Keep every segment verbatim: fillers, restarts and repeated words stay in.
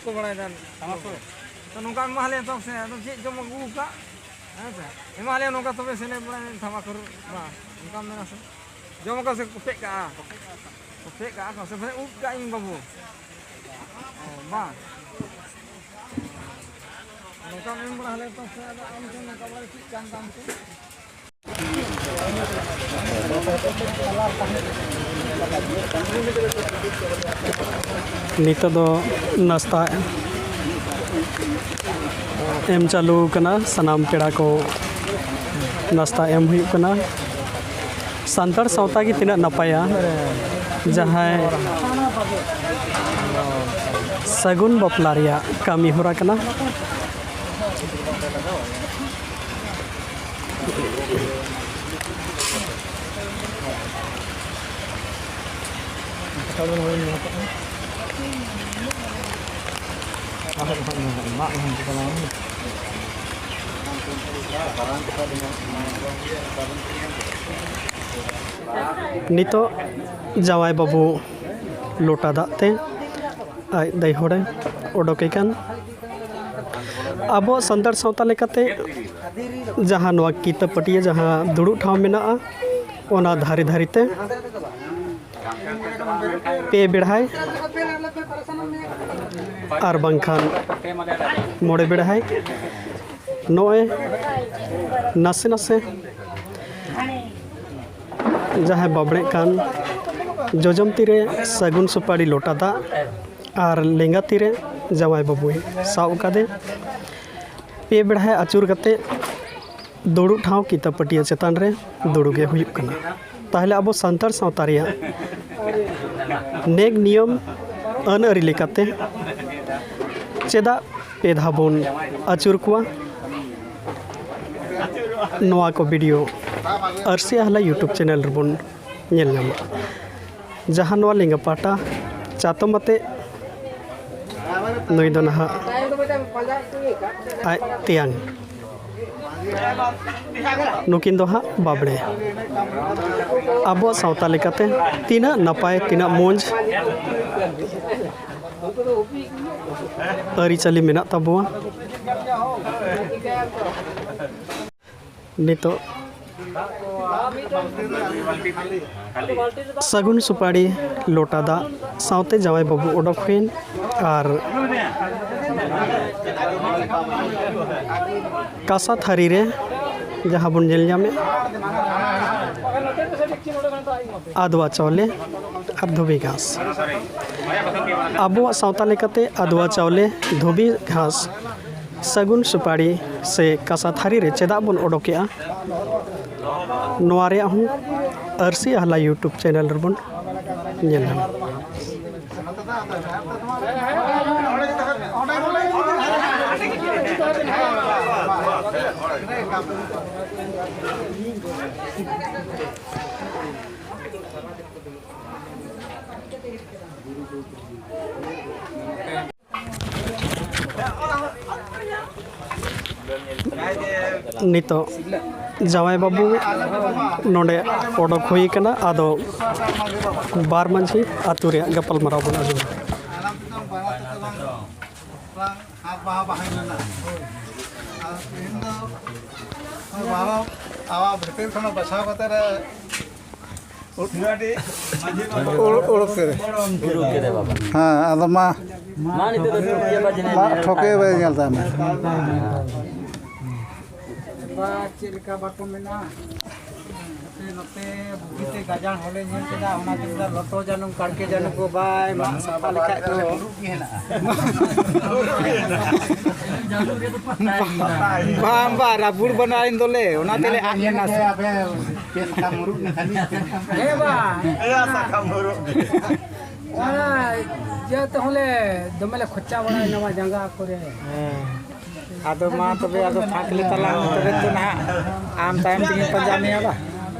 ᱠᱚ ᱵᱟᱲᱟᱭ ᱫᱟ᱾ ᱛᱟᱢᱟᱠᱩᱨ᱾ ᱛᱚ ᱱᱚᱝᱠᱟ ᱮᱢᱟ ᱞᱮᱭᱟ ᱛᱚ ᱥᱮ, ᱟᱫᱚ ᱪᱮᱫ ᱡᱚᱢ ᱟᱹᱜᱩ ᱠᱟᱜ? ᱦᱮᱸ ᱥᱮ? ᱮᱢᱟ ᱞᱮᱭᱟ ᱱᱚᱝᱠᱟ ᱛᱚᱵᱮ ᱥᱮ ᱮᱱᱮᱡ ᱵᱟᱲᱟᱭ ᱛᱟᱢᱟᱠᱩᱨ ᱢᱟ᱾ ᱚᱱᱠᱟᱢ ᱢᱮᱱᱟ ᱥᱮ? ᱡᱚᱢ ᱟᱠᱚ ᱥᱮ ᱠᱚᱯᱮᱜ ᱠᱟᱜᱼᱟ? ᱠᱚᱯᱮᱜ ᱠᱟᱜᱼᱟ ᱠᱚ ᱥᱮ ᱯᱟᱞᱮ ᱩᱵ ᱠᱟᱜ ᱤᱧ ᱵᱟᱹᱵᱩ? ᱚ, ᱵᱟᱝ᱾ ᱱᱚᱝᱠᱟᱢ ᱮᱢ ᱵᱟᱲᱟ ᱞᱮᱭᱟ ᱛᱚ ᱥᱮ, ᱟᱫᱚ ᱟᱢ ᱴᱷᱮᱱ ᱱᱚᱝᱠᱟ ᱵᱟᱲᱟᱭ ᱪᱮᱫ ᱠᱟᱱ ᱛᱟᱢ ᱛᱮ? ᱱᱤᱛᱚᱜ ᱫᱚ ᱱᱟᱥᱛᱟ ᱮᱢ ᱪᱟᱹᱞᱩ ᱠᱟᱱᱟ᱾ ᱥᱟᱱᱟᱢ ᱯᱮᱲᱟ ᱠᱚ ᱱᱟᱥᱛᱟ ᱮᱢ ᱦᱩᱭᱩᱜ ᱠᱟᱱᱟ᱾ ᱥᱟᱱᱛᱟᱲ ᱥᱟᱶᱛᱟ ᱜᱮ ᱛᱤᱱᱟᱹᱜ ᱱᱟᱯᱟᱭᱟ, ᱡᱟᱦᱟᱸᱭ ᱥᱟᱹᱜᱩᱱ ᱵᱟᱯᱞᱟ ᱨᱮᱭᱟᱜ ᱠᱟᱹᱢᱤ ᱦᱚᱨᱟ ᱠᱟᱱᱟ᱾ ᱱᱤᱛᱚᱜ ᱡᱟᱶᱟᱭ ᱵᱟᱹᱵᱩ ᱞᱚᱴᱟ ᱫᱟᱜ ᱛᱮ ᱟᱡ ᱫᱟᱹᱭᱦᱟᱹᱲᱮ ᱚᱰᱚᱠᱮ ᱠᱟᱱ᱾ ᱟᱵᱚ ᱥᱟᱱᱛᱟᱲ ᱥᱟᱶᱛᱟ ᱞᱮᱠᱟᱛᱮ ᱡᱟᱦᱟᱸ ᱱᱚᱣᱟ ᱠᱤᱛᱟᱹ ᱯᱟᱹᱴᱭᱟᱹ ᱡᱟᱦᱟᱸ ᱫᱩᱲᱩᱵ ᱴᱷᱟᱶ ᱢᱮᱱᱟᱜᱼᱟ, ᱚᱱᱟ ᱫᱷᱟᱨᱮ ᱫᱷᱟᱨᱮ ᱛᱮ ᱯᱮ ᱵᱮᱲᱦᱟᱭ ᱟᱨ ᱵᱟᱝᱠᱷᱟᱱ ᱢᱚᱬᱮ ᱵᱮᱲᱦᱟᱭ ᱱᱚᱜᱼᱚᱭ ᱱᱟᱥᱮ ᱱᱟᱥᱮ ᱡᱟᱦᱟᱸᱭ ᱵᱟᱵᱽᱲᱮᱜ ᱠᱟᱱ, ᱡᱚᱡᱚᱢ ᱛᱤᱨᱮ ᱥᱟᱹᱜᱩᱱ ᱥᱩᱯᱟᱲᱤ ᱞᱚᱴᱟ ᱫᱟᱜ ᱟᱨ ᱞᱮᱸᱜᱟ ᱛᱤᱨᱮ ᱡᱟᱶᱟᱭ ᱵᱟᱹᱵᱩᱭ ᱥᱟᱵ ᱟᱠᱟᱫᱮ᱾ ᱯᱮ ᱵᱮᱲᱦᱟᱭ ᱟᱹᱪᱩᱨ ᱠᱟᱛᱮ ᱫᱩᱲᱩᱵ ᱴᱷᱟᱶ ᱠᱤᱛᱟᱹ ᱯᱟᱹᱴᱭᱟᱹ ᱪᱮᱛᱟᱱ ᱨᱮ ᱫᱩᱲᱩᱵ ᱜᱮ ᱦᱩᱭᱩᱜ ᱠᱟᱱᱟ᱾ ᱛᱟᱦᱚᱞᱮ ᱟᱵᱚ ᱥᱟᱱᱛᱟᱲ ᱥᱟᱶᱛᱟ ᱨᱮᱭᱟᱜ ᱱᱮᱠ ᱱᱤᱭᱚᱢ ᱟᱹᱱ ᱟᱹᱨᱤ ᱞᱮᱠᱟᱛᱮ ᱪᱮᱫᱟᱜ ᱯᱮ ᱫᱷᱟᱣ ᱵᱚᱱ ᱟᱹᱪᱩᱨ ᱠᱚᱣᱟ? ᱱᱚᱣᱟ ᱠᱚ ᱵᱷᱤᱰᱤᱭᱳ ᱟᱹᱨᱥᱤ ᱟᱦᱞᱟ YouTube ᱪᱮᱱᱮᱞ ᱨᱮᱵᱚᱱ ᱧᱮᱞ ᱧᱟᱢᱚᱜᱼᱟ᱾ ᱡᱟᱦᱟᱸ ᱱᱚᱣᱟ ᱞᱮᱸᱜᱟ ᱯᱟᱦᱴᱟ ᱪᱟᱛᱚᱢ ᱟᱛᱮ, ᱱᱩᱭ ᱫᱚ ᱱᱟᱦᱟᱜ ᱟᱡ ᱛᱮᱭᱟᱝ᱾ ᱱᱩᱠᱤᱱ ᱫᱚ ᱦᱟᱸᱜ ᱵᱟᱵᱽᱲᱮ᱾ ᱟᱵᱚᱣᱟᱜ ᱥᱟᱶᱛᱟ ᱞᱮᱠᱟᱛᱮ ᱛᱤᱱᱟᱹᱜ ᱱᱟᱯᱟᱭ, ᱛᱤᱱᱟᱹᱜ ᱢᱚᱡᱽ ᱟᱹᱨᱤᱪᱟᱹᱞᱤ ᱢᱮᱱᱟᱜ ᱛᱟᱵᱚᱣᱟ᱾ ᱱᱤᱛᱚᱜ ᱥᱟᱹᱜᱩᱱ ᱥᱩᱯᱟᱲᱤ, ᱞᱚᱴᱟ ᱫᱟᱜ ᱥᱟᱶᱛᱮ ᱡᱟᱶᱟᱭ ᱵᱟᱹᱵᱩ ᱚᱰᱚᱠ ᱦᱩᱭᱮᱱ ᱟᱨ ᱠᱟᱸᱥᱟ ᱛᱷᱟᱹᱨᱤ ᱨᱮ ᱡᱟᱦᱟᱸ ᱵᱚᱱ ᱧᱮᱞ ᱧᱟᱢᱮᱫ, ᱟᱫᱽᱣᱟ ᱪᱟᱣᱞᱮ ᱟᱨ ᱫᱷᱩᱵᱤ ᱜᱷᱟᱸᱥ᱾ ᱟᱵᱚᱣᱟᱜ ᱥᱟᱶᱛᱟ ᱞᱮᱠᱟᱛᱮ ᱟᱫᱽᱣᱟ ᱪᱟᱣᱞᱮ, ᱫᱷᱩᱵᱤ ᱜᱷᱟᱸᱥ, ᱥᱟᱹᱜᱩᱱ ᱥᱩᱯᱟᱲᱤ ᱥᱮ ᱠᱟᱸᱥᱟ ᱛᱷᱟᱹᱨᱤ ᱨᱮ ᱪᱮᱫᱟᱜ ᱵᱚᱱ ᱚᱰᱚᱠᱮᱜᱼᱟ, ᱱᱚᱣᱟ ᱨᱮᱭᱟᱜ ᱦᱚᱸ ᱟᱹᱨᱥᱤ ᱟᱦᱞᱟ YouTube ᱪᱮᱱᱮᱞ ᱨᱮᱵᱚᱱ ᱧᱮᱞ ᱧᱟᱢᱟ᱾ ᱱᱤᱛᱚᱜ ᱡᱟᱶᱟᱭ ᱵᱟᱹᱵᱩ ᱱᱚᱰᱮ ᱚᱰᱚᱠ ᱦᱩᱭ ᱠᱟᱱᱟ᱾ ᱟᱫᱚ ᱵᱟᱨ ᱢᱟᱹᱡᱷᱤ ᱟᱹᱛᱩ ᱨᱮᱭᱟᱜ ᱜᱟᱯᱟᱞᱢᱟᱨᱟᱣ ᱵᱚᱱ ᱟᱸᱡᱚᱢᱟ᱾ ᱦᱟᱛ ᱵᱟᱦᱟ ᱵᱟᱦᱟ ᱢᱮᱱᱟᱜᱼᱟ᱾ ᱟᱨ ᱛᱮᱦᱮᱧ ᱫᱚ ᱵᱟᱦᱟ ᱟᱵᱚ ᱵᱷᱤᱛᱤᱨ ᱠᱷᱚᱱᱟᱜ ᱵᱟᱪᱷᱟᱣ ᱠᱟᱛᱮ ᱨᱮ ᱩᱰᱩᱠ ᱠᱮᱫᱮ᱾ ᱦᱮᱸ, ᱟᱫᱚ ᱢᱟ, ᱢᱟ ᱱᱤᱛᱚᱜ ᱫᱚ ᱴᱷᱚᱠᱮ ᱵᱟᱭ ᱧᱮᱞ ᱛᱟᱭ ᱢᱮ᱾ ᱵᱟ, ᱪᱮᱫ ᱞᱮᱠᱟ ᱵᱟᱠᱚ ᱢᱮᱱᱟ? ᱱᱚᱛᱮ, ᱱᱚᱛᱮ ᱵᱩᱜᱤᱛᱮ ᱜᱟᱡᱟᱲ ᱦᱚᱸᱞᱮ ᱧᱮᱞ ᱠᱮᱫᱟ, ᱚᱱᱟ ᱛᱮᱜᱮ ᱞᱚᱴᱚ ᱡᱟᱹᱱᱩᱢ, ᱠᱟᱲᱠᱮ ᱡᱟᱹᱱᱩᱢ ᱠᱚ ᱵᱟᱭ ᱢᱟᱜ ᱥᱟᱯᱷᱟ ᱞᱮᱠᱷᱟᱡ ᱫᱚ᱾ ᱵᱟᱝ, ᱵᱟᱝ, ᱨᱟᱵᱩᱲ ᱵᱟᱱᱟᱭᱮᱱ ᱫᱚᱞᱮ, ᱚᱱᱟ ᱛᱮᱞᱮ ᱟᱫ ᱮᱱᱟ᱾ ᱦᱮᱸ, ᱵᱟ᱾ ᱚᱱᱟ ᱤᱭᱟᱹ ᱛᱮᱦᱚᱸ ᱞᱮ ᱫᱚᱢᱮ ᱞᱮ ᱠᱷᱚᱨᱪᱟ ᱵᱟᱲᱟᱭᱮᱱᱟ, ᱡᱟᱸᱜᱟ ᱠᱚᱨᱮ᱾ ᱦᱮᱸ᱾ ᱟᱫᱚ ᱢᱟ ᱛᱚᱵᱮ, ᱟᱫᱚ ᱯᱷᱟᱸᱠ ᱞᱮ ᱛᱟᱞᱟᱝ ᱢᱮ, ᱛᱚᱵᱮ ᱛᱚ ᱱᱟᱦᱟᱜ ᱟᱢ ᱛᱟᱭᱚᱢ ᱛᱮᱜᱮᱧ ᱯᱟᱸᱡᱟ ᱢᱮᱭᱟ ᱵᱟ᱾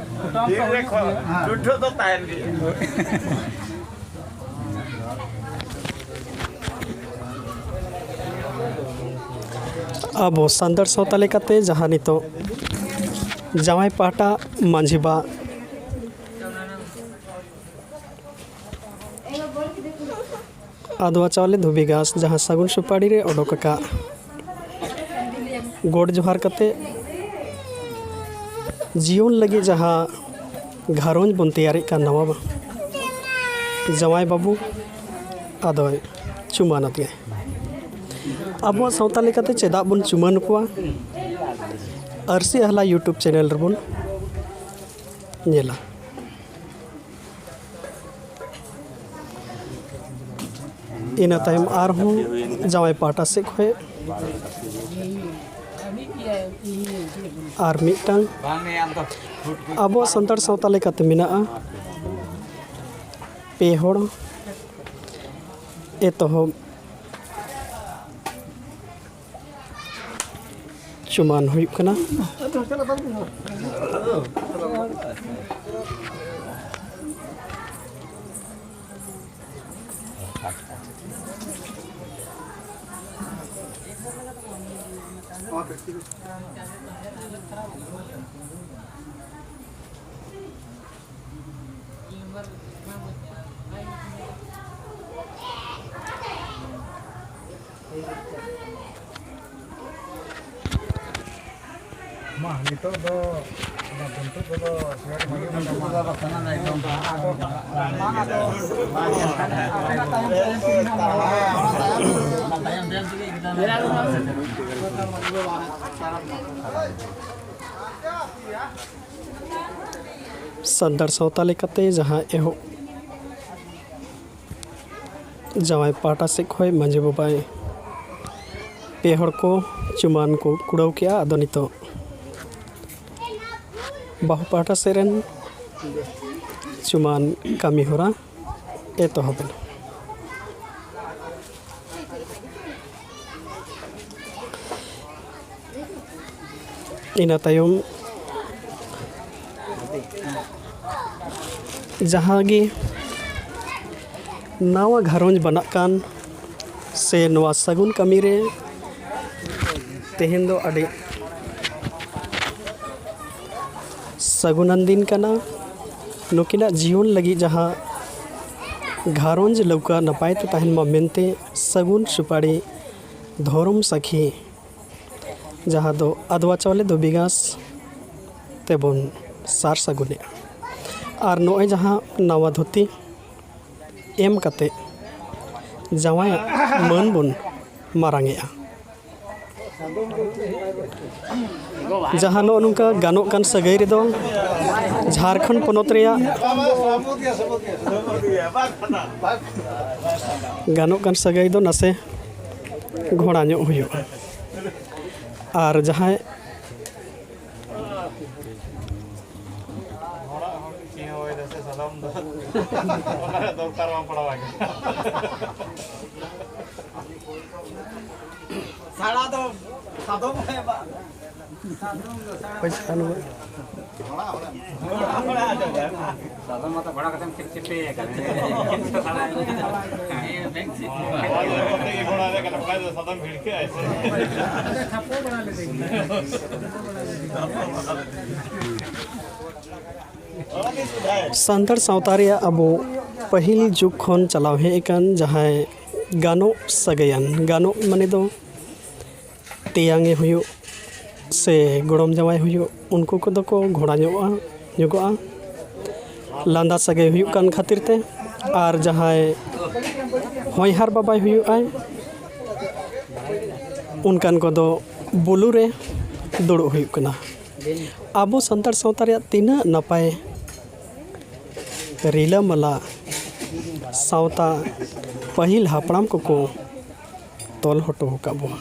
ᱛᱤᱨᱮ ᱠᱷᱚ-, ᱡᱩᱴᱷᱟᱹ ᱫᱚ ᱛᱟᱦᱮᱱ ᱜᱮᱭᱟ᱾ ᱟᱵᱚ ᱥᱟᱱᱛᱟᱲ ᱥᱟᱶᱛᱟ ᱞᱮᱠᱟᱛᱮ ᱡᱟᱦᱟᱸ ᱱᱤᱛᱚᱜ ᱡᱟᱶᱟᱭ ᱯᱟᱦᱴᱟ ᱢᱟᱹᱡᱷᱤ ᱵᱟ ᱟᱫᱽᱣᱟ ᱪᱟᱣᱞᱮ ᱫᱷᱩᱵᱤ ᱜᱷᱟᱥ ᱡᱟᱦᱟᱸ ᱥᱟᱹᱜᱩᱱ ᱥᱩᱯᱟᱲᱤ ᱨᱮ ᱚᱰᱚᱠ ᱟᱠᱟᱫ ᱜᱚᱰ ᱡᱚᱦᱟᱨ ᱠᱟᱛᱮ ᱡᱤᱭᱚᱱ ᱞᱟᱹᱜᱤᱫ ᱡᱟᱦᱟᱸ ᱜᱷᱟᱨᱚᱸᱡᱽ ᱵᱚᱱ ᱛᱮᱭᱟᱨᱮᱫ ᱠᱟᱱ ᱱᱟᱣᱟ ᱡᱟᱶᱟᱭ ᱵᱟᱹᱵᱩ ᱟᱫᱚᱭ ᱪᱩᱢᱟᱹᱱ ᱟᱫᱮᱭᱟ᱾ ᱟᱵᱚᱣᱟᱜ ᱥᱟᱶᱛᱟ ᱞᱮᱠᱟᱛᱮ ᱪᱮᱫᱟᱜ ᱵᱚᱱ ᱪᱩᱢᱟᱹᱱ ᱠᱚᱣᱟ? ᱟᱹᱨᱥᱤ ᱟᱦᱞᱟ YouTube ᱪᱮᱱᱮᱞ ᱨᱮᱵᱚᱱ ᱧᱮᱞᱟ᱾ ᱤᱱᱟᱹ ᱛᱟᱭᱚᱢ ᱟᱨᱦᱚᱸ ᱡᱟᱶᱟᱭ ᱯᱟᱦᱴᱟ ᱥᱮᱫ ᱠᱷᱚᱱ ᱟᱨ ᱢᱤᱫᱴᱟᱝ ᱟᱵᱚ ᱥᱟᱱᱛᱟᱲ ᱥᱟᱶᱛᱟ ᱞᱮᱠᱟᱛᱮ ᱢᱮᱱᱟᱜᱼᱟ ᱯᱮ ᱦᱚᱲ ᱮᱛᱚᱦᱚᱵ ᱪᱩᱢᱟᱹᱱ ᱦᱩᱭᱩᱜ ᱠᱟᱱᱟ᱾ ᱢᱟ, ᱱᱤᱛᱚᱜ ᱫᱚ ᱚᱱᱟ ᱵᱚᱱᱫᱷᱩᱠ ᱠᱚᱫᱚ ᱥᱤᱭᱟᱹᱲ ᱢᱟᱹᱭᱩᱨ ᱟᱠᱟᱱᱟ᱾ ᱟᱫᱚ ᱢᱟ, ᱟᱫᱚ ᱚᱱᱟ ᱛᱟᱭᱚᱢ ᱛᱮ ᱮᱱ ᱛᱮᱜᱮ ᱮᱠᱫᱚᱢ᱾ ᱥᱟᱱᱛᱟᱲ ᱥᱟᱶᱛᱟ ᱞᱮᱠᱟᱛᱮ ᱡᱟᱦᱟᱸ ᱮᱦᱚᱵ ᱡᱟᱶᱟᱭ ᱯᱟᱦᱴᱟ ᱥᱮᱫ ᱠᱷᱚᱱ ᱢᱟᱹᱡᱷᱤ ᱵᱟᱵᱟᱭ ᱯᱮ ᱦᱚᱲ ᱠᱚ ᱪᱩᱢᱟᱹᱱ ᱠᱚ ᱠᱩᱲᱟᱹᱣ ᱠᱮᱜᱼᱟ᱾ ᱟᱫᱚ ᱱᱤᱛᱚᱜ ᱵᱟᱹᱦᱩ ᱯᱟᱦᱴᱟ ᱥᱮᱫ ᱨᱮᱱ ᱪᱩᱢᱟᱹᱱ ᱠᱟᱹᱢᱤ ᱦᱚᱨᱟ ᱮᱛᱚᱦᱚᱵ ᱮᱱᱟ᱾ ᱤᱱᱟᱹ ᱛᱟᱭᱚᱢ ᱡᱟᱦᱟᱸ ᱜᱮ ᱱᱟᱣᱟ ᱜᱷᱟᱨᱚᱸᱡᱽ ᱵᱮᱱᱟᱜ ᱠᱟᱱ ᱥᱮ ᱱᱚᱣᱟ ᱥᱟᱹᱜᱩᱱ ᱠᱟᱹᱢᱤ ᱨᱮ ᱛᱮᱦᱮᱧ ᱫᱚ ᱟᱹᱰᱤ ᱥᱟᱹᱜᱩᱱᱟᱱ ᱫᱤᱱ ᱠᱟᱱᱟ᱾ ᱱᱩᱠᱤᱱᱟᱜ ᱡᱤᱭᱚᱱ ᱞᱟᱹᱜᱤᱫ ᱡᱟᱦᱟᱸ ᱜᱷᱟᱨᱚᱸᱡᱽ ᱞᱟᱹᱣᱠᱟᱹ ᱱᱟᱯᱟᱭ ᱛᱮ ᱛᱟᱦᱮᱱ ᱢᱟ ᱢᱮᱱᱛᱮ ᱥᱟᱹᱜᱩᱱ ᱥᱩᱯᱟᱲᱤ ᱫᱷᱚᱨᱚᱢ ᱥᱟᱹᱠᱷᱤ, ᱡᱟᱦᱟᱸ ᱫᱚ ᱟᱫᱽᱣᱟ ᱪᱟᱣᱞᱮ ᱫᱷᱩᱵᱤ ᱜᱷᱟᱸᱥ ᱛᱮᱵᱚᱱ ᱥᱟᱨ ᱥᱟᱹᱜᱩᱱᱮᱜᱼᱟ᱾ ᱟᱨ ᱱᱚᱜᱼᱚᱭ ᱡᱟᱦᱟᱸ ᱱᱟᱣᱟ ᱫᱷᱩᱛᱤ ᱮᱢ ᱠᱟᱛᱮ ᱡᱟᱶᱟᱭᱟᱜ ᱢᱟᱹᱱ ᱵᱚᱱ ᱢᱟᱨᱟᱝᱮᱜᱼᱟ᱾ ᱡᱟᱦᱟᱸ ᱱᱚᱜᱼᱚ ᱱᱚᱝᱠᱟ ᱜᱟᱱᱚᱜ ᱠᱟᱱ ᱥᱟᱹᱜᱟᱹᱭ ᱨᱮᱫᱚ ᱡᱷᱟᱲᱠᱷᱚᱸᱰ ᱯᱚᱱᱚᱛ ᱨᱮᱭᱟᱜ ᱜᱟᱱᱚᱜ ᱠᱟᱱ ᱥᱟᱹᱜᱟᱹᱭ ᱫᱚ ᱱᱟᱥᱮ ᱜᱷᱚᱲᱟ ᱧᱚᱜ ᱦᱩᱭᱩᱜᱼᱟ᱾ ᱟᱨ ᱡᱟᱦᱟᱸᱭ ᱥᱟᱲᱟ ᱫᱚ ᱥᱟᱫᱚᱢ ᱦᱮ ᱵᱟ᱾ ᱥᱟᱫᱚᱢ ᱢᱟᱛᱚ ᱜᱷᱚᱲᱟ ᱠᱟᱛᱮᱢ ᱪᱤᱯ ᱪᱤᱯᱮ ᱠᱟᱱᱟ᱾ ᱥᱟᱫᱚᱢ ᱵᱷᱤᱲᱠᱟᱹᱜ ᱟᱭ ᱥᱮ᱾ ᱥᱟᱱᱛᱟᱲ ᱥᱟᱶᱛᱟ ᱨᱮᱭᱟᱜ ᱟᱵᱚ ᱯᱟᱹᱦᱤᱞ ᱡᱩᱜᱽ ᱠᱷᱚᱱ ᱪᱟᱞᱟᱣ ᱦᱮᱡ ᱟᱠᱟᱱ ᱡᱟᱦᱟᱸᱭ ᱜᱟᱱᱚᱜ ᱥᱟᱹᱜᱟᱹᱭᱟᱱ, ᱜᱟᱱᱚᱜ ᱢᱟᱱᱮ ᱫᱚ ᱛᱮᱭᱟᱝ ᱮ ᱦᱩᱭᱩᱜ ᱥᱮ ᱜᱚᱲᱚᱢ ᱡᱟᱶᱟᱭ ᱦᱩᱭᱩᱜ, ᱩᱱᱠᱩ ᱠᱚᱫᱚ ᱠᱚ ᱜᱷᱚᱲᱟ ᱧᱚᱜᱼᱟ, ᱧᱚᱜᱚᱜᱼᱟ, ᱞᱟᱸᱫᱟ ᱥᱟᱹᱜᱟᱹᱭ ᱦᱩᱭᱩᱜ ᱠᱟᱱ ᱠᱷᱟᱹᱛᱤᱨ ᱛᱮ᱾ ᱟᱨ ᱡᱟᱦᱟᱸᱭ ᱦᱚᱧᱦᱟᱨ ᱵᱟᱵᱟᱭ ᱦᱩᱭᱩᱜᱼᱟᱭ, ᱚᱱᱠᱟᱱ ᱠᱚᱫᱚ ᱵᱩᱞᱩ ᱨᱮ ᱫᱩᱲᱩᱵ ᱦᱩᱭᱩᱜ ᱠᱟᱱᱟ᱾ ᱟᱵᱚ ᱥᱟᱱᱛᱟᱲ ᱥᱟᱶᱛᱟ ᱨᱮᱭᱟᱜ ᱛᱤᱱᱟᱹᱜ ᱱᱟᱯᱟᱭ ᱨᱤᱞᱟᱹᱢᱟᱞᱟ ᱥᱟᱶᱛᱟ ᱯᱟᱹᱦᱤᱞ ᱦᱟᱯᱲᱟᱢ ᱠᱚᱠᱚ ᱛᱚᱞ ᱦᱚᱴᱚ ᱟᱠᱟᱫ ᱵᱚᱱᱟ᱾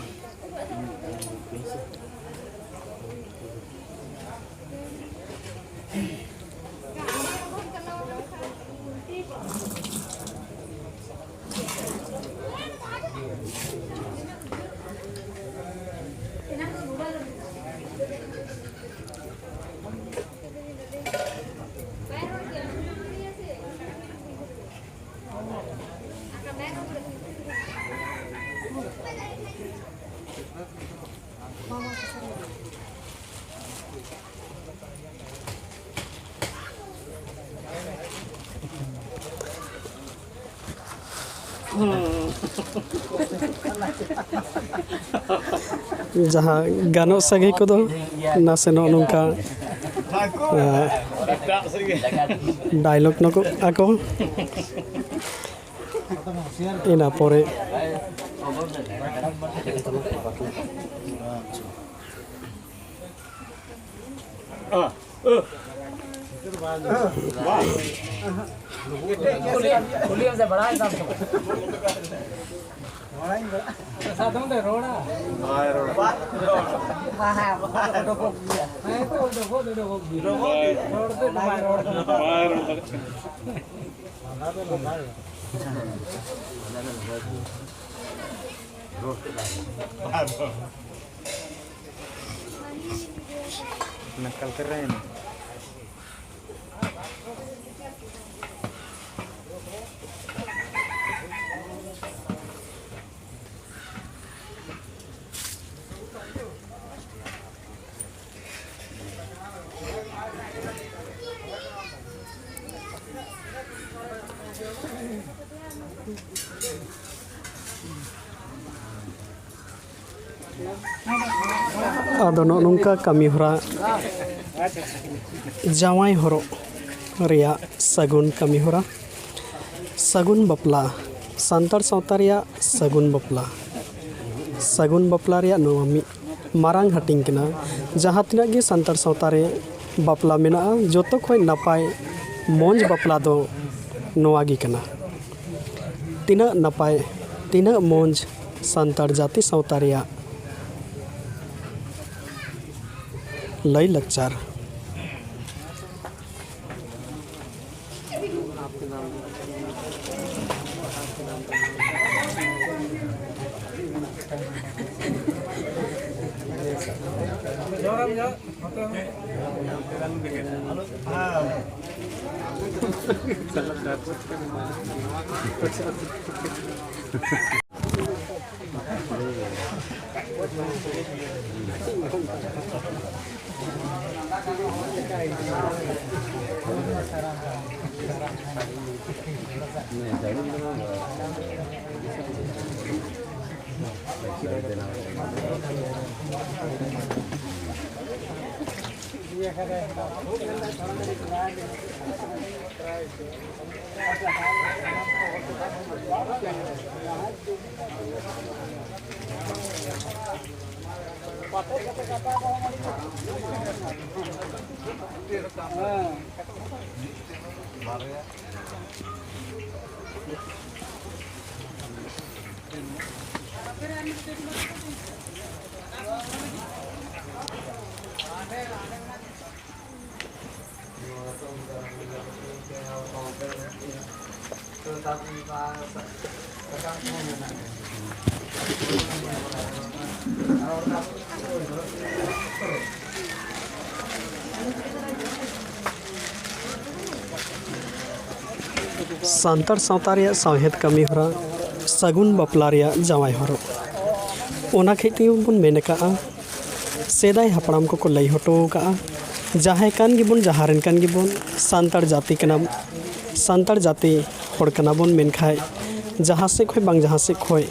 ᱡᱟᱦᱟᱸ ᱜᱟᱱᱚᱜ ᱥᱟᱹᱜᱟᱹᱭ ᱠᱚᱫᱚ ᱱᱟᱥᱮ ᱱᱚᱜᱼᱚ ᱱᱚᱝᱠᱟ, ᱟᱸ, ᱰᱟᱭᱞᱚᱜ ᱱᱚᱠᱚ ᱟᱠᱚ᱾ ᱤᱱᱟᱹ ᱯᱚᱨᱮ नकल कर रहे हैं। ᱟᱫᱚ ᱱᱚᱜᱼᱚ ᱱᱚᱝᱠᱟ ᱠᱟᱹᱢᱤ ᱦᱚᱨᱟ, ᱡᱟᱶᱟᱭ ᱦᱚᱨᱚᱜ ᱨᱮᱭᱟᱜ ᱥᱟᱹᱜᱩᱱ ᱠᱟᱹᱢᱤ ᱦᱚᱨᱟ, ᱥᱟᱹᱜᱩᱱ ᱵᱟᱯᱞᱟ, ᱥᱟᱱᱛᱟᱲ ᱥᱟᱶᱛᱟ ᱨᱮᱭᱟᱜ ᱥᱟᱹᱜᱩᱱ ᱵᱟᱯᱞᱟ᱾ ᱥᱟᱹᱜᱩᱱ ᱵᱟᱯᱞᱟ ᱨᱮᱭᱟᱜ ᱱᱚᱣᱟ ᱢᱤᱫ ᱢᱟᱨᱟᱝ ᱦᱟᱹᱴᱤᱧ ᱠᱟᱱᱟ᱾ ᱡᱟᱦᱟᱸ ᱛᱤᱱᱟᱹᱜ ᱜᱮ ᱥᱟᱱᱛᱟᱲ ᱥᱟᱶᱛᱟ ᱨᱮ ᱵᱟᱯᱞᱟ ᱢᱮᱱᱟᱜᱼᱟ, ᱡᱚᱛᱚ ᱠᱷᱚᱱ ᱱᱟᱯᱟᱭ ᱢᱚᱡᱽ ᱵᱟᱯᱞᱟ ᱫᱚ ᱱᱚᱣᱟ ᱜᱮ ᱠᱟᱱᱟ᱾ ᱛᱤᱱᱟᱹᱜ ᱱᱟᱯᱟᱭ, ᱛᱤᱱᱟᱹᱜ ᱢᱚᱡᱽ ᱥᱟᱱᱛᱟᱲ ᱡᱟᱹᱛᱤ ᱥᱟᱶᱛᱟ ᱨᱮᱭᱟᱜ ᱞᱟᱹᱭ ᱞᱟᱠᱪᱟᱨ᱾ ᱥᱟᱱᱛᱟᱲ ᱥᱟᱶᱛᱟ ᱨᱮᱭᱟᱜ ᱥᱟᱶᱦᱮᱫ ᱠᱟᱹᱢᱤ ᱦᱚᱨᱟ, ᱥᱟᱹᱜᱩᱱ ᱵᱟᱯᱞᱟ ᱨᱮᱭᱟᱜ ᱡᱟᱶᱟᱭ ᱦᱚᱨᱚᱜ᱾ ᱚᱱᱟ ᱠᱷᱟᱹᱛᱤᱨ ᱛᱮᱜᱮ ᱵᱚᱱ ᱢᱮᱱ ᱟᱠᱟᱫᱼᱟ, ᱥᱮᱫᱟᱭ ᱦᱟᱯᱲᱟᱢ ᱠᱚᱠᱚ ᱞᱟᱹᱭ ᱦᱚᱴᱚ ᱟᱠᱟᱫᱼᱟ, ᱡᱟᱦᱟᱸᱭ ᱠᱟᱱ ᱜᱮᱵᱚᱱ, ᱡᱟᱦᱟᱸ ᱨᱮᱱ ᱠᱟᱱ ᱜᱮᱵᱚᱱ, ᱥᱟᱱᱛᱟᱲ ᱡᱟᱹᱛᱤ ᱠᱟᱱᱟ, ᱥᱟᱱᱛᱟᱲ ᱡᱟᱹᱛᱤ ᱦᱚᱲ ᱠᱟᱱᱟ ᱵᱚᱱ, ᱢᱮᱱᱠᱷᱟᱱ ᱡᱟᱦᱟᱸ ᱥᱮᱫ ᱠᱷᱚᱱ ᱵᱟᱝ ᱡᱟᱦᱟᱸ ᱥᱮᱫ ᱠᱷᱚᱱ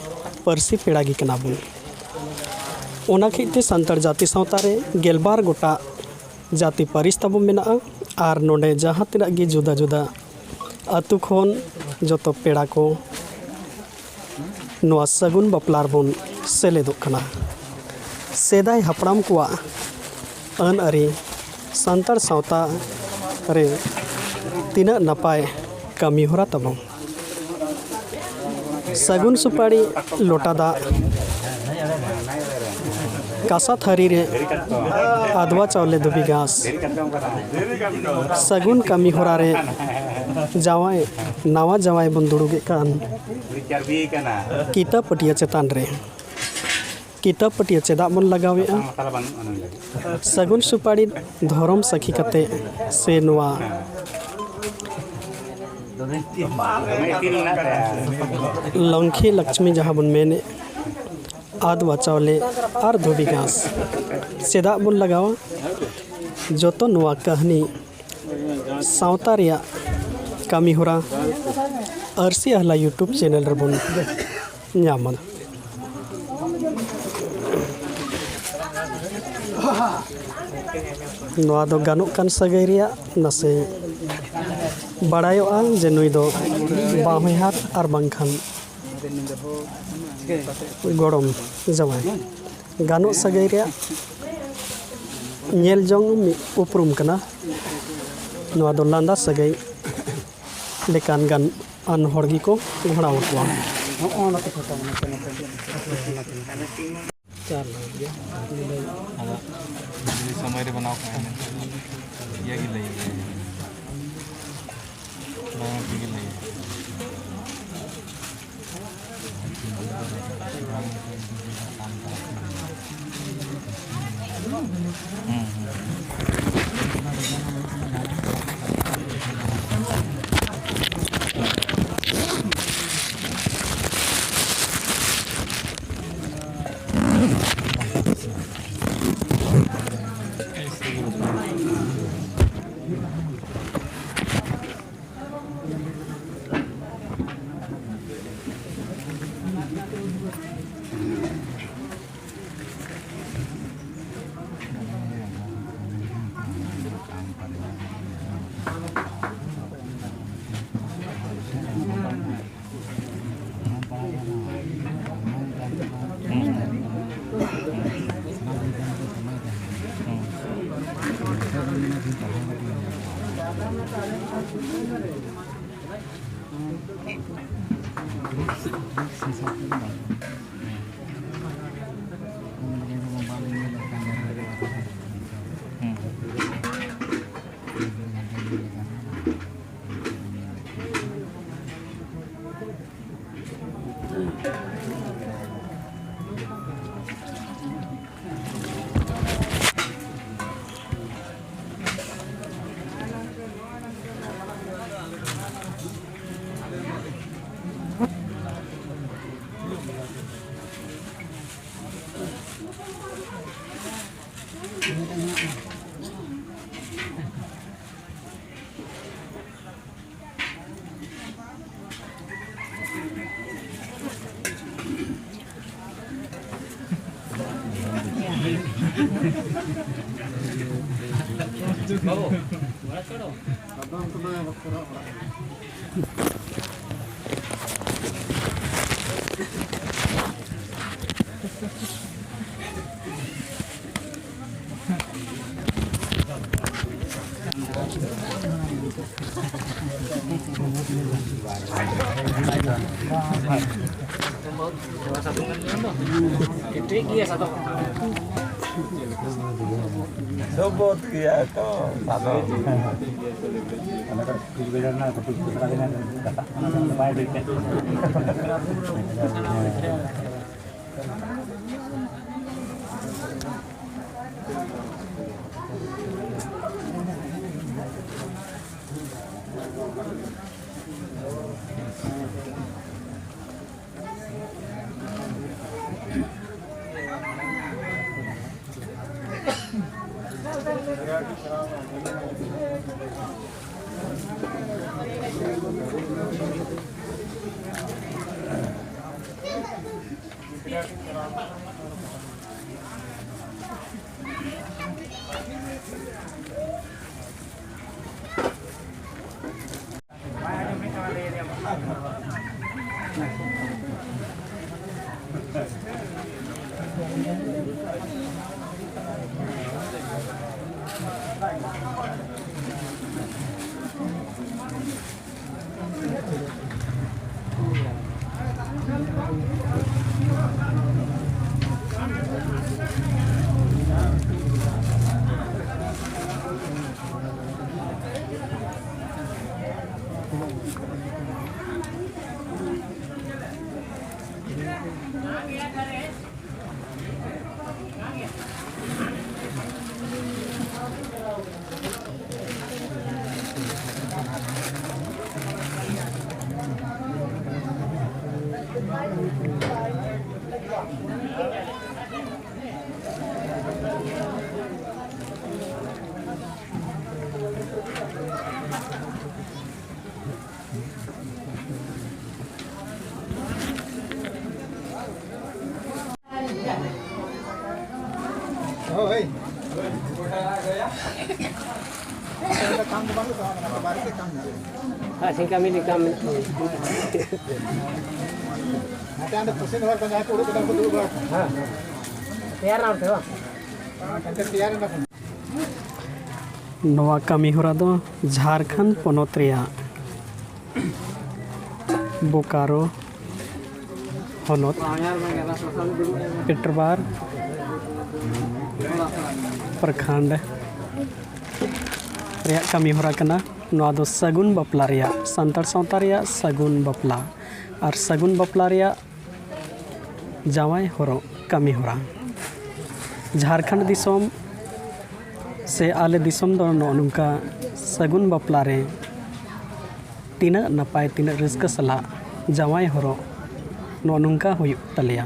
ᱯᱟᱹᱨᱥᱤ ᱯᱮᱲᱟ ᱜᱮ ᱠᱟᱱᱟ ᱵᱚᱱ᱾ ᱚᱱᱟ ᱠᱷᱟᱹᱛᱤᱨ ᱛᱮ ᱥᱟᱱᱛᱟᱲ ᱡᱟᱹᱛᱤ ᱥᱟᱶᱛᱟ ᱨᱮ ᱜᱮᱞᱵᱟᱨ ᱜᱚᱴᱟᱝ ᱡᱟᱹᱛᱤ ᱯᱟᱹᱨᱤᱥ ᱛᱟᱵᱚ ᱢᱮᱱᱟᱜᱼᱟ᱾ ᱟᱨ ᱱᱚᱰᱮ ᱡᱟᱦᱟᱸ ᱛᱤᱱᱟᱹᱜ ᱜᱮ ᱡᱩᱫᱟᱹ ᱡᱩᱫᱟᱹ ᱟᱹᱛᱩ ᱠᱷᱚᱱ ᱡᱚᱛᱚ ᱯᱮᱲᱟ ᱠᱚ ᱱᱚᱣᱟ ᱥᱟᱹᱜᱩᱱ ᱵᱟᱯᱞᱟ ᱨᱮᱵᱚᱱ ᱥᱮᱞᱮᱫᱚᱜ ᱠᱟᱱᱟ᱾ ᱥᱮᱫᱟᱭ ᱦᱟᱯᱲᱟᱢ ᱠᱚᱣᱟᱜ ᱟᱹᱱ ᱟᱹᱨᱤ, ᱥᱟᱱᱛᱟᱲ ᱥᱟᱶᱛᱟ ᱨᱮ ᱛᱤᱱᱟᱹᱜ ᱱᱟᱯᱟᱭ ᱠᱟᱹᱢᱤ ᱦᱚᱨᱟ ᱛᱟᱵᱚᱱ᱾ ᱥᱟᱹᱜᱩᱱ ᱥᱩᱯᱟᱹᱲᱤ, ᱞᱚᱴᱟ ᱫᱟᱜ, ᱠᱟᱸᱥᱟ ᱛᱷᱟᱹᱨᱤ ᱨᱮ ᱟᱫᱽᱣᱟ ᱪᱟᱣᱞᱮ ᱫᱷᱩᱵᱤ ᱜᱷᱟᱸᱥ, ᱥᱟᱹᱜᱩᱱ ᱠᱟᱹᱢᱤ ᱦᱚᱨᱟ ᱨᱮ ᱡᱟᱶᱟᱭ, ᱱᱟᱣᱟ ᱡᱟᱶᱟᱭ ᱵᱚᱱ ᱫᱩᱲᱩᱵᱮᱫ ᱠᱟᱱ ᱠᱤᱛᱟᱹ ᱯᱟᱹᱴᱭᱟᱹ ᱪᱮᱛᱟᱱ ᱨᱮ᱾ ᱠᱤᱛᱟᱹ ᱯᱟᱹᱴᱭᱟᱹ ᱪᱮᱫᱟᱜ ᱵᱚᱱ ᱞᱟᱜᱟᱣᱮᱫᱼᱟ? ᱥᱟᱹᱜᱩᱱ ᱥᱩᱯᱟᱹᱲᱤ ᱫᱷᱚᱨᱚᱢ ᱥᱟᱹᱠᱷᱤ ᱠᱟᱛᱮ ᱥᱮ ᱱᱚᱣᱟ ᱞᱚᱝᱠᱷᱤ ᱞᱚᱠᱪᱷᱢᱤ ᱡᱟᱦᱟᱸ ᱵᱚᱱ ᱢᱮᱱᱮᱫ, ᱟᱫᱽᱣᱟ ᱪᱟᱣᱞᱮ ᱟᱨ ᱫᱷᱩᱵᱤ ᱜᱷᱟᱸᱥ ᱪᱮᱫᱟᱜ ᱵᱚᱱ ᱞᱟᱜᱟᱣᱟ? ᱡᱚᱛᱚ ᱱᱚᱣᱟ ᱠᱟᱹᱦᱱᱤ ᱥᱟᱶᱛᱟ ᱨᱮᱭᱟᱜ ᱠᱟᱹᱢᱤ ᱦᱚᱨᱟ ᱟᱹᱨᱥᱤ ᱟᱦᱞᱟ YouTube ᱪᱮᱱᱮᱞ ᱨᱮᱵᱚᱱ ᱧᱟᱢᱟ᱾ ᱱᱚᱣᱟ ᱫᱚ ᱜᱟᱱᱚᱜ ᱠᱟᱱ ᱥᱟᱹᱜᱟᱹᱭ ᱨᱮᱭᱟᱜ ᱱᱟᱥᱮ ᱵᱟᱲᱟᱭᱚᱜᱼᱟ ᱡᱮ ᱱᱩᱭ ᱫᱚ ᱵᱟᱦᱚᱧᱦᱟᱨ ᱟᱨ ᱵᱟᱝᱠᱷᱟᱱ ᱜᱚᱲᱚᱢ ᱡᱟᱶᱟᱭ᱾ ᱜᱟᱱᱚᱜ ᱥᱟᱹᱜᱟᱹᱭ ᱨᱮᱭᱟᱜ ᱧᱮᱞ ᱡᱚᱝ ᱢᱤᱫ ᱩᱯᱨᱩᱢ ᱠᱟᱱᱟ᱾ ᱱᱚᱣᱟ ᱫᱚ ᱞᱟᱸᱫᱟ ᱥᱟᱹᱜᱟᱹᱭ ᱞᱮᱠᱟᱱ ᱜᱟᱱ ᱟᱱ ᱦᱚᱲ ᱜᱮᱠᱚ ᱜᱷᱚᱲᱟᱣ ᱟᱠᱚᱣᱟ᱾ ᱟᱫᱚ ᱡᱩᱫᱤ ᱥᱚᱢᱚᱭ ᱨᱮ ᱵᱮᱱᱟᱣ ᱠᱷᱟᱱ ᱤᱭᱟᱹ ᱜᱮ ᱞᱟᱹᱭ ᱜᱮ᱾ ᱵᱟᱝ ᱴᱷᱤᱠ ᱜᱮ ᱞᱟᱹᱭ᱾ ᱠᱮᱴᱮᱡ ᱜᱮᱭᱟ ᱥᱟᱫᱚᱢ᱾ ᱥᱚᱵᱚᱛ ᱜᱮᱭᱟ ᱠᱚ ᱥᱟᱫᱚᱢ᱾ ᱚᱱᱟ ᱫᱚ ᱴᱤᱠ ᱵᱮᱲᱟ ᱨᱮᱱᱟᱜ ᱠᱟᱹᱴᱤᱡ ᱠᱟᱛᱷᱟ ᱠᱟᱱᱟ, ᱵᱟᱭ ᱵᱮᱪ᱾ ᱟᱨ ᱥᱤᱝᱠᱟ ᱢᱤᱫ ᱞᱮᱠᱟ ᱢᱮᱱᱟᱜ ᱛᱤᱧᱟᱹ᱾ ᱦᱮᱸ᱾ ᱛᱮᱭᱟᱨ ᱮᱱᱟ ᱚᱱᱛᱮ ᱵᱟᱝ? ᱱᱚᱣᱟ ᱠᱟᱹᱢᱤ ᱦᱚᱨᱟ ᱫᱚ ᱡᱷᱟᱲᱠᱷᱚᱸᱰ ᱯᱚᱱᱚᱛ ᱨᱮᱭᱟᱜ ᱵᱳᱠᱟᱨᱳ ᱦᱚᱱᱚᱛ ᱯᱮᱴᱨᱵᱟᱨ ᱯᱨᱚᱠᱷᱚᱸᱰ ᱨᱮᱭᱟᱜ ᱠᱟᱹᱢᱤ ᱦᱚᱨᱟ ᱠᱟᱱᱟ᱾ ᱱᱚᱣᱟ ᱫᱚ ᱥᱟᱹᱜᱩᱱ ᱵᱟᱯᱞᱟ ᱨᱮᱭᱟᱜ, ᱥᱟᱱᱛᱟᱲ ᱥᱟᱶᱛᱟ ᱨᱮᱭᱟᱜ ᱥᱟᱹᱜᱩᱱ ᱵᱟᱯᱞᱟ ᱟᱨ ᱥᱟᱹᱜᱩᱱ ᱵᱟᱯᱞᱟ ᱨᱮᱭᱟᱜ ᱡᱟᱶᱟᱭ ᱦᱚᱨᱚᱜ ᱠᱟᱹᱢᱤ ᱦᱚᱨᱟ᱾ ᱡᱷᱟᱲᱠᱷᱚᱸᱰ ᱫᱤᱥᱚᱢ ᱥᱮ ᱟᱞᱮ ᱫᱤᱥᱚᱢ ᱫᱚ ᱱᱚᱜᱼᱚ ᱱᱚᱝᱠᱟ ᱥᱟᱹᱜᱩᱱ ᱵᱟᱯᱞᱟ ᱨᱮ ᱛᱤᱱᱟᱹᱜ ᱱᱟᱯᱟᱭ, ᱛᱤᱱᱟᱹᱜ ᱨᱟᱹᱥᱠᱟᱹ ᱥᱟᱞᱟᱜ ᱡᱟᱶᱟᱭ ᱦᱚᱨᱚᱜ ᱱᱚᱜᱼᱚ ᱱᱚᱝᱠᱟ ᱦᱩᱭᱩᱜ ᱛᱟᱞᱮᱭᱟ᱾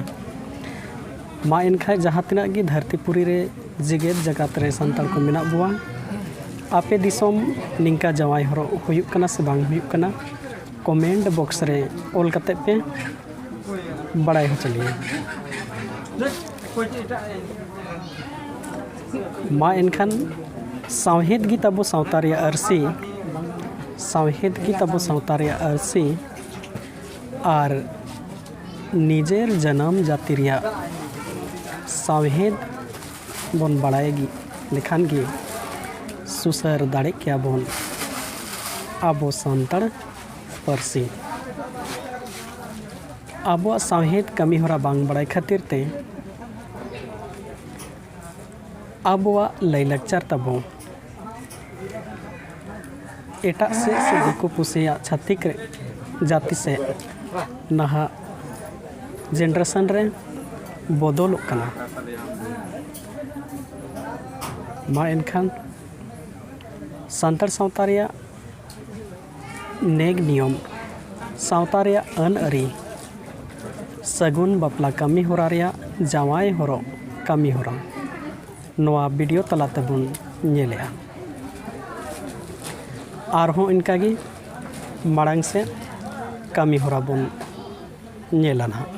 ᱢᱟ ᱮᱱᱠᱷᱟᱡ ᱡᱟᱦᱟᱸ ᱛᱤᱱᱟᱹᱜ ᱜᱮ ᱫᱷᱟᱹᱨᱛᱤ ᱯᱩᱨᱤ ᱨᱮ, ᱡᱮᱜᱮᱛ ᱡᱟᱠᱟᱛ ᱨᱮ ᱥᱟᱱᱛᱟᱲ ᱠᱚ ᱢᱮᱱᱟᱜ ᱵᱚᱣᱟ, ᱟᱯᱮ ᱫᱤᱥᱚᱢ ᱱᱤᱝᱠᱟ ᱡᱟᱶᱟᱭ ᱦᱚᱨᱚᱜ ᱦᱩᱭᱩᱜ ᱠᱟᱱᱟ ᱥᱮ ᱵᱟᱝ ᱦᱩᱭᱩᱜ ᱠᱟᱱᱟ, ᱠᱚᱢᱮᱱᱴ ᱵᱚᱠᱥ ᱨᱮ ᱚᱞ ᱠᱟᱛᱮ ᱯᱮ ᱵᱟᱲᱟᱭ ᱦᱚᱪᱚ ᱞᱮᱭᱟ᱾ ᱢᱟ ᱮᱱᱠᱷᱟᱱ, ᱥᱟᱶᱦᱮᱫ ᱜᱮ ᱛᱟᱵᱚ ᱥᱟᱶᱛᱟ ᱨᱮᱭᱟᱜ ᱟᱹᱨᱥᱤ, ᱥᱟᱶᱦᱮᱫ ᱜᱮ ᱛᱟᱵᱚ ᱥᱟᱶᱛᱟ ᱨᱮᱭᱟᱜ ᱟᱹᱨᱥᱤ, ᱟᱨ ᱱᱤᱡᱮᱨ ᱡᱟᱱᱟᱢ ᱡᱟᱹᱛᱤ ᱨᱮᱭᱟᱜ ᱥᱟᱶᱦᱮᱫ ᱵᱚᱱ ᱵᱟᱲᱟᱭ ᱜᱮ ᱞᱮᱠᱷᱟᱱ ᱜᱮ ᱥᱩᱥᱟᱹᱨ ᱫᱟᱲᱮᱜ ᱜᱮᱭᱟ ᱵᱚᱱ ᱟᱵᱚ ᱥᱟᱱᱛᱟᱲ ᱯᱟᱹᱨᱥᱤ᱾ ᱟᱵᱚᱣᱟᱜ ᱥᱟᱶᱦᱮᱫ ᱠᱟᱹᱢᱤ ᱦᱚᱨᱟ ᱵᱟᱝ ᱵᱟᱲᱟᱭ ᱠᱷᱟᱹᱛᱤᱨ ᱛᱮ ᱟᱵᱚᱣᱟᱜ ᱞᱟᱭᱼᱞᱟᱠᱪᱟᱨ ᱛᱟᱵᱚ ᱮᱴᱟᱜ ᱥᱮᱫ ᱥᱮ ᱫᱤᱠᱩ ᱯᱩᱥᱤᱭᱟᱜ ᱪᱷᱟᱹᱛᱤᱠ ᱨᱮ ᱡᱟᱹᱛᱤ ᱥᱮᱫ ᱱᱟᱦᱟᱜ ᱡᱮᱱᱟᱨᱮᱥᱚᱱ ᱨᱮ ᱵᱚᱫᱚᱞᱚᱜ ᱠᱟᱱᱟ᱾ ᱢᱟ ᱮᱱᱠᱷᱟᱱ ᱥᱟᱱᱛᱟᱲ ᱥᱟᱶᱛᱟ ᱨᱮᱭᱟᱜ ᱱᱮᱠ ᱱᱤᱭᱚᱢ, ᱥᱟᱶᱛᱟ ᱨᱮᱭᱟᱜ ᱟᱹᱱ ᱟᱹᱨᱤ, ᱥᱟᱹᱜᱩᱱ ᱵᱟᱯᱞᱟ ᱠᱟᱹᱢᱤ ᱦᱚᱨᱟ ᱨᱮᱭᱟᱜ ᱡᱟᱶᱟᱭ ᱦᱚᱨᱚᱜ ᱠᱟᱹᱢᱤ ᱦᱚᱨᱟ ᱱᱚᱣᱟ ᱵᱷᱤᱰᱤᱭᱳ ᱛᱟᱞᱟ ᱛᱮᱵᱚᱱ ᱧᱮᱞᱮᱜᱼᱟ᱾ ᱟᱨᱦᱚᱸ ᱤᱱᱠᱟᱜᱮ ᱢᱟᱲᱟᱝ ᱥᱮᱫ ᱠᱟᱹᱢᱤ ᱦᱚᱨᱟ ᱵᱚᱱ ᱧᱮᱞᱟ ᱱᱟᱦᱟᱜ᱾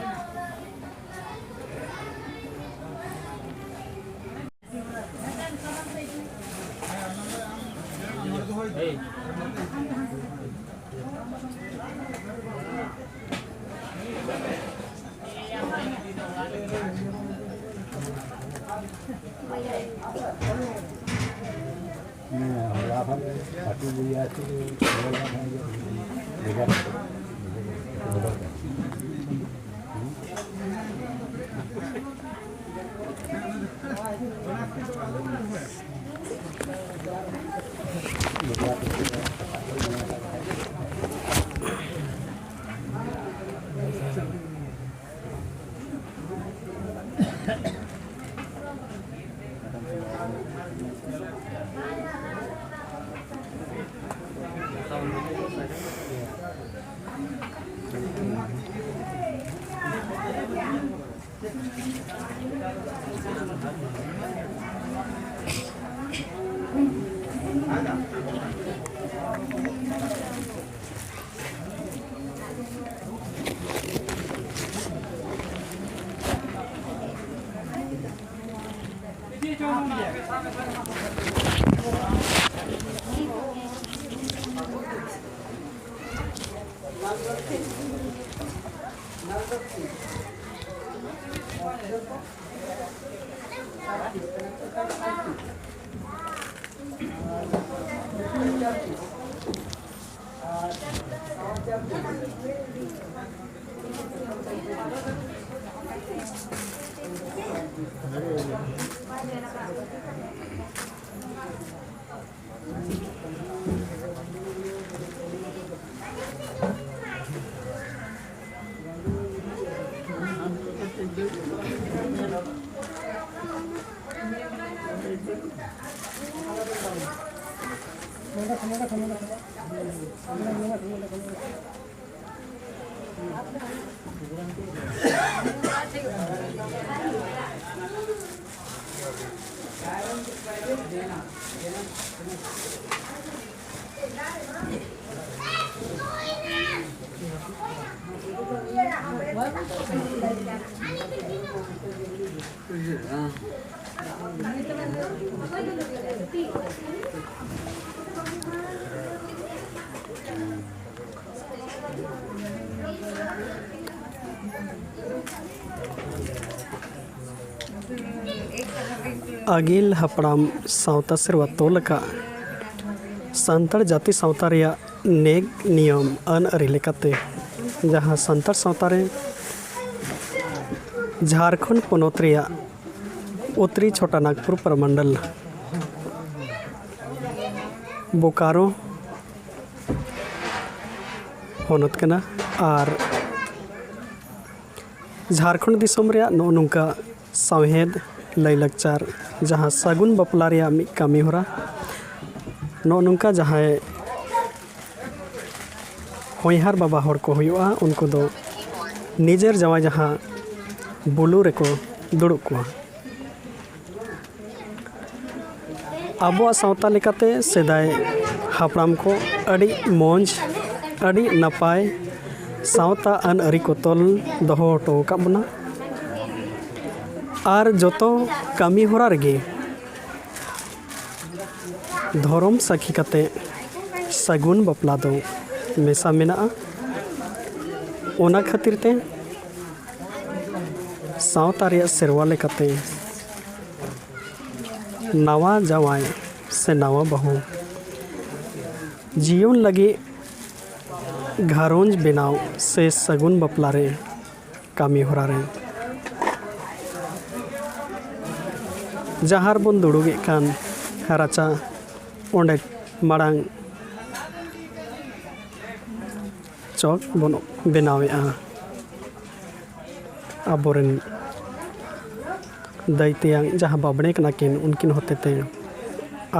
ᱟᱹᱜᱤᱞ ᱦᱟᱯᱲᱟᱢ ᱥᱟᱶᱛᱟ ᱥᱮᱨᱣᱟ ᱛᱚᱞ ᱟᱠᱟᱫ ᱥᱟᱱᱛᱟᱲ ᱡᱟᱹᱛᱤ ᱥᱟᱶᱛᱟ ᱨᱮᱭᱟᱜ ᱱᱮᱠ ᱱᱤᱭᱚᱢ ᱟᱹᱱ ᱟᱹᱨᱤ ᱞᱮᱠᱟᱛᱮ, ᱡᱟᱦᱟᱸ ᱥᱟᱱᱛᱟᱲ ᱥᱟᱶᱛᱟ ᱨᱮ ᱡᱷᱟᱲᱠᱷᱚᱸᱰ ᱯᱚᱱᱚᱛ ᱨᱮᱭᱟᱜ ᱩᱛᱛᱚᱨᱤ ᱪᱷᱳᱴᱟ ᱱᱟᱜᱽᱯᱩᱨ ᱯᱨᱚᱢᱚᱱᱰᱚᱞ, ᱵᱳᱠᱟᱨᱳ ᱦᱚᱱᱚᱛ ᱠᱟᱱᱟ᱾ ᱟᱨ ᱡᱷᱟᱲᱠᱷᱚᱸᱰ ᱫᱤᱥᱚᱢ ᱨᱮᱭᱟᱜ ᱱᱚᱜᱼᱚ ᱱᱚᱝᱠᱟ ᱥᱟᱶᱦᱮᱫ, ᱞᱟᱭᱼᱞᱟᱠᱪᱟᱨ, ᱡᱟᱦᱟᱸ ᱥᱟᱹᱜᱩᱱ ᱵᱟᱯᱞᱟ ᱨᱮᱭᱟᱜ ᱢᱤᱫ ᱠᱟᱹᱢᱤ ᱦᱚᱨᱟ, ᱱᱚᱜᱼᱚ ᱱᱚᱝᱠᱟ ᱡᱟᱦᱟᱸᱭ ᱦᱚᱧᱦᱟᱨ ᱵᱟᱵᱟ ᱦᱚᱲ ᱠᱚ ᱦᱩᱭᱩᱜᱼᱟ, ᱩᱱᱠᱩ ᱫᱚ ᱱᱤᱡᱮᱨ ᱡᱟᱶᱟᱭ ᱡᱟᱦᱟᱸ ᱵᱩᱞᱩ ᱨᱮᱠᱚ ᱫᱩᱲᱩᱵ ᱠᱚᱣᱟ᱾ ᱟᱵᱚᱣᱟᱜ ᱥᱟᱶᱛᱟ ᱞᱮᱠᱟᱛᱮ ᱥᱮᱫᱟᱭ ᱦᱟᱯᱲᱟᱢ ᱠᱚ ᱟᱹᱰᱤ ᱢᱚᱡᱽ, ᱟᱹᱰᱤ ᱱᱟᱯᱟᱭ ᱥᱟᱶᱛᱟ ᱟᱹᱱ ᱟᱹᱨᱤ ᱠᱚ ᱛᱚᱞ ᱫᱚᱦᱚ ᱦᱚᱴᱚ ᱟᱠᱟᱫ ᱵᱚᱱᱟ᱾ ᱟᱨ ᱡᱚᱛᱚ ᱠᱟᱹᱢᱤ ᱦᱚᱨᱟ ᱨᱮᱜᱮ ᱫᱷᱚᱨᱚᱢ ᱥᱟᱹᱠᱷᱤ ᱠᱟᱛᱮ ᱥᱟᱹᱜᱩᱱ ᱵᱟᱯᱞᱟ ᱫᱚ ᱢᱮᱥᱟ ᱢᱮᱱᱟᱜᱼᱟ᱾ ᱚᱱᱟ ᱠᱷᱟᱹᱛᱤᱨ ᱛᱮ ᱥᱟᱶᱛᱟ ᱨᱮᱭᱟᱜ ᱥᱮᱨᱣᱟ ᱞᱮᱠᱟᱛᱮ ᱱᱟᱣᱟ ᱡᱟᱶᱟᱭ ᱥᱮ ᱱᱟᱣᱟ ᱵᱟᱹᱦᱩ ᱡᱤᱭᱚᱱ ᱞᱟᱹᱜᱤᱫ ᱜᱷᱟᱨᱚᱸᱡᱽ ᱵᱮᱱᱟᱣ ᱥᱮ ᱥᱟᱹᱜᱩᱱ ᱵᱟᱯᱞᱟ ᱨᱮ ᱠᱟᱹᱢᱤ ᱦᱚᱨᱟ ᱨᱮ ᱡᱟᱦᱟᱸ ᱨᱮᱵᱚᱱ ᱫᱩᱲᱩᱵᱮᱫ ᱠᱟᱱ ᱨᱟᱪᱟ, ᱚᱸᱰᱮ ᱢᱟᱲᱟᱝ ᱪᱚᱠ ᱵᱚᱱ ᱵᱮᱱᱟᱣᱮᱫᱼᱟ᱾ ᱟᱵᱚᱨᱮᱱ ᱫᱟᱹᱭ ᱛᱮᱭᱟᱝ ᱡᱟᱦᱟᱸ ᱵᱟᱵᱽᱲᱮ ᱠᱟᱱᱟ ᱠᱤᱱ, ᱩᱱᱠᱤᱱ ᱦᱚᱛᱮᱛᱮ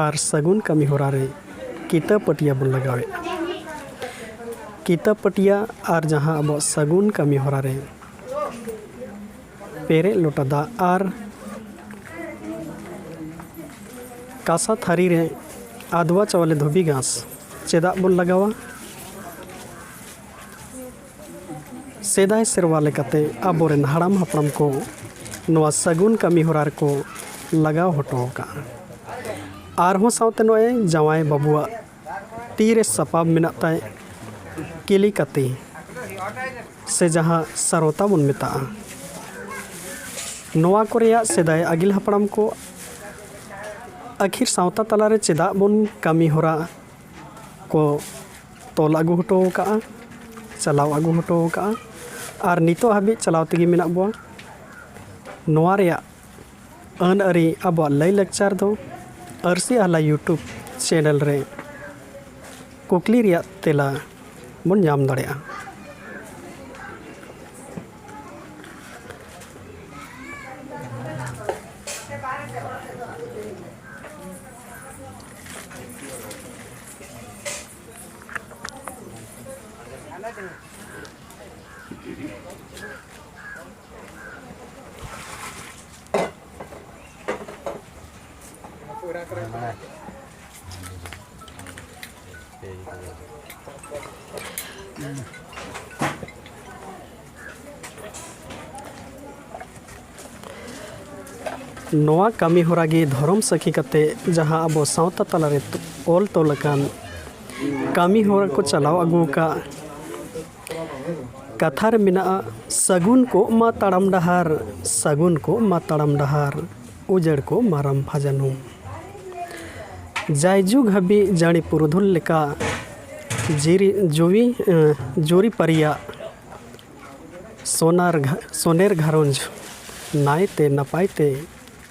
ᱟᱨ ᱥᱟᱹᱜᱩᱱ ᱠᱟᱹᱢᱤ ᱦᱚᱨᱟ ᱨᱮ ᱠᱤᱛᱟᱹ ᱯᱟᱹᱴᱤᱭᱟ ᱵᱚᱱ ᱞᱟᱜᱟᱣᱮᱫᱼᱟ᱾ ᱠᱤᱛᱟᱹ ᱯᱟᱹᱴᱤᱭᱟ ᱟᱨ ᱡᱟᱦᱟᱸ ᱟᱵᱚᱣᱟᱜ ᱥᱟᱹᱜᱩᱱ ᱠᱟᱹᱢᱤ ᱦᱚᱨᱟ ᱨᱮ ᱯᱮᱨᱮᱡ ᱞᱚᱴᱟ ᱫᱟᱜ ᱟᱨ ᱠᱟᱸᱥᱟ ᱛᱷᱟᱹᱨᱤ ᱨᱮ ᱟᱫᱽᱣᱟ ᱪᱟᱣᱞᱮ ᱫᱷᱩᱵᱤ ᱜᱷᱟᱸᱥ ᱪᱮᱫᱟᱜ ᱵᱚᱱ ᱞᱟᱜᱟᱣᱟ? ᱥᱮᱫᱟᱭ ᱥᱮᱨᱣᱟ ᱞᱮᱠᱟᱛᱮ ᱟᱵᱚᱨᱮᱱ ᱦᱟᱲᱟᱢ ᱦᱟᱯᱲᱟᱢ ᱠᱚ ᱱᱚᱣᱟ ᱥᱟᱹᱜᱩᱱ ᱠᱟᱹᱢᱤ ᱦᱚᱨᱟ ᱨᱮᱠᱚ ᱞᱟᱜᱟᱣ ᱦᱚᱴᱚ ᱟᱠᱟᱫᱼᱟ᱾ ᱟᱨᱦᱚᱸ ᱥᱟᱶᱛᱮ ᱱᱚᱜᱼᱚᱭ ᱡᱟᱶᱟᱭ ᱵᱟᱹᱵᱩᱣᱟᱜ ᱛᱤ ᱨᱮ ᱥᱟᱯᱟᱵ ᱢᱮᱱᱟᱜ ᱛᱟᱭ, ᱠᱤᱞᱤ ᱠᱟᱹᱛᱤ, ᱥᱮ ᱡᱟᱦᱟᱸ ᱥᱟᱨᱚᱛᱟ ᱵᱚᱱ ᱢᱮᱛᱟᱜᱼᱟ᱾ ᱱᱚᱣᱟ ᱠᱚ ᱨᱮᱭᱟᱜ ᱥᱮᱫᱟᱭ ᱟᱹᱜᱤᱞ ᱦᱟᱯᱲᱟᱢ ᱠᱚ ᱟᱹᱠᱷᱤᱨ ᱥᱟᱶᱛᱟ ᱛᱟᱞᱟᱨᱮ ᱪᱮᱫᱟᱜ ᱵᱚᱱ ᱠᱟᱹᱢᱤ ᱦᱚᱨᱟ ᱠᱚ ᱛᱚᱞ ᱟᱹᱜᱩ ᱦᱚᱴᱚ ᱟᱠᱟᱫᱼᱟ, ᱪᱟᱞᱟᱣ ᱟᱹᱜᱩ ᱦᱚᱴᱚ ᱟᱠᱟᱫᱼᱟ᱾ ᱟᱨ ᱱᱤᱛᱚᱜ ᱦᱟᱹᱵᱤᱡ ᱪᱟᱞᱟᱣ ᱛᱮᱜᱮ ᱢᱮᱱᱟᱜ ᱵᱚᱣᱟ᱾ ᱱᱚᱣᱟ ᱨᱮᱭᱟᱜ ᱟᱹᱱ ᱟᱹᱨᱤ, ᱟᱵᱚᱣᱟᱜ ᱞᱟᱹᱭᱼᱞᱟᱠᱪᱟᱨ ᱫᱚ ᱟᱹᱨᱥᱤ ᱟᱦᱞᱟ YouTube ᱪᱮᱱᱮᱞ ᱨᱮ ᱠᱩᱠᱞᱤ ᱨᱮᱭᱟᱜ ᱛᱮᱞᱟ ᱵᱚᱱ ᱧᱟᱢ ᱫᱟᱲᱮᱭᱟᱜᱼᱟ᱾ ᱱᱚᱣᱟ ᱠᱟᱹᱢᱤ ᱦᱚᱨᱟ ᱜᱮ ᱫᱷᱚᱨᱚᱢ ᱥᱟᱹᱠᱷᱤ ᱠᱟᱛᱮ ᱡᱟᱦᱟᱸ ᱟᱵᱚ ᱥᱟᱶᱛᱟ ᱛᱟᱞᱟᱨᱮ ᱚᱞ ᱛᱚᱞ ᱟᱠᱟᱱ ᱠᱟᱹᱢᱤ ᱦᱚᱨᱟ ᱠᱚ ᱪᱟᱞᱟᱣ ᱟᱹᱜᱩ ᱟᱠᱟᱫ᱾ ᱠᱟᱛᱷᱟ ᱨᱮ ᱢᱮᱱᱟᱜᱼᱟ, "ᱥᱟᱹᱜᱩᱱ ᱠᱚᱜ ᱢᱟ ᱛᱟᱲᱟᱢ ᱰᱟᱦᱟᱨ, ᱥᱟᱹᱜᱩᱱ ᱠᱚᱜ ᱢᱟ ᱛᱟᱲᱟᱢ ᱰᱟᱦᱟᱨ, ᱩᱡᱟᱹᱲ ᱠᱚᱜ ᱢᱟ ᱨᱟᱢᱵᱷᱟ ᱡᱟᱹᱱᱩᱢ᱾" ᱡᱟᱭᱡᱩᱜᱽ ᱦᱟᱹᱵᱤᱡ ᱡᱟᱹᱲᱤ ᱯᱩᱨᱩᱫᱷᱩᱞ ᱞᱮᱠᱟ ᱡᱤᱨᱤ ᱡᱩᱣᱤ ᱮᱸ, ᱡᱩᱨᱤ ᱯᱟᱹᱨᱤᱭᱟᱜ ᱥᱚᱱᱟᱨ ᱜᱷᱟ-, ᱥᱚᱱᱮᱨ ᱜᱷᱟᱨᱚᱸᱡᱽ ᱱᱟᱭᱛᱮ ᱱᱟᱯᱟᱭ ᱛᱮ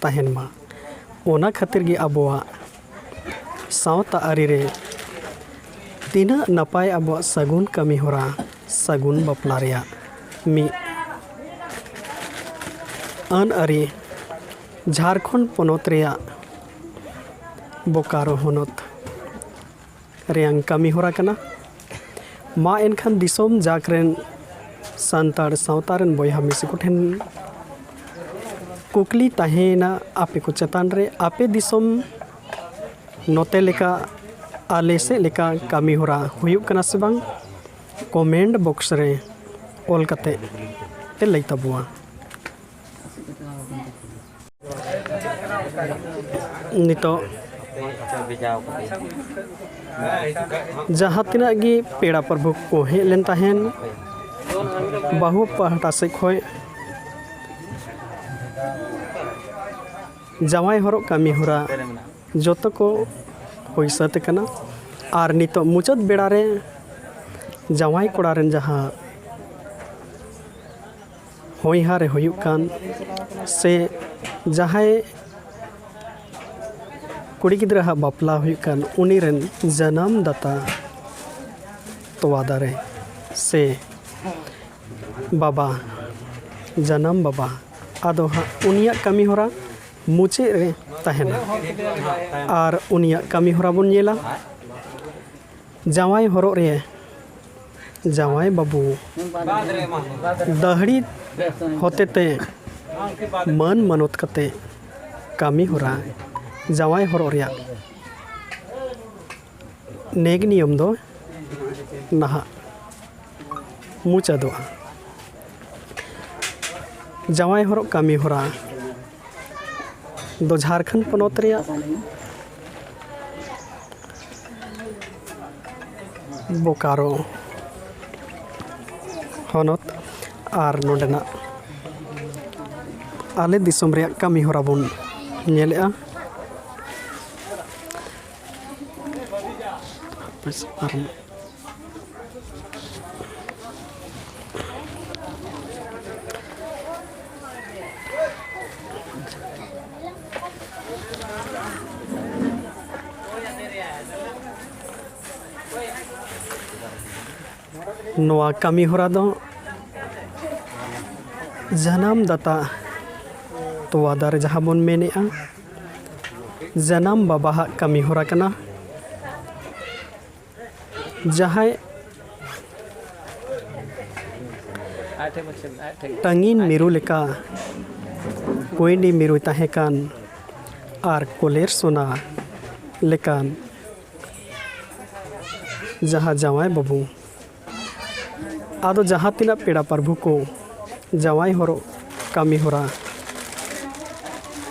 ᱛᱟᱦᱮᱱ ᱢᱟ᱾ ᱚᱱᱟ ᱠᱷᱟᱹᱛᱤᱨ ᱜᱮ ᱟᱵᱚᱣᱟᱜ ᱥᱟᱶᱛᱟ ᱟᱹᱨᱤ ᱨᱮ ᱛᱤᱱᱟᱹᱜ ᱱᱟᱯᱟᱭ ᱟᱵᱚᱣᱟᱜ ᱥᱟᱹᱜᱩᱱ ᱠᱟᱹᱢᱤ ᱦᱚᱨᱟ, ᱥᱟᱹᱜᱩᱱ ᱵᱟᱯᱞᱟ ᱨᱮᱭᱟᱜ ᱢᱤᱫ ᱟᱹᱱ ᱟᱹᱨᱤ ᱡᱷᱟᱲᱠᱷᱚᱸᱰ ᱯᱚᱱᱚᱛ ᱨᱮᱭᱟᱜ ᱵᱳᱠᱟᱨᱳ ᱦᱚᱱᱚᱛ ᱨᱮᱭᱟᱝ ᱠᱟᱹᱢᱤ ᱦᱚᱨᱟ ᱠᱟᱱᱟ᱾ ᱢᱟ ᱮᱱᱠᱷᱟᱱ ᱫᱤᱥᱚᱢ ᱡᱟᱠ ᱨᱮᱱ ᱥᱟᱱᱛᱟᱲ ᱥᱟᱶᱛᱟ ᱨᱮᱱ ᱵᱚᱭᱦᱟ ᱢᱤᱥᱤ ᱠᱚᱴᱷᱮᱱ ᱠᱩᱠᱞᱤ ᱛᱟᱦᱮᱸᱭᱮᱱᱟ, ᱟᱯᱮ ᱠᱚ ᱪᱮᱛᱟᱱ ᱨᱮ, ᱟᱯᱮ ᱫᱤᱥᱚᱢ ᱱᱚᱛᱮ ᱞᱮᱠᱟ, ᱟᱞᱮ ᱥᱮᱫ ᱞᱮᱠᱟ ᱠᱟᱹᱢᱤ ᱦᱚᱨᱟ ᱦᱩᱭᱩᱜ ᱠᱟᱱᱟ ᱥᱮ ᱵᱟᱝ? ᱠᱚᱢᱮᱱᱴ ᱵᱚᱠᱥ ᱨᱮ ᱚᱞ ᱠᱟᱛᱮ ᱯᱮ ᱞᱟᱹᱭ ᱛᱟᱵᱚᱣᱟ᱾ ᱱᱤᱛᱚᱜ ᱡᱟᱦᱟᱸ ᱛᱤᱱᱟᱹᱜ ᱜᱮ ᱯᱮᱲᱟ ᱯᱨᱚᱵᱷᱩ ᱠᱚ ᱦᱮᱡ ᱞᱮᱱ ᱛᱟᱦᱮᱱ, ᱵᱟᱹᱦᱩ ᱯᱟᱦᱴᱟ ᱥᱮᱫ ᱠᱷᱚᱱ ᱡᱟᱶᱟᱭ ᱦᱚᱨᱚᱜ ᱠᱟᱹᱢᱤ ᱦᱚᱨᱟ ᱡᱚᱛᱚ ᱠᱚ ᱦᱩᱭ ᱥᱟᱹᱛ ᱟᱠᱟᱱᱟ᱾ ᱟᱨ ᱱᱤᱛᱚᱜ ᱢᱩᱪᱟᱹᱫ ᱵᱮᱲᱟ ᱨᱮ ᱡᱟᱶᱟᱭ ᱠᱚᱲᱟ ᱨᱮᱱ ᱡᱟᱦᱟᱸ ᱦᱚᱧᱦᱟᱨᱮ ᱦᱩᱭᱩᱜ ᱠᱟᱱ ᱥᱮ ᱡᱟᱦᱟᱸᱭ ᱠᱩᱲᱤ ᱜᱤᱫᱽᱨᱟᱹ ᱦᱟᱜ ᱵᱟᱯᱞᱟ ᱦᱩᱭᱩᱜ ᱠᱟᱱ, ᱩᱱᱤ ᱨᱮᱱ ᱡᱟᱱᱟᱢ ᱫᱟᱛᱟ ᱛᱚᱣᱟ ᱫᱟᱨᱮ ᱥᱮ ᱵᱟᱵᱟ, ᱡᱟᱱᱟᱢ ᱵᱟᱵᱟ, ᱟᱫᱚ ᱦᱟᱸᱜ ᱩᱱᱤᱭᱟᱜ ᱠᱟᱹᱢᱤ ᱦᱚᱨᱟ ᱢᱩᱪᱟᱹᱫ ᱨᱮ ᱛᱟᱦᱮᱱᱟ᱾ ᱟᱨ ᱩᱱᱤᱭᱟᱜ ᱠᱟᱹᱢᱤ ᱦᱚᱨᱟ ᱵᱚᱱ ᱧᱮᱞᱟ᱾ ᱡᱟᱶᱟᱭ ᱦᱚᱨᱚᱜ ᱨᱮ ᱡᱟᱶᱟᱭ ᱵᱟᱹᱵᱩ ᱫᱟᱹᱦᱲᱤ ᱦᱚᱛᱮᱛᱮ ᱢᱟᱹᱱ ᱢᱟᱱᱚᱛ ᱠᱟᱛᱮ ᱠᱟᱹᱢᱤ ᱦᱚᱨᱟ, ᱡᱟᱶᱟᱭ ᱦᱚᱨᱚᱜ ᱨᱮᱭᱟᱜ ᱱᱮᱠ ᱱᱤᱭᱚᱢ ᱫᱚ ᱱᱟᱦᱟᱜ ᱢᱩᱪᱟᱹᱫᱚᱜᱼᱟ᱾ ᱡᱟᱶᱟᱭ ᱦᱚᱨᱚᱜ ᱠᱟᱹᱢᱤ ᱦᱚᱨᱟ ᱫᱚ ᱡᱷᱟᱲᱠᱷᱚᱸᱰ ᱯᱚᱱᱚᱛ ᱨᱮᱭᱟᱜ ᱵᱳᱠᱟᱨᱳ ᱦᱚᱱᱚᱛ ᱟᱨ ᱱᱚᱰᱮᱱᱟᱜ ᱟᱞᱮ ᱫᱤᱥᱚᱢ ᱨᱮᱭᱟᱜ ᱠᱟᱹᱢᱤ ᱦᱚᱨᱟ ᱵᱚᱱ ᱧᱮᱞᱮᱜᱼᱟ᱾ ᱱᱚᱣᱟ ᱠᱟᱹᱢᱤ ᱦᱚᱨᱟ ᱫᱚ ᱡᱟᱱᱟᱢ ᱫᱟᱛᱟ ᱛᱚᱣᱟ ᱫᱟᱨᱮ ᱡᱟᱦᱟᱸ ᱵᱚᱱ ᱢᱮᱱᱮᱜᱼᱟ, ᱡᱟᱱᱟᱢ ᱵᱟᱵᱟᱣᱟᱜ ᱠᱟᱹᱢᱤ ᱦᱚᱨᱟ ᱠᱟᱱᱟ᱾ ᱡᱟᱦᱟᱸᱭ ᱴᱟᱹᱝᱜᱤᱱ ᱢᱤᱨᱩ ᱞᱮᱠᱟ ᱠᱩᱸᱭᱰᱤ ᱢᱤᱨᱩᱭ ᱛᱟᱦᱮᱸ ᱠᱟᱱ ᱟᱨ ᱠᱚᱞᱮᱨ ᱥᱚᱱᱟ ᱞᱮᱠᱟᱱ ᱡᱟᱦᱟᱸ ᱡᱟᱶᱟᱭ ᱵᱟᱹᱵᱩ, ᱟᱫᱚ ᱡᱟᱦᱟᱸ ᱛᱤᱱᱟᱹᱜ ᱯᱮᱲᱟ ᱯᱟᱹᱨᱵᱷᱩ ᱠᱚ ᱡᱟᱶᱟᱭ ᱦᱚᱨᱚᱜ ᱠᱟᱹᱢᱤ ᱦᱚᱨᱟ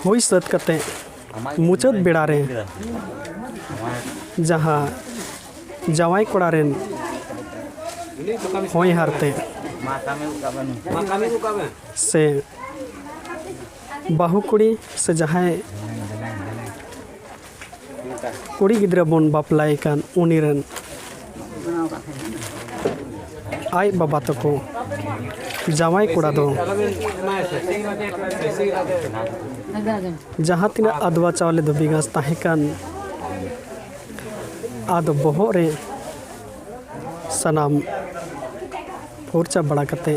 ᱦᱩᱭ ᱥᱟᱹᱛ ᱠᱟᱛᱮ ᱢᱩᱪᱟᱹᱫ ᱵᱮᱲᱟ ᱨᱮ ᱡᱟᱦᱟᱸ ᱡᱟᱶᱟᱭ ᱠᱚᱲᱟ ᱨᱮᱱ ᱦᱚᱧᱦᱟᱨ ᱛᱮ ᱥᱮ ᱵᱟᱹᱦᱩ ᱠᱩᱲᱤ ᱥᱮ ᱡᱟᱦᱟᱸᱭ ᱠᱩᱲᱤ ᱜᱤᱫᱽᱨᱟᱹ ᱵᱚᱱ ᱵᱟᱯᱞᱟᱭᱮ ᱠᱟᱱ, ᱩᱱᱤ ᱨᱮᱱ ᱟᱡ ᱵᱟᱵᱟ ᱛᱟᱠᱚ ᱡᱟᱶᱟᱭ ᱠᱚᱲᱟ ᱫᱚ ᱡᱟᱦᱟᱸ ᱛᱤᱱᱟᱹᱜ ᱟᱫᱽᱣᱟ ᱪᱟᱣᱞᱮ ᱫᱷᱩᱵᱤ ᱜᱷᱟᱸᱥ ᱛᱟᱦᱮᱸ ᱠᱟᱱ, ᱟᱫᱚ ᱵᱚᱦᱚᱜ ᱨᱮ ᱥᱟᱱᱟᱢ ᱯᱷᱩᱨᱪᱟ ᱵᱟᱲᱟ ᱠᱟᱛᱮ,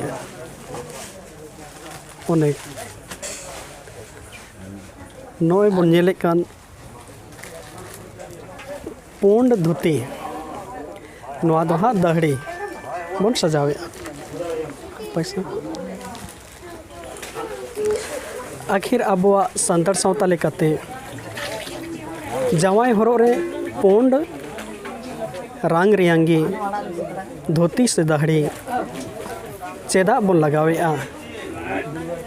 ᱚᱱᱮ ᱱᱚᱜᱼᱚᱭ ᱵᱚᱱ ᱧᱮᱞᱮᱫ ᱠᱟᱱ ᱯᱩᱸᱰ ᱫᱷᱩᱛᱤ, ᱱᱚᱣᱟ ᱫᱚ ᱦᱟᱸᱜ ᱫᱟᱹᱦᱲᱤ ᱵᱚᱱ ᱥᱟᱡᱟᱣᱮᱫᱼᱟ᱾ ᱯᱚᱭᱥᱟ᱾ ᱟᱹᱠᱷᱤᱨ ᱟᱵᱚᱣᱟᱜ ᱥᱟᱱᱛᱟᱲ ᱥᱟᱶᱛᱟ ᱞᱮᱠᱟᱛᱮ ᱡᱟᱶᱟᱭ ᱦᱚᱨᱚᱜ ᱨᱮ ᱯᱩᱸᱰ ᱨᱟᱝ ᱨᱮᱭᱟᱝ ᱜᱮ ᱫᱷᱩᱛᱤ ᱥᱮ ᱫᱟᱹᱦᱲᱤ ᱪᱮᱫᱟᱜ ᱵᱚᱱ ᱞᱟᱜᱟᱣᱮᱫᱼᱟ?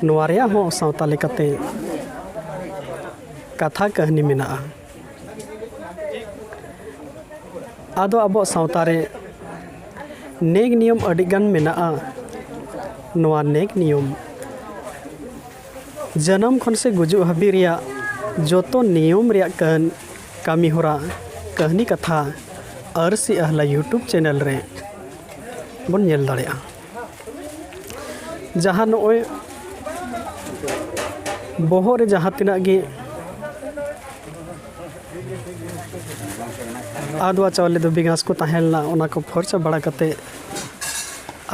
ᱱᱚᱣᱟ ᱨᱮᱭᱟᱜ ᱦᱚᱸ ᱥᱟᱶᱛᱟ ᱞᱮᱠᱟᱛᱮ ᱠᱟᱛᱷᱟ ᱠᱟᱹᱦᱱᱤ ᱢᱮᱱᱟᱜᱼᱟ᱾ ᱟᱫᱚ ᱟᱵᱚᱣᱟᱜ ᱥᱟᱶᱛᱟ ᱨᱮ ᱱᱮᱠ ᱱᱤᱭᱚᱢ ᱟᱹᱰᱤ ᱜᱟᱱ ᱢᱮᱱᱟᱜᱼᱟ᱾ ᱱᱚᱣᱟ ᱱᱮᱠ ᱱᱤᱭᱚᱢ ᱡᱟᱱᱟᱢ ᱠᱷᱚᱱ ᱥᱮ ᱜᱩᱡᱩᱜ ᱦᱟᱹᱵᱤᱡ ᱨᱮᱭᱟᱜ ᱡᱚᱛᱚ ᱱᱤᱭᱚᱢ ᱨᱮᱭᱟᱜ ᱠᱟᱹᱦᱱ-, ᱠᱟᱹᱢᱤ ᱦᱚᱨᱟ, ᱠᱟᱹᱦᱱᱤ ᱠᱟᱛᱷᱟ ᱟᱹᱨᱥᱤ ᱟᱦᱞᱟ YouTube channel ᱨᱮ ᱵᱚᱱ ᱧᱮᱞ ᱫᱟᱲᱮᱭᱟᱜᱼᱟ᱾ ᱡᱟᱦᱟᱸ ᱱᱚᱜᱼᱚᱭ ᱵᱚᱦᱚᱜ ᱨᱮ ᱡᱟᱦᱟᱸ ᱛᱤᱱᱟᱹᱜ ᱜᱮ ᱟᱫᱽᱣᱟ ᱪᱟᱣᱞᱮ ᱫᱷᱩᱵᱤ ᱜᱷᱟᱸᱥ ᱠᱚ ᱛᱟᱦᱮᱸ ᱞᱮᱱᱟ, ᱚᱱᱟ ᱠᱚ ᱯᱷᱚᱨᱪᱟ ᱵᱟᱲᱟ ᱠᱟᱛᱮ,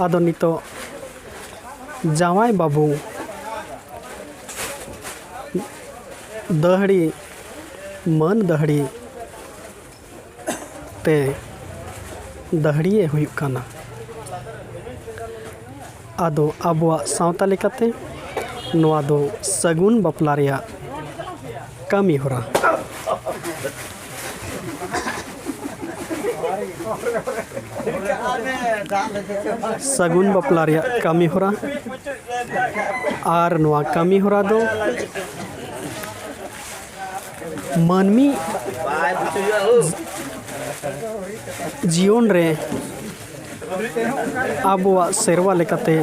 ᱟᱫᱚ ᱱᱤᱛᱚᱜ ᱡᱟᱶᱟᱭ ᱵᱟᱹᱵᱩ ᱫᱟᱹᱦᱲᱤ, ᱢᱟᱹᱱ ᱫᱟᱹᱦᱲᱤ ᱛᱮ ᱫᱟᱹᱦᱲᱤᱭᱮ ᱦᱩᱭᱩᱜ ᱠᱟᱱᱟ᱾ ᱟᱫᱚ ᱟᱵᱚᱣᱟᱜ ᱥᱟᱶᱛᱟ ᱞᱮᱠᱟᱛᱮ ᱱᱚᱣᱟ ᱫᱚ ᱥᱟᱹᱜᱩᱱ ᱵᱟᱯᱞᱟ ᱨᱮᱭᱟᱜ ᱠᱟᱹᱢᱤ ᱦᱚᱨᱟ᱾ ᱥᱟᱹᱜᱩᱱ ᱵᱟᱯᱞᱟ ᱨᱮᱭᱟᱜ ᱠᱟᱹᱢᱤ ᱦᱚᱨᱟ᱾ ᱟᱨ ᱱᱚᱣᱟ ᱠᱟᱹᱢᱤ ᱦᱚᱨᱟ ᱫᱚ ᱢᱟᱹᱱᱢᱤ ᱡᱤᱭᱚᱱ ᱨᱮ ᱟᱵᱚᱣᱟᱜ ᱥᱮᱨᱣᱟ ᱞᱮᱠᱟᱛᱮ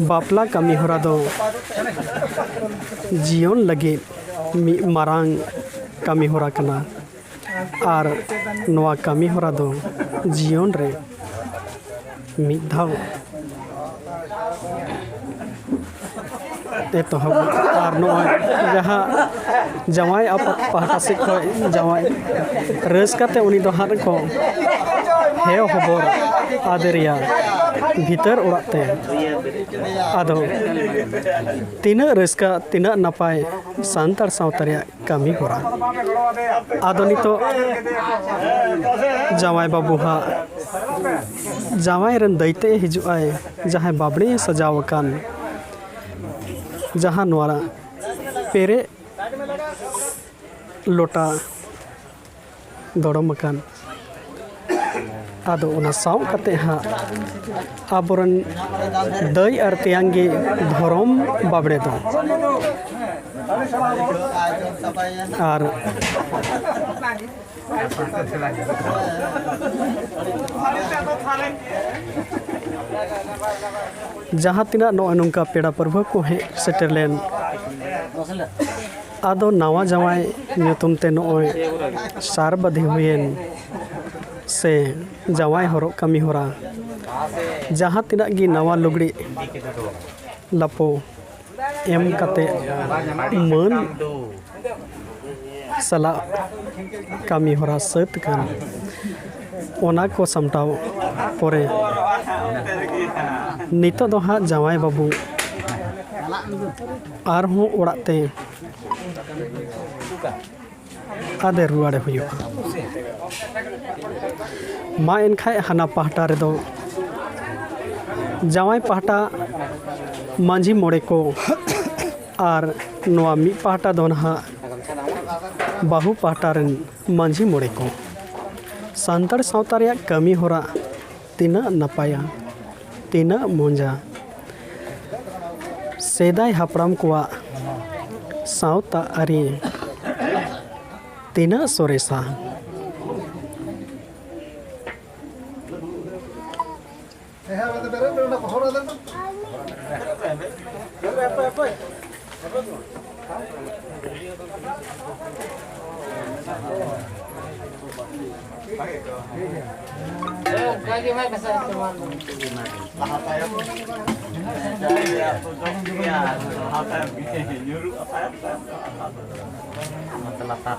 ᱵᱟᱯᱞᱟ ᱠᱟᱹᱢᱤ ᱦᱚᱨᱟ ᱫᱚ ᱡᱤᱭᱚᱱ ᱞᱟᱹᱜᱤᱫ ᱢᱤᱫ ᱢᱟᱨᱟᱝ ᱠᱟᱹᱢᱤ ᱦᱚᱨᱟ ᱠᱟᱱᱟ᱾ ᱟᱨ ᱱᱚᱣᱟ ᱠᱟᱹᱢᱤ ᱦᱚᱨᱟ ᱫᱚ ᱡᱤᱭᱚᱱ ᱨᱮ ᱢᱤᱫ ᱫᱷᱟᱣ ᱮᱛᱚᱦᱚᱵ᱾ ᱟᱨ ᱱᱚᱜᱼᱚᱭ ᱡᱟᱦᱟᱸ ᱡᱟᱶᱟᱭ ᱟᱯᱟᱛ ᱯᱟᱦᱴᱟ ᱥᱮᱫ ᱠᱷᱚᱱ ᱡᱟᱶᱟᱭ ᱨᱟᱹᱥᱠᱟᱹ ᱛᱮ ᱩᱱᱤ ᱫᱚ ᱦᱟᱸᱜ ᱠᱚ ᱦᱮᱸ ᱦᱚᱵᱚᱨ ᱟᱫᱮᱨᱮᱭᱟ ᱵᱷᱤᱛᱟᱹᱨ ᱚᱲᱟᱜ ᱛᱮ᱾ ᱟᱫᱚ ᱛᱤᱱᱟᱹᱜ ᱨᱟᱹᱥᱠᱟᱹ, ᱛᱤᱱᱟᱹᱜ ᱱᱟᱯᱟᱭ ᱥᱟᱱᱛᱟᱲ ᱥᱟᱶᱛᱟ ᱨᱮᱭᱟᱜ ᱠᱟᱹᱢᱤ ᱦᱚᱨᱟ᱾ ᱟᱫᱚ ᱱᱤᱛᱚᱜ ᱡᱟᱶᱟᱭ ᱵᱟᱹᱵᱩ ᱦᱟᱸᱜ ᱡᱟᱶᱟᱭ ᱨᱮᱱ ᱫᱟᱹᱭᱛᱮ ᱦᱤᱡᱩᱜ ᱟᱭ, ᱡᱟᱦᱟᱸᱭ ᱵᱟᱵᱽᱲᱮ ᱥᱟᱡᱟᱣ ᱟᱠᱟᱱ, ᱡᱟᱦᱟᱸ ᱱᱚᱣᱟ ᱯᱮᱨᱮᱡ ᱞᱚᱴᱟ ᱫᱚᱲᱚᱢ ᱟᱠᱟᱱ᱾ ᱟᱫᱚ ᱚᱱᱟ ᱥᱟᱶ ᱠᱟᱛᱮ ᱦᱟᱸᱜ ᱟᱵᱚᱨᱮᱱ ᱫᱟᱹᱭ ᱟᱨ ᱛᱮᱭᱟᱝ ᱜᱮ ᱫᱷᱚᱨᱚᱢ ᱵᱟᱵᱽᱲᱮ ᱫᱚ᱾ ᱟᱨ ᱡᱟᱦᱟᱸ ᱛᱤᱱᱟᱹᱜ ᱱᱚᱜᱼᱚᱭ ᱱᱚᱝᱠᱟ ᱯᱮᱲᱟ ᱯᱟᱹᱨᱵᱷᱟᱹ ᱠᱚ ᱦᱮᱡ ᱥᱮᱴᱮᱨ ᱞᱮᱱ, ᱟᱫᱚ ᱱᱟᱣᱟ ᱡᱟᱶᱟᱭ ᱧᱩᱛᱩᱢ ᱛᱮ ᱱᱚᱜᱼᱚᱭ ᱥᱟᱨ ᱵᱟᱸᱫᱷᱮ ᱦᱩᱭᱮᱱ ᱥᱮ ᱡᱟᱶᱟᱭ ᱦᱚᱨᱚᱜ ᱠᱟᱹᱢᱤ ᱦᱚᱨᱟ, ᱡᱟᱦᱟᱸ ᱛᱤᱱᱟᱹᱜ ᱜᱮ ᱱᱟᱣᱟ ᱞᱩᱜᱽᱲᱤ ᱞᱟᱯᱚ ᱮᱢ ᱠᱟᱛᱮ ᱢᱟᱹᱱ ᱥᱟᱞᱟᱜ ᱠᱟᱹᱢᱤ ᱦᱚᱨᱟ ᱥᱟᱹᱛ ᱠᱟᱱ, ᱚᱱᱟ ᱠᱚ ᱥᱟᱢᱴᱟᱣ ᱯᱚᱨᱮ ᱱᱤᱛᱚᱜ ᱫᱚ ᱦᱟᱸᱜ ᱡᱟᱶᱟᱭ ᱵᱟᱹᱵᱩ ᱟᱨᱦᱚᱸ ᱚᱲᱟᱜ ᱛᱮ ᱟᱫᱮᱨ ᱨᱩᱣᱟᱹᱲᱮ ᱦᱩᱭᱩᱜᱼᱟ᱾ ᱢᱟ ᱮᱱᱠᱷᱟᱡ ᱦᱟᱱᱟ ᱯᱟᱦᱴᱟ ᱨᱮᱫᱚ ᱡᱟᱶᱟᱭ ᱯᱟᱦᱴᱟ ᱢᱟᱹᱡᱷᱤ ᱢᱚᱬᱮ ᱠᱚ ᱟᱨ ᱱᱚᱣᱟ ᱢᱤᱫ ᱯᱟᱦᱴᱟ ᱫᱚ ᱱᱟᱦᱟᱜ ᱵᱟᱹᱦᱩ ᱯᱟᱦᱴᱟ ᱨᱮᱱ ᱢᱟᱹᱡᱷᱤ ᱢᱚᱬᱮ ᱠᱚ᱾ ᱥᱟᱱᱛᱟᱲ ᱥᱟᱶᱛᱟ ᱨᱮᱭᱟᱜ ᱠᱟᱹᱢᱤ ᱦᱚᱨᱟ ᱛᱤᱱᱟᱹᱜ ᱱᱟᱯᱟᱭᱟ, ᱛᱤᱱᱟᱹᱜ ᱢᱚᱡᱟ, ᱥᱮᱫᱟᱭ ᱦᱟᱯᱲᱟᱢ ᱠᱚᱣᱟᱜ ᱥᱟᱶᱛᱟ ᱟᱹᱨᱤ ᱛᱤᱱᱟᱹᱜ ᱥᱚᱨᱮᱥᱟ᱾ ᱞᱟᱛᱟᱨ᱾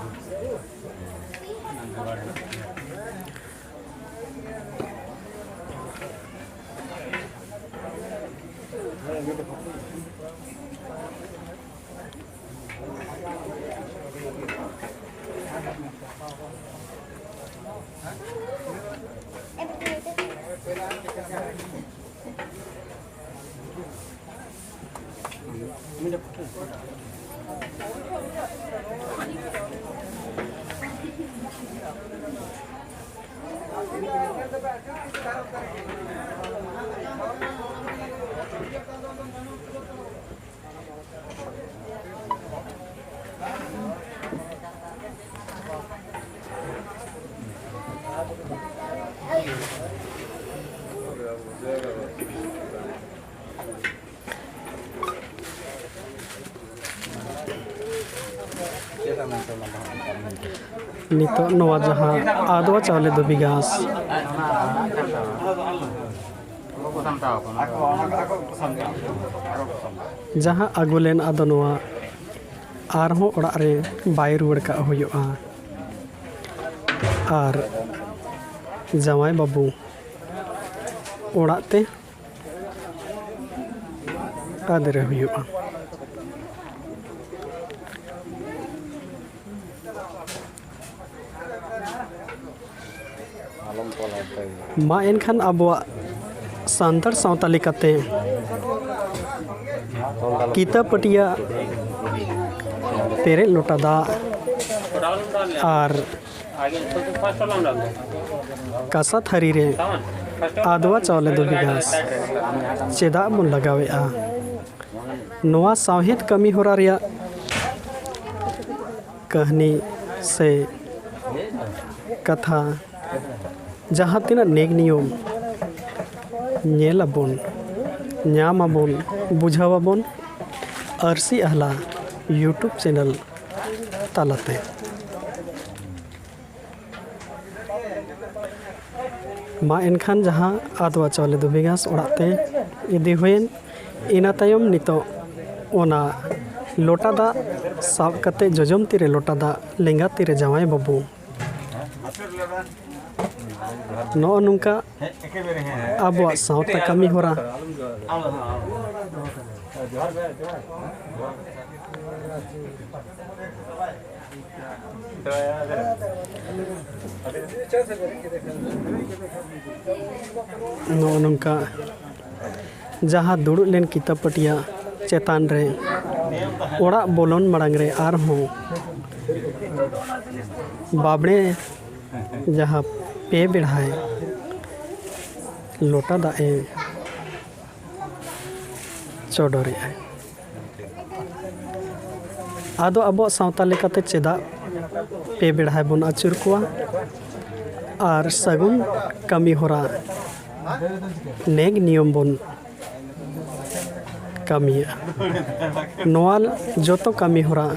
ᱱᱤᱛᱚᱜ ᱱᱚᱣᱟ ᱡᱟᱦᱟᱸ ᱟᱫᱽᱣᱟ ᱪᱟᱣᱞᱮ ᱫᱷᱩᱵᱤ ᱜᱷᱟᱸᱥ, ᱡᱟᱦᱟᱸ ᱟᱹᱜᱩ ᱞᱮᱱ, ᱟᱫᱚ ᱱᱚᱣᱟ ᱟᱨᱦᱚᱸ ᱚᱲᱟᱜ ᱨᱮ ᱵᱟᱭ ᱨᱩᱣᱟᱹᱲ ᱠᱟᱜ ᱦᱩᱭᱩᱜᱼᱟ᱾ ᱟᱨ ᱡᱟᱶᱟᱭ ᱵᱟᱹᱵᱩ ᱚᱲᱟᱜ ᱛᱮ ᱟᱫᱮᱨᱮ ᱦᱩᱭᱩᱜᱼᱟ᱾ ᱢᱟ ᱮᱱᱠᱷᱟᱱ ᱟᱵᱚᱣᱟᱜ ᱥᱟᱱᱛᱟᱲ ᱥᱟᱶᱛᱟ ᱞᱮᱠᱟᱛᱮ ᱠᱤᱛᱟᱹ ᱯᱟᱹᱴᱤᱭᱟᱹ, ᱯᱮᱨᱮᱡ ᱞᱚᱴᱟ ᱫᱟᱜ ᱟᱨ ᱠᱟᱸᱥᱟ ᱛᱷᱟᱹᱨᱤ ᱨᱮ ᱟᱫᱽᱣᱟ ᱪᱟᱣᱞᱮ ᱫᱷᱩᱵᱤ ᱜᱷᱟᱸᱥ ᱪᱮᱫᱟᱜ ᱵᱚᱱ ᱞᱟᱜᱟᱣᱮᱫᱼᱟ? ᱱᱚᱣᱟ ᱥᱟᱶᱦᱮᱫ ᱠᱟᱹᱢᱤ ᱦᱚᱨᱟ ᱨᱮᱭᱟᱜ ᱠᱟᱹᱦᱱᱤ ᱥᱮ ᱠᱟᱛᱷᱟ, ᱡᱟᱦᱟᱸ ᱛᱤᱱᱟᱹᱜ ᱱᱮᱠ ᱱᱤᱭᱚᱢ ᱧᱮᱞ ᱟᱵᱚᱱ, ᱧᱟᱢ ᱟᱵᱚᱱ, ᱵᱩᱡᱷᱟᱹᱣ ᱟᱵᱚᱱ, ᱟᱹᱨᱥᱤ ᱟᱦᱞᱟ YouTube channel ᱛᱟᱞᱟᱛᱮ᱾ ᱢᱟ ᱮᱱᱠᱷᱟᱱ ᱡᱟᱦᱟᱸ ᱟᱫᱽᱣᱟ ᱪᱟᱣᱞᱮ ᱫᱷᱩᱵᱤ ᱜᱷᱟᱸᱥ ᱚᱲᱟᱜ ᱛᱮ ᱤᱫᱤ ᱦᱩᱭᱮᱱ, ᱤᱱᱟᱹ ᱛᱟᱭᱚᱢ ᱱᱤᱛᱚᱜ ᱚᱱᱟ ᱞᱚᱴᱟ ᱫᱟᱜ ᱥᱟᱵ ᱠᱟᱛᱮ ᱡᱚᱡᱚᱢ ᱛᱤᱨᱮ ᱞᱚᱴᱟ ᱫᱟᱜ, ᱞᱮᱸᱜᱟ ᱛᱤᱨᱮ ᱡᱟᱶᱟᱭ ᱵᱟᱹᱵᱩ᱾ ᱱᱚᱜᱼᱚ ᱱᱚᱝᱠᱟ ᱟᱵᱚᱣᱟᱜ ᱥᱟᱶᱛᱟ ᱠᱟᱹᱢᱤ ᱦᱚᱨᱟ᱾ ᱱᱚᱜᱼᱚ ᱱᱚᱝᱠᱟ ᱡᱟᱦᱟᱸ ᱫᱩᱲᱩᱵ ᱞᱮᱱ ᱠᱤᱛᱟᱹᱵ ᱯᱟᱹᱴᱤᱭᱟ ᱪᱮᱛᱟᱱ ᱨᱮ ᱚᱲᱟᱜ ᱵᱚᱞᱚᱱ ᱢᱟᱲᱟᱝ ᱨᱮ ᱟᱨᱦᱚᱸ ᱵᱟᱵᱽᱲᱮ ᱡᱟᱦᱟᱸ ᱯᱮ ᱵᱮᱲᱦᱟᱭ ᱞᱚᱴᱟ ᱫᱟᱜ ᱮ ᱪᱚᱰᱚᱨᱮᱜᱼᱟᱭ᱾ ᱟᱫᱚ ᱟᱵᱚᱣᱟᱜ ᱥᱟᱶᱛᱟ ᱞᱮᱠᱟᱛᱮ ᱪᱮᱫᱟᱜ ᱯᱮ ᱵᱮᱲᱦᱟᱭ ᱵᱚᱱ ᱟᱹᱪᱩᱨ ᱠᱚᱣᱟ ᱟᱨ ᱥᱟᱹᱜᱩᱱ ᱠᱟᱹᱢᱤ ᱦᱚᱨᱟ ᱱᱮᱠ ᱱᱤᱭᱚᱢ ᱵᱚᱱ ᱠᱟᱹᱢᱤᱭᱟ? ᱱᱚᱣᱟ ᱡᱚᱛᱚ ᱠᱟᱹᱢᱤ ᱦᱚᱨᱟ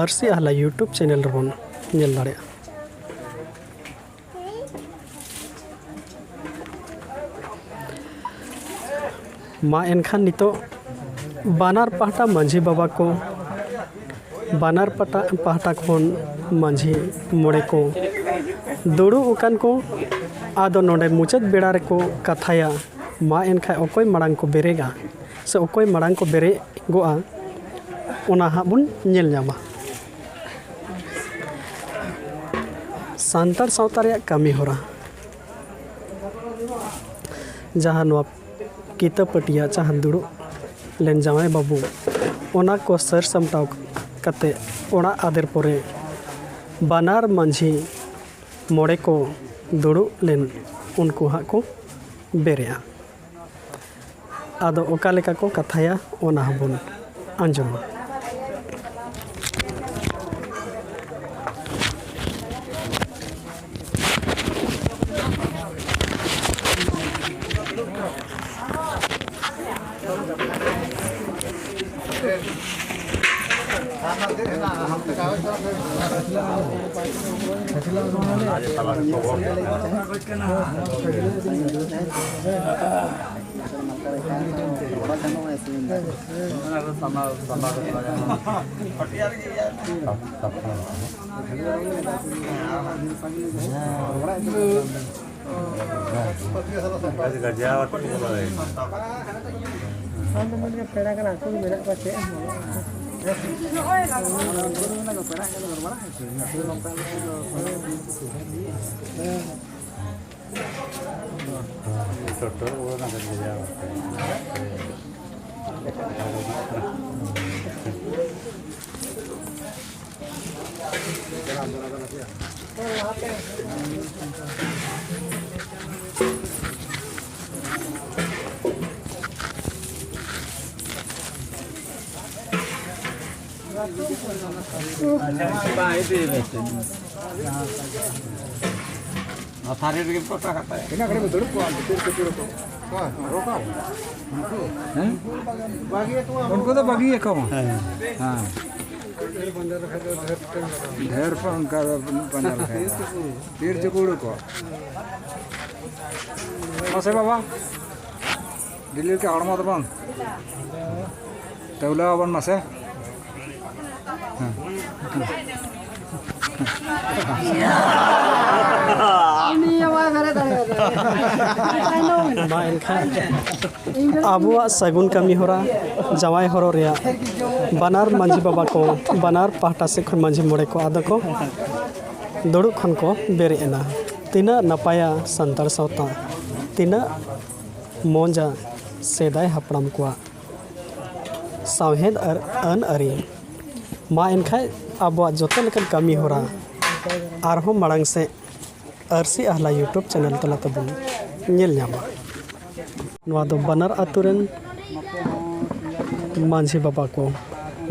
ᱟᱹᱨᱥᱤ ᱟᱦᱞᱟ YouTube channel ᱨᱮᱵᱚᱱ ᱧᱮᱞ ᱫᱟᱲᱮᱭᱟᱜᱼᱟ᱾ ᱢᱟ ᱮᱱᱠᱷᱟᱱ ᱱᱤᱛᱚᱜ ᱵᱟᱱᱟᱨ ᱯᱟᱦᱴᱟ ᱢᱟᱹᱡᱷᱤ ᱵᱟᱵᱟ ᱠᱚ, ᱵᱟᱱᱟᱨ ᱯᱟᱴᱟ-, ᱯᱟᱦᱴᱟ ᱠᱷᱚᱱ ᱢᱟᱹᱡᱷᱤ ᱢᱚᱬᱮ ᱠᱚ ᱫᱩᱲᱩᱵ ᱟᱠᱟᱱ ᱠᱚ᱾ ᱟᱫᱚ ᱱᱚᱰᱮ ᱢᱩᱪᱟᱹᱫ ᱵᱮᱲᱟ ᱨᱮᱠᱚ ᱠᱟᱛᱷᱟᱭᱟ᱾ ᱢᱟ ᱮᱱᱠᱷᱟᱱ ᱚᱠᱚᱭ ᱢᱟᱲᱟᱝ ᱠᱚ ᱵᱮᱨᱮᱜᱟ ᱥᱮ ᱚᱠᱚᱭ ᱢᱟᱲᱟᱝ ᱠᱚ ᱵᱮᱨᱮᱫᱚᱜᱼᱟ, ᱚᱱᱟ ᱦᱟᱸᱜ ᱵᱚᱱ ᱧᱮᱞ ᱧᱟᱢᱟ᱾ ᱥᱟᱱᱛᱟᱲ ᱥᱟᱶᱛᱟ ᱨᱮᱭᱟᱜ ᱠᱟᱹᱢᱤ ᱦᱚᱨᱟ, ᱡᱟᱦᱟᱸ ᱱᱚᱣᱟ ᱠᱤᱛᱟᱹ ᱯᱟᱹᱴᱤᱭᱟ, ᱡᱟᱦᱟᱸ ᱫᱩᱲᱩᱵ ᱞᱮᱱ ᱡᱟᱶᱟᱭ ᱵᱟᱹᱵᱩ, ᱚᱱᱟ ᱠᱚ ᱥᱟᱹᱨ ᱥᱟᱢᱴᱟᱣ ᱠᱟᱛᱮ ᱚᱲᱟᱜ ᱟᱫᱮᱨ ᱯᱚᱨᱮ ᱵᱟᱱᱟᱨ ᱢᱟᱹᱡᱷᱤ ᱢᱚᱬᱮ ᱠᱚ ᱫᱩᱲᱩᱵ ᱞᱮᱱ ᱩᱱᱠᱩ ᱦᱟᱸᱜ ᱠᱚ ᱵᱮᱨᱮᱜᱼᱟ᱾ ᱟᱫᱚ ᱚᱠᱟ ᱞᱮᱠᱟ ᱠᱚ ᱠᱟᱛᱷᱟᱭᱟ, ᱚᱱᱟ ᱦᱚᱸᱵᱚᱱ ᱟᱸᱡᱚᱢᱟ᱾ ᱟᱢ ᱫᱚ ᱢᱮᱱ ᱜᱮ ᱯᱮᱲᱟ ᱠᱟᱱᱟ, ᱩᱱᱠᱩ ᱜᱮ ᱢᱮᱱᱟᱜ ᱠᱚᱣᱟ, ᱪᱮᱫ ᱮᱢ ᱢᱮᱱᱟ? ᱛᱷᱟᱹᱨᱤ ᱨᱮᱜᱮ ᱯᱚᱴᱟ ᱠᱟᱛᱮ᱾ ᱤᱱᱟᱹ ᱜᱷᱟᱹᱲᱤᱡ ᱵᱚ ᱫᱩᱲᱩᱵ ᱠᱚᱜᱼᱟ, ᱵᱷᱤᱛᱤᱨ ᱠᱚ ᱫᱩᱲᱩᱵ ᱠᱚᱜᱼᱟ᱾ ᱦᱮᱸ? ᱩᱱᱠᱩ ᱫᱚ ᱵᱟᱹᱜᱤᱭᱟᱠᱚ᱾ ᱦᱮᱸ᱾ ᱦᱮᱸ᱾ ᱰᱷᱮᱨ ᱯᱟ-, ᱚᱱᱠᱟ ᱫᱚ ᱵᱟᱹᱱᱩᱜ ᱯᱟᱸᱡᱟ ᱞᱮᱠᱷᱟᱱ ᱫᱚ᱾ ᱵᱤᱨ ᱪᱩᱠᱩᱲ ᱠᱚ᱾ ᱢᱟᱥᱮ ᱵᱟᱵᱟ, ᱰᱮᱞᱤ ᱞᱮᱠᱟ ᱦᱚᱲᱢᱚ ᱛᱟᱵᱚᱱ᱾ ᱛᱟᱹᱣᱞᱟᱹ ᱟᱵᱚᱱ ᱢᱟᱥᱮ᱾ ᱦᱮᱸ᱾ ᱢᱟ ᱮᱱᱠᱷᱟᱱ ᱟᱵᱚᱣᱟᱜ ᱥᱟᱹᱜᱩᱱ ᱠᱟᱹᱢᱤ ᱦᱚᱨᱟ ᱡᱟᱶᱟᱭ ᱦᱚᱨᱚᱜ ᱨᱮᱭᱟᱜ ᱵᱟᱱᱟᱨ ᱢᱟᱹᱡᱷᱤ ᱵᱟᱵᱟ ᱠᱚ, ᱵᱟᱱᱟᱨ ᱯᱟᱦᱴᱟ ᱥᱮᱫ ᱠᱷᱚᱱ ᱢᱟᱹᱡᱷᱤ ᱢᱚᱬᱮ ᱠᱚ ᱟᱫᱚ ᱠᱚ ᱫᱩᱲᱩᱵ ᱠᱷᱚᱱ ᱠᱚ ᱵᱮᱨᱮᱫ ᱮᱱᱟ᱾ ᱛᱤᱱᱟᱹᱜ ᱱᱟᱯᱟᱭᱟ ᱥᱟᱱᱛᱟᱲ ᱥᱟᱶᱛᱟ, ᱛᱤᱱᱟᱹᱜ ᱢᱚᱡᱟ ᱥᱮᱫᱟᱭ ᱦᱟᱯᱲᱟᱢ ᱠᱚᱣᱟᱜ ᱥᱟᱶᱦᱮᱫ ᱟᱨ ᱟᱹᱱ ᱟᱹᱨᱤ᱾ ᱢᱟ ᱮᱱᱠᱷᱟᱡ ᱟᱵᱚᱣᱟᱜ ᱡᱚᱛᱚ ᱞᱮᱠᱟᱱ ᱠᱟᱹᱢᱤ ᱦᱚᱨᱟ ᱟᱨᱦᱚᱸ ᱢᱟᱲᱟᱝ ᱥᱮᱫ ᱟᱹᱨᱥᱤ ᱟᱦᱞᱟ YouTube channel ᱛᱟᱞᱟ ᱛᱮᱵᱚᱱ ᱧᱮᱞ ᱧᱟᱢᱟ᱾ ᱱᱚᱣᱟ ᱫᱚ ᱵᱟᱱᱟᱨ ᱟᱛᱳ ᱨᱮᱱ ᱢᱟᱹᱡᱷᱤ ᱵᱟᱵᱟ ᱠᱚ,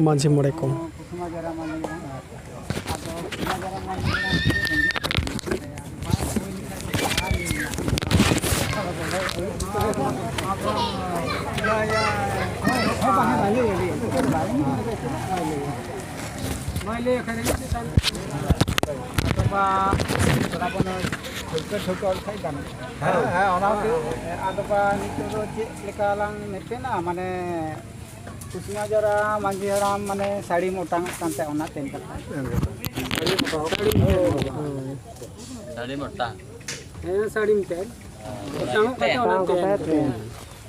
ᱢᱟᱹᱡᱷᱤ ᱢᱚᱬᱮ ᱠᱚ᱾ ᱟᱫᱚ ᱵᱟ, ᱛᱷᱚᱲᱟ ᱵᱚᱱ ᱴᱷᱟᱹᱣᱠᱟᱹ ᱴᱷᱟᱹᱣᱠᱟᱹ ᱞᱮᱠᱷᱟᱡ ᱜᱟᱱᱚᱜᱼᱟ᱾ ᱦᱮᱸ, ᱦᱮᱸ, ᱚᱱᱟ ᱦᱚᱸ ᱴᱷᱤᱠ᱾ ᱟᱫᱚ ᱵᱟ, ᱱᱤᱛᱚᱜ ᱫᱚ ᱪᱮᱫ ᱞᱮᱠᱟ ᱞᱟᱝ ᱢᱮᱯᱮᱱᱟ? ᱢᱟᱱᱮ, ᱠᱩᱥᱢᱟ ᱡᱚᱨᱟ ᱢᱟᱹᱡᱷᱤ ᱦᱟᱲᱟᱢ, ᱢᱟᱱᱮ, ᱥᱟᱹᱲᱤᱢ ᱚᱴᱟᱝᱚᱜ ᱠᱟᱱ ᱛᱟᱭ, ᱚᱱᱟ ᱛᱮᱱ ᱠᱟᱛᱷᱟ᱾ ᱥᱟᱹᱲᱤᱢ ᱚᱴᱟᱝ᱾ ᱦᱮᱸ, ᱥᱟᱹᱲᱤᱢ ᱛᱮ᱾ ᱚᱴᱟᱝᱚᱜ ᱠᱟᱛᱮ ᱚᱱᱟ ᱛᱮ᱾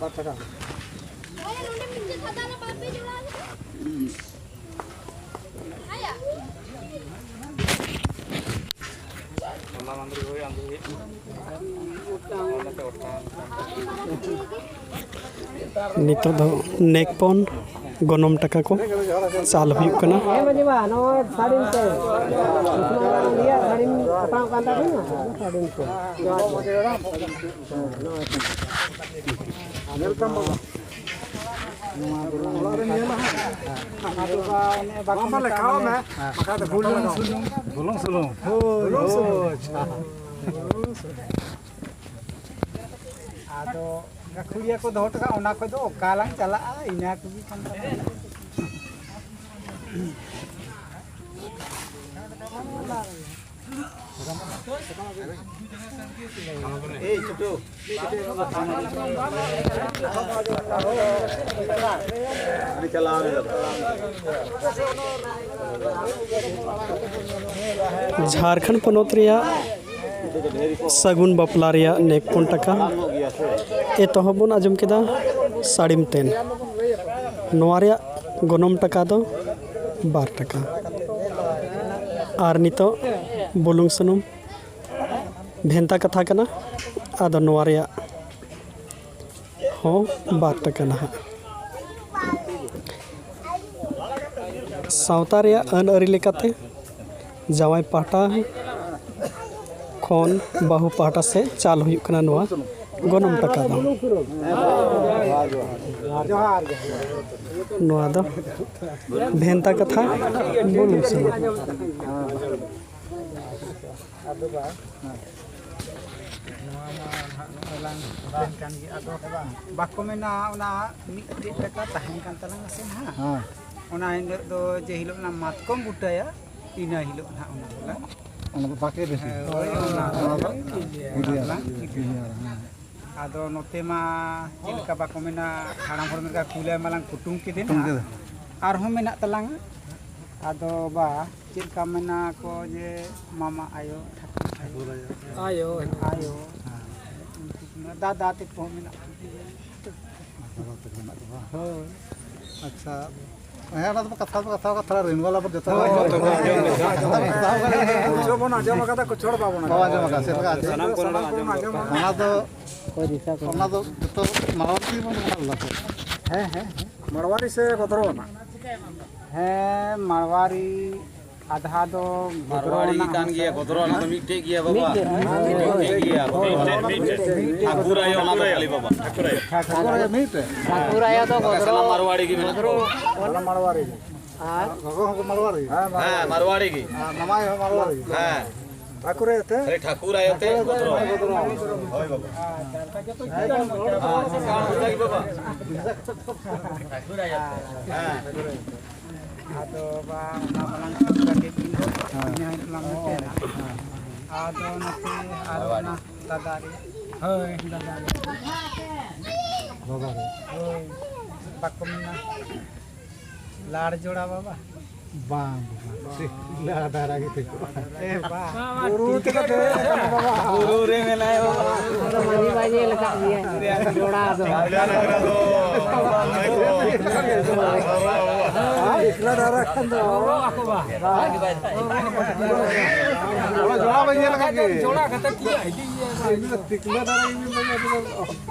ᱵᱟᱨ ᱴᱟᱠᱟ᱾ ᱱᱤᱛᱚᱜ ᱫᱚ ᱱᱮᱠᱯᱚᱱ ᱜᱚᱱᱚᱝ ᱴᱟᱠᱟ ᱠᱚ ᱪᱟᱞ ᱦᱩᱭᱩᱜ ᱠᱟᱱᱟ᱾ ᱦᱮᱸ, ᱢᱟᱹᱡᱷᱤ ᱵᱟ, ᱱᱚᱣᱟ ᱥᱟᱹᱲᱤᱢ ᱛᱮ᱾ ᱩᱥᱢᱟᱱ ᱨᱮᱭᱟᱜ ᱥᱟᱹᱲᱤᱢ ᱚᱴᱟᱝᱚᱜ ᱠᱟᱱ ᱛᱟᱵᱤᱱᱟ, ᱥᱟᱹᱲᱤᱢ ᱛᱮ᱾ ᱧᱮᱞ ᱛᱟᱢ ᱵᱟᱵᱟ᱾ ᱱᱚᱣᱟ ᱫᱚ ᱚᱲᱟᱜ ᱨᱮ ᱧᱮᱞᱟ ᱦᱟᱸᱜ᱾ ᱚᱱᱟ ᱫᱚ ᱵᱟ-, ᱚᱱᱮ ᱵᱟᱠᱚ ᱵᱟᱝ ᱢᱮᱛᱟᱜᱼᱟ, ᱞᱮᱠᱷᱟᱣ ᱢᱟᱱᱮ ᱢᱮ, ᱵᱟᱠᱷᱟᱡ ᱫᱚ ᱵᱩᱞᱩᱝ ᱥᱩᱱᱩᱢ᱾ ᱵᱩᱞᱩᱝ ᱥᱩᱱᱩᱢ᱾ ᱦᱳᱭ, ᱵᱩᱞᱩᱝ ᱥᱩᱱᱩᱢ᱾ ᱦᱳᱭ, ᱟᱪᱪᱷᱟ᱾ ᱟᱫᱚ ᱜᱟᱹᱠᱷᱩᱲᱤᱭᱟᱹ ᱠᱚ ᱫᱚᱦᱚ ᱦᱚᱴᱚ ᱠᱟᱜᱼᱟ, ᱚᱱᱟ ᱠᱷᱚᱡ ᱫᱚ ᱚᱠᱟ ᱞᱟᱝ ᱪᱟᱞᱟᱜᱼᱟ, ᱤᱱᱟᱹ ᱠᱚᱜᱮ ᱠᱟᱱ ᱛᱟᱵᱚᱱᱟ᱾ ᱡᱷᱟᱲᱠᱷᱚᱸᱰ ᱯᱚᱱᱚᱛ ᱨᱮᱭᱟᱜ ᱥᱟᱹᱜᱩᱱ ᱵᱟᱯᱞᱟ ᱨᱮᱭᱟᱜ ᱱᱮᱠᱯᱚᱱ ᱴᱟᱠᱟ᱾ ᱮᱛᱚᱦᱚᱵ ᱵᱚᱱ ᱟᱸᱡᱚᱢ ᱠᱮᱫᱟ ᱥᱟᱹᱲᱤᱢ ᱛᱮᱱ᱾ ᱱᱚᱣᱟ ᱨᱮᱭᱟᱜ ᱜᱚᱱᱚᱝ ᱴᱟᱠᱟ ᱫᱚ ᱵᱟᱨ ᱴᱟᱠᱟ᱾ ᱟᱨ ᱱᱤᱛᱚᱜ ᱵᱩᱞᱩᱝ ᱥᱩᱱᱩᱢ ᱵᱷᱮᱱᱛᱟ ᱠᱟᱛᱷᱟ ᱠᱟᱱᱟ, ᱟᱫᱚ ᱱᱚᱣᱟ ᱨᱮᱭᱟᱜ ᱦᱚᱸ ᱵᱟᱨ ᱴᱟᱠᱟ ᱱᱟᱦᱟᱜ᱾ ᱥᱟᱶᱛᱟ ᱨᱮᱭᱟᱜ ᱟᱹᱱ ᱟᱹᱨᱤ ᱞᱮᱠᱟᱛᱮ ᱡᱟᱶᱟᱭ ᱯᱟᱦᱴᱟ ᱠᱷᱚᱱ ᱵᱟᱹᱦᱩ ᱯᱟᱦᱴᱟ ᱥᱮᱫ ᱪᱟᱞ ᱦᱩᱭᱩᱜ ᱠᱟᱱᱟ ᱱᱚᱣᱟ ᱜᱚᱱᱚᱝ ᱴᱟᱠᱟ ᱫᱚ᱾ ᱱᱚᱣᱟ ᱫᱚ ᱵᱷᱮᱱᱛᱟ ᱠᱟᱛᱷᱟ ᱵᱩᱞᱩᱝ ᱥᱩᱱᱩᱢ᱾ ᱟᱫᱚ ᱵᱟ, ᱱᱚᱣᱟ ᱢᱟ ᱱᱟᱦᱟᱜ ᱱᱚᱜᱼᱚᱭ ᱞᱟᱝ ᱢᱮᱱ ᱠᱟᱱ ᱜᱮ, ᱟᱫᱚ ᱵᱟᱠᱚ ᱢᱮᱱᱟ ᱚᱱᱟ ᱢᱤᱫᱴᱮᱡ ᱴᱟᱠᱟ ᱛᱟᱦᱮᱱ ᱠᱟᱱ ᱛᱟᱞᱟᱝᱟ ᱥᱮ ᱱᱟᱦᱟᱜ? ᱦᱮᱸ᱾ ᱚᱱᱟ ᱦᱤᱞᱳᱜ ᱫᱚ ᱡᱮ ᱦᱤᱞᱳᱜ ᱚᱱᱟ ᱢᱟᱛᱠᱚᱢ ᱵᱩᱴᱟᱹᱭᱟ, ᱤᱱᱟᱹ ᱦᱤᱞᱳᱜ ᱱᱟᱦᱟᱜ ᱚᱱᱟ ᱫᱚᱞᱮ ᱚᱱᱟ ᱫᱚ ᱵᱟᱠᱮ ᱵᱮᱥᱤ᱾ ᱦᱳᱭ, ᱚᱱᱟ ᱚᱱᱟ ᱫᱚ ᱫᱚ ᱯᱩᱡᱟᱹᱭᱟ᱾ ᱯᱩᱡᱟᱹᱭᱟ, ᱦᱮᱸ᱾ ᱟᱫᱚ ᱱᱚᱛᱮ ᱢᱟ ᱪᱮᱫ ᱞᱮᱠᱟ ᱵᱟᱠᱚ ᱢᱮᱱᱟ, ᱦᱟᱲᱟᱢ ᱦᱚᱲ ᱞᱮᱠᱟ ᱠᱩᱞᱟᱭ ᱢᱟᱞᱟᱝ ᱠᱩᱴᱩᱢ ᱠᱮᱫᱮ ᱠᱩᱴᱩᱢ ᱱᱟᱦᱟᱜ᱾ ᱠᱮᱫᱮ᱾ ᱟᱨᱦᱚᱸ ᱢᱮᱱᱟᱜ ᱛᱟᱞᱟᱝᱟ᱾ ᱟᱫᱚ ᱵᱟ, ᱪᱮᱫ ᱞᱮᱠᱟ ᱢᱮᱱᱟ ᱠᱚ ᱡᱮ ᱢᱟᱢᱟ ᱟᱭᱳ, ᱴᱷᱟᱹᱠᱩᱨ ᱟᱭᱳ, ᱟᱭᱳ᱾ ᱟᱭᱳ, ᱫᱟᱫᱟ ᱛᱮᱠᱚ ᱢᱮᱱᱟᱜ ᱠᱚᱣᱟ᱾ ᱦᱳᱭ᱾ ᱟᱪᱪᱷᱟ, ᱦᱮᱸ, ᱚᱱᱟ ᱫᱚ ᱠᱟᱛᱷᱟ ᱫᱚ ᱠᱟᱛᱷᱟ ᱠᱟᱛᱷᱟ ᱨᱮ ᱨᱤᱱᱣᱟᱞ ᱟᱵᱚ ᱡᱚᱛᱚ ᱦᱚᱲ ᱦᱳᱭ, ᱦᱳᱭ, ᱦᱳᱭ, ᱦᱳᱭ᱾ ᱠᱟᱛᱷᱟ ᱠᱚ ᱠᱟᱛᱷᱟ ᱠᱚ ᱠᱟᱛᱷᱟ ᱠᱚ ᱠᱟᱛᱷᱟ ᱠᱚ ᱠᱟᱛᱷᱟ ᱠᱚ ᱵᱟᱵᱚᱱ ᱟᱸᱡᱚᱢ ᱟᱠᱟᱫᱟ, ᱠᱚ ᱪᱷᱚᱲ ᱵᱟᱵᱚᱱ ᱟᱸᱡᱚᱢ ᱟᱠᱟᱫᱟ᱾ ᱥᱟᱱᱟᱢ ᱠᱚ ᱥᱟᱱᱟᱢ ᱠᱚᱵᱚᱱ ᱟᱸᱡᱚᱢ ᱟᱠᱟᱫᱟ᱾ ᱚᱱᱟ ᱫᱚ, ᱚᱠᱚᱭ ᱫᱤᱥᱟᱹ ᱠᱚ? ᱚᱱᱟ ᱫᱚ ᱡᱚᱛᱚ ᱢᱟᱲᱟᱝ ᱛᱮᱜᱮ ᱵᱚᱱ ᱢᱟᱲᱟᱝ ᱞᱮᱫᱟ᱾ ᱦᱮᱸ, ᱦᱮᱸ, ᱦᱮᱸ᱾ ᱢᱟᱲᱣᱟᱨᱤ ᱥᱮ ᱜᱚᱫᱨᱚ ᱟᱱᱟᱜ? ᱦᱮᱸ, ᱢᱟᱲᱣᱟᱨᱤ ᱟᱫᱷᱟ ᱫᱚ ᱢᱟᱨᱣᱟᱲᱤ ᱜᱮ ᱜᱚᱫᱨᱚ ᱠᱟᱱ ᱟᱱᱟᱜ ᱜᱮᱭᱟ, ᱦᱚᱸ ᱜᱚᱫᱨᱚ ᱟᱱᱟᱜ ᱫᱚ ᱢᱤᱫᱴᱮᱡ ᱜᱮᱭᱟ ᱵᱟᱵᱟ᱾ ᱢᱤᱫᱴᱮᱡ᱾ ᱢᱤᱫᱴᱮᱡ ᱜᱮᱭᱟ᱾ ᱢᱤᱫᱴᱮᱡ, ᱢᱤᱫᱴᱮᱡ᱾ ᱴᱷᱟᱹᱠᱩᱨ ᱟᱭᱳ ᱚᱱᱟ ᱫᱚ ᱠᱷᱟᱹᱞᱤ ᱵᱟᱵᱟ᱾ ᱴᱷᱟᱹᱠᱩᱨ ᱟᱭᱳ᱾ ᱴᱷᱟᱹᱠᱩᱨ ᱟᱭᱳ ᱢᱤᱫᱴᱮᱡ᱾ ᱴᱷᱟᱹᱠᱩᱨ ᱟᱭᱳ ᱫᱚ ᱵᱟᱠᱷᱟᱡ ᱜᱚᱫᱨᱚ᱾ ᱥᱟᱱᱟᱢ ᱢᱟᱨᱣᱟᱲᱤ ᱜᱮ ᱢᱮᱱᱟᱜ ᱠᱚᱣᱟ᱾ ᱚᱱᱟ ᱢᱟᱨᱣᱟᱲᱤ ᱜᱮ᱾ ᱟᱨ ᱜᱚᱜᱚ ᱦᱚᱸ ᱢᱟᱨᱣᱟᱲᱤ? ᱦᱮᱸ, ᱢᱟᱨᱣᱟᱲᱤ ᱜᱮ᱾ ᱟᱨ ᱢᱟᱢᱟᱭ ᱦᱚᱸ ᱢᱟᱨᱣᱟᱲᱤ ᱜᱮ? ᱦᱮᱸ᱾ ᱴᱷᱟᱹᱠᱩᱨ ᱟᱭᱳ ᱛᱮ? ᱠᱷᱟᱹᱞᱤ ᱴᱷᱟᱹᱠᱩᱨ ᱟᱭᱳ ᱛᱮ ᱜᱚᱫᱨᱚ᱾ ᱦᱳᱭ ᱵᱟᱵᱟ᱾ ᱦᱮᱸ᱾ ᱟᱫᱚ ᱵᱟ, ᱚᱱᱟ ᱵᱟᱞᱟᱝ ᱠᱟᱹᱴᱤᱡ ᱤᱧ ᱫᱚ ᱤᱱᱟᱹ ᱦᱤᱞᱳᱜ ᱞᱟᱝ ᱢᱤᱫᱴᱮᱱᱟ᱾ ᱟᱫᱚ ᱱᱚᱛᱮ ᱟᱨ ᱚᱱᱟ ᱫᱟᱫᱟ ᱨᱮ᱾ ᱦᱳᱭ, ᱫᱟᱫᱟ ᱨᱮ᱾ ᱫᱟᱫᱟ ᱨᱮ᱾ ᱦᱳᱭ, ᱵᱟᱠᱚ ᱢᱮᱱᱟ ᱞᱟᱲ ᱡᱚᱲᱟ ᱵᱟᱵᱟ᱾ ᱵᱟᱝ, ᱵᱟᱝ᱾ ᱴᱷᱤᱠ, ᱞᱟᱲ ᱫᱷᱟᱨᱟ ᱜᱮ ᱴᱷᱤᱠᱚᱜᱼᱟ᱾ ᱮ ᱵᱟ᱾ ᱵᱩᱨᱩ ᱛᱮᱠᱚ ᱫᱮᱡ ᱟᱠᱟᱱᱟ ᱵᱟᱵᱟ᱾ ᱵᱩᱨᱩ ᱨᱮ ᱢᱮᱱᱟᱭ ᱵᱟᱵᱟ᱾ ᱟᱫᱚ ᱢᱟᱹᱡᱷᱤ ᱵᱟᱭ ᱧᱮᱞ ᱟᱠᱟᱫ ᱜᱮᱭᱟ᱾ ᱡᱚᱲᱟ ᱫᱚ᱾ ᱮᱠᱞᱟ ᱫᱷᱟᱨᱟ ᱠᱷᱟᱱ ᱫᱚ᱾ ᱚᱱᱟ ᱡᱚᱲᱟ ᱵᱟᱹᱧ ᱧᱮᱞ ᱟᱠᱟᱫ ᱜᱮ᱾ ᱡᱚᱲᱟ ᱠᱟᱛᱮ ᱛᱤᱭᱟᱹ ᱤᱫᱤᱭᱮᱭᱟ᱾ ᱤᱧ ᱫᱚ ᱛᱤᱠᱞᱟᱹ ᱫᱷᱟᱨᱟ ᱜᱮ ᱢᱤᱱᱟᱹᱧᱟ, ᱟᱫᱚ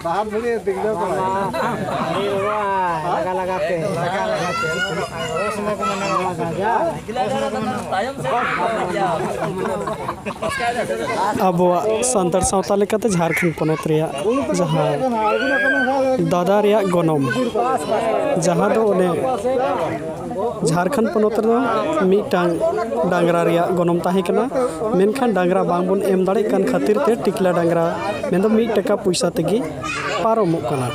ᱰᱟᱦᱟᱨ ᱫᱷᱩᱲᱤ ᱛᱤᱠᱞᱟᱹ ᱠᱚ ᱵᱟᱝ᱾ ᱟᱹᱰᱤ ᱵᱟᱵᱟ, ᱞᱟᱜᱟ ᱞᱟᱜᱟ ᱛᱮ᱾ ᱟᱵᱚᱣᱟᱜ ᱥᱟᱱᱛᱟᱲ ᱥᱟᱶᱛᱟ ᱞᱮᱠᱟᱛᱮ ᱡᱷᱟᱲᱠᱷᱚᱸᱰ ᱯᱚᱱᱚᱛ ᱨᱮᱭᱟᱜ ᱡᱟᱦᱟᱸ ᱫᱟᱫᱟ ᱨᱮᱭᱟᱜ ᱜᱚᱱᱚᱝ, ᱡᱟᱦᱟᱸ ᱫᱚ ᱚᱱᱮ ᱡᱷᱟᱲᱠᱷᱚᱸᱰ ᱯᱚᱱᱚᱛ ᱨᱮᱫᱚ ᱢᱤᱫᱴᱟᱝ ᱰᱟᱝᱨᱟ ᱨᱮᱭᱟᱜ ᱜᱚᱱᱚᱝ ᱛᱟᱦᱮᱸ ᱠᱟᱱᱟ, ᱢᱮᱱᱠᱷᱟᱱ ᱰᱟᱝᱨᱟ ᱵᱟᱝᱵᱚᱱ ᱮᱢ ᱫᱟᱲᱮᱭᱟᱜ ᱠᱟᱱ ᱠᱷᱟᱹᱛᱤᱨ ᱛᱮ ᱴᱤᱠᱞᱟ ᱰᱟᱝᱨᱟ ᱢᱮᱱᱫᱚ ᱢᱤᱫ ᱴᱟᱠᱟ ᱯᱚᱭᱥᱟ ᱛᱮᱜᱮ ᱯᱟᱨᱚᱢᱚᱜ ᱠᱟᱱᱟ᱾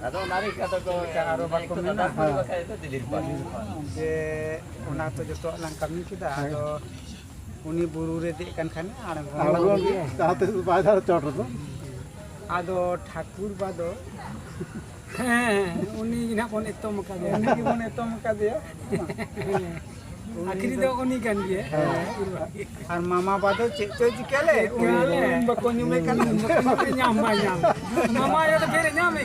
ᱟᱫᱚ ᱚᱱᱟ ᱨᱮ ᱠᱟᱛᱷᱟ ᱠᱚ ᱟᱨᱚ ᱵᱟᱠᱚ ᱢᱮᱱᱟ᱾ ᱵᱟᱠᱷᱟᱡ ᱫᱚ ᱫᱤᱞᱤᱨ ᱯᱟᱲ᱾ ᱡᱮ ᱚᱱᱟ ᱛᱚ ᱡᱚᱛᱚᱣᱟᱜ ᱞᱟᱝ ᱠᱟᱹᱢᱤ ᱠᱮᱫᱟ, ᱟᱫᱚ ᱩᱱᱤ ᱵᱩᱨᱩ ᱨᱮ ᱫᱮᱡ ᱠᱟᱱ ᱠᱷᱟᱱ ᱟᱬᱜᱚᱱ᱾ ᱟᱬᱜᱚᱱ ᱜᱮ, ᱡᱟᱦᱟᱸ ᱛᱤᱥ ᱵᱟᱭ ᱫᱟᱲᱮ ᱪᱚᱴ ᱨᱮᱫᱚ᱾ ᱟᱫᱚ ᱴᱷᱟᱹᱠᱩᱨ ᱵᱟ ᱫᱚ ᱦᱮᱸ, ᱩᱱᱤ ᱜᱮ ᱱᱟᱦᱟᱜ ᱵᱚᱱ ᱮᱛᱚᱢ ᱟᱠᱟᱫᱮᱭᱟ᱾ ᱩᱱᱤ ᱜᱮᱵᱚᱱ ᱮᱛᱚᱢ ᱟᱠᱟᱫᱮᱭᱟ᱾ ᱟᱹᱠᱷᱨᱤ ᱫᱚ ᱩᱱᱤ ᱠᱟᱱ ᱜᱮᱭᱟ᱾ ᱟᱨ ᱢᱟᱢᱟ ᱵᱟ ᱫᱚ ᱪᱮᱫ ᱪᱚᱭ ᱪᱤᱠᱟᱹ ᱞᱮ? ᱩᱱᱤ ᱵᱟᱠᱚ ᱧᱩᱢᱮ ᱠᱟᱱ᱾ ᱧᱟᱢ ᱵᱟᱭ ᱧᱟᱢ᱾ ᱢᱟᱢᱟ ᱟᱭᱳ ᱫᱚ ᱯᱷᱮᱨ ᱧᱟᱢᱮ᱾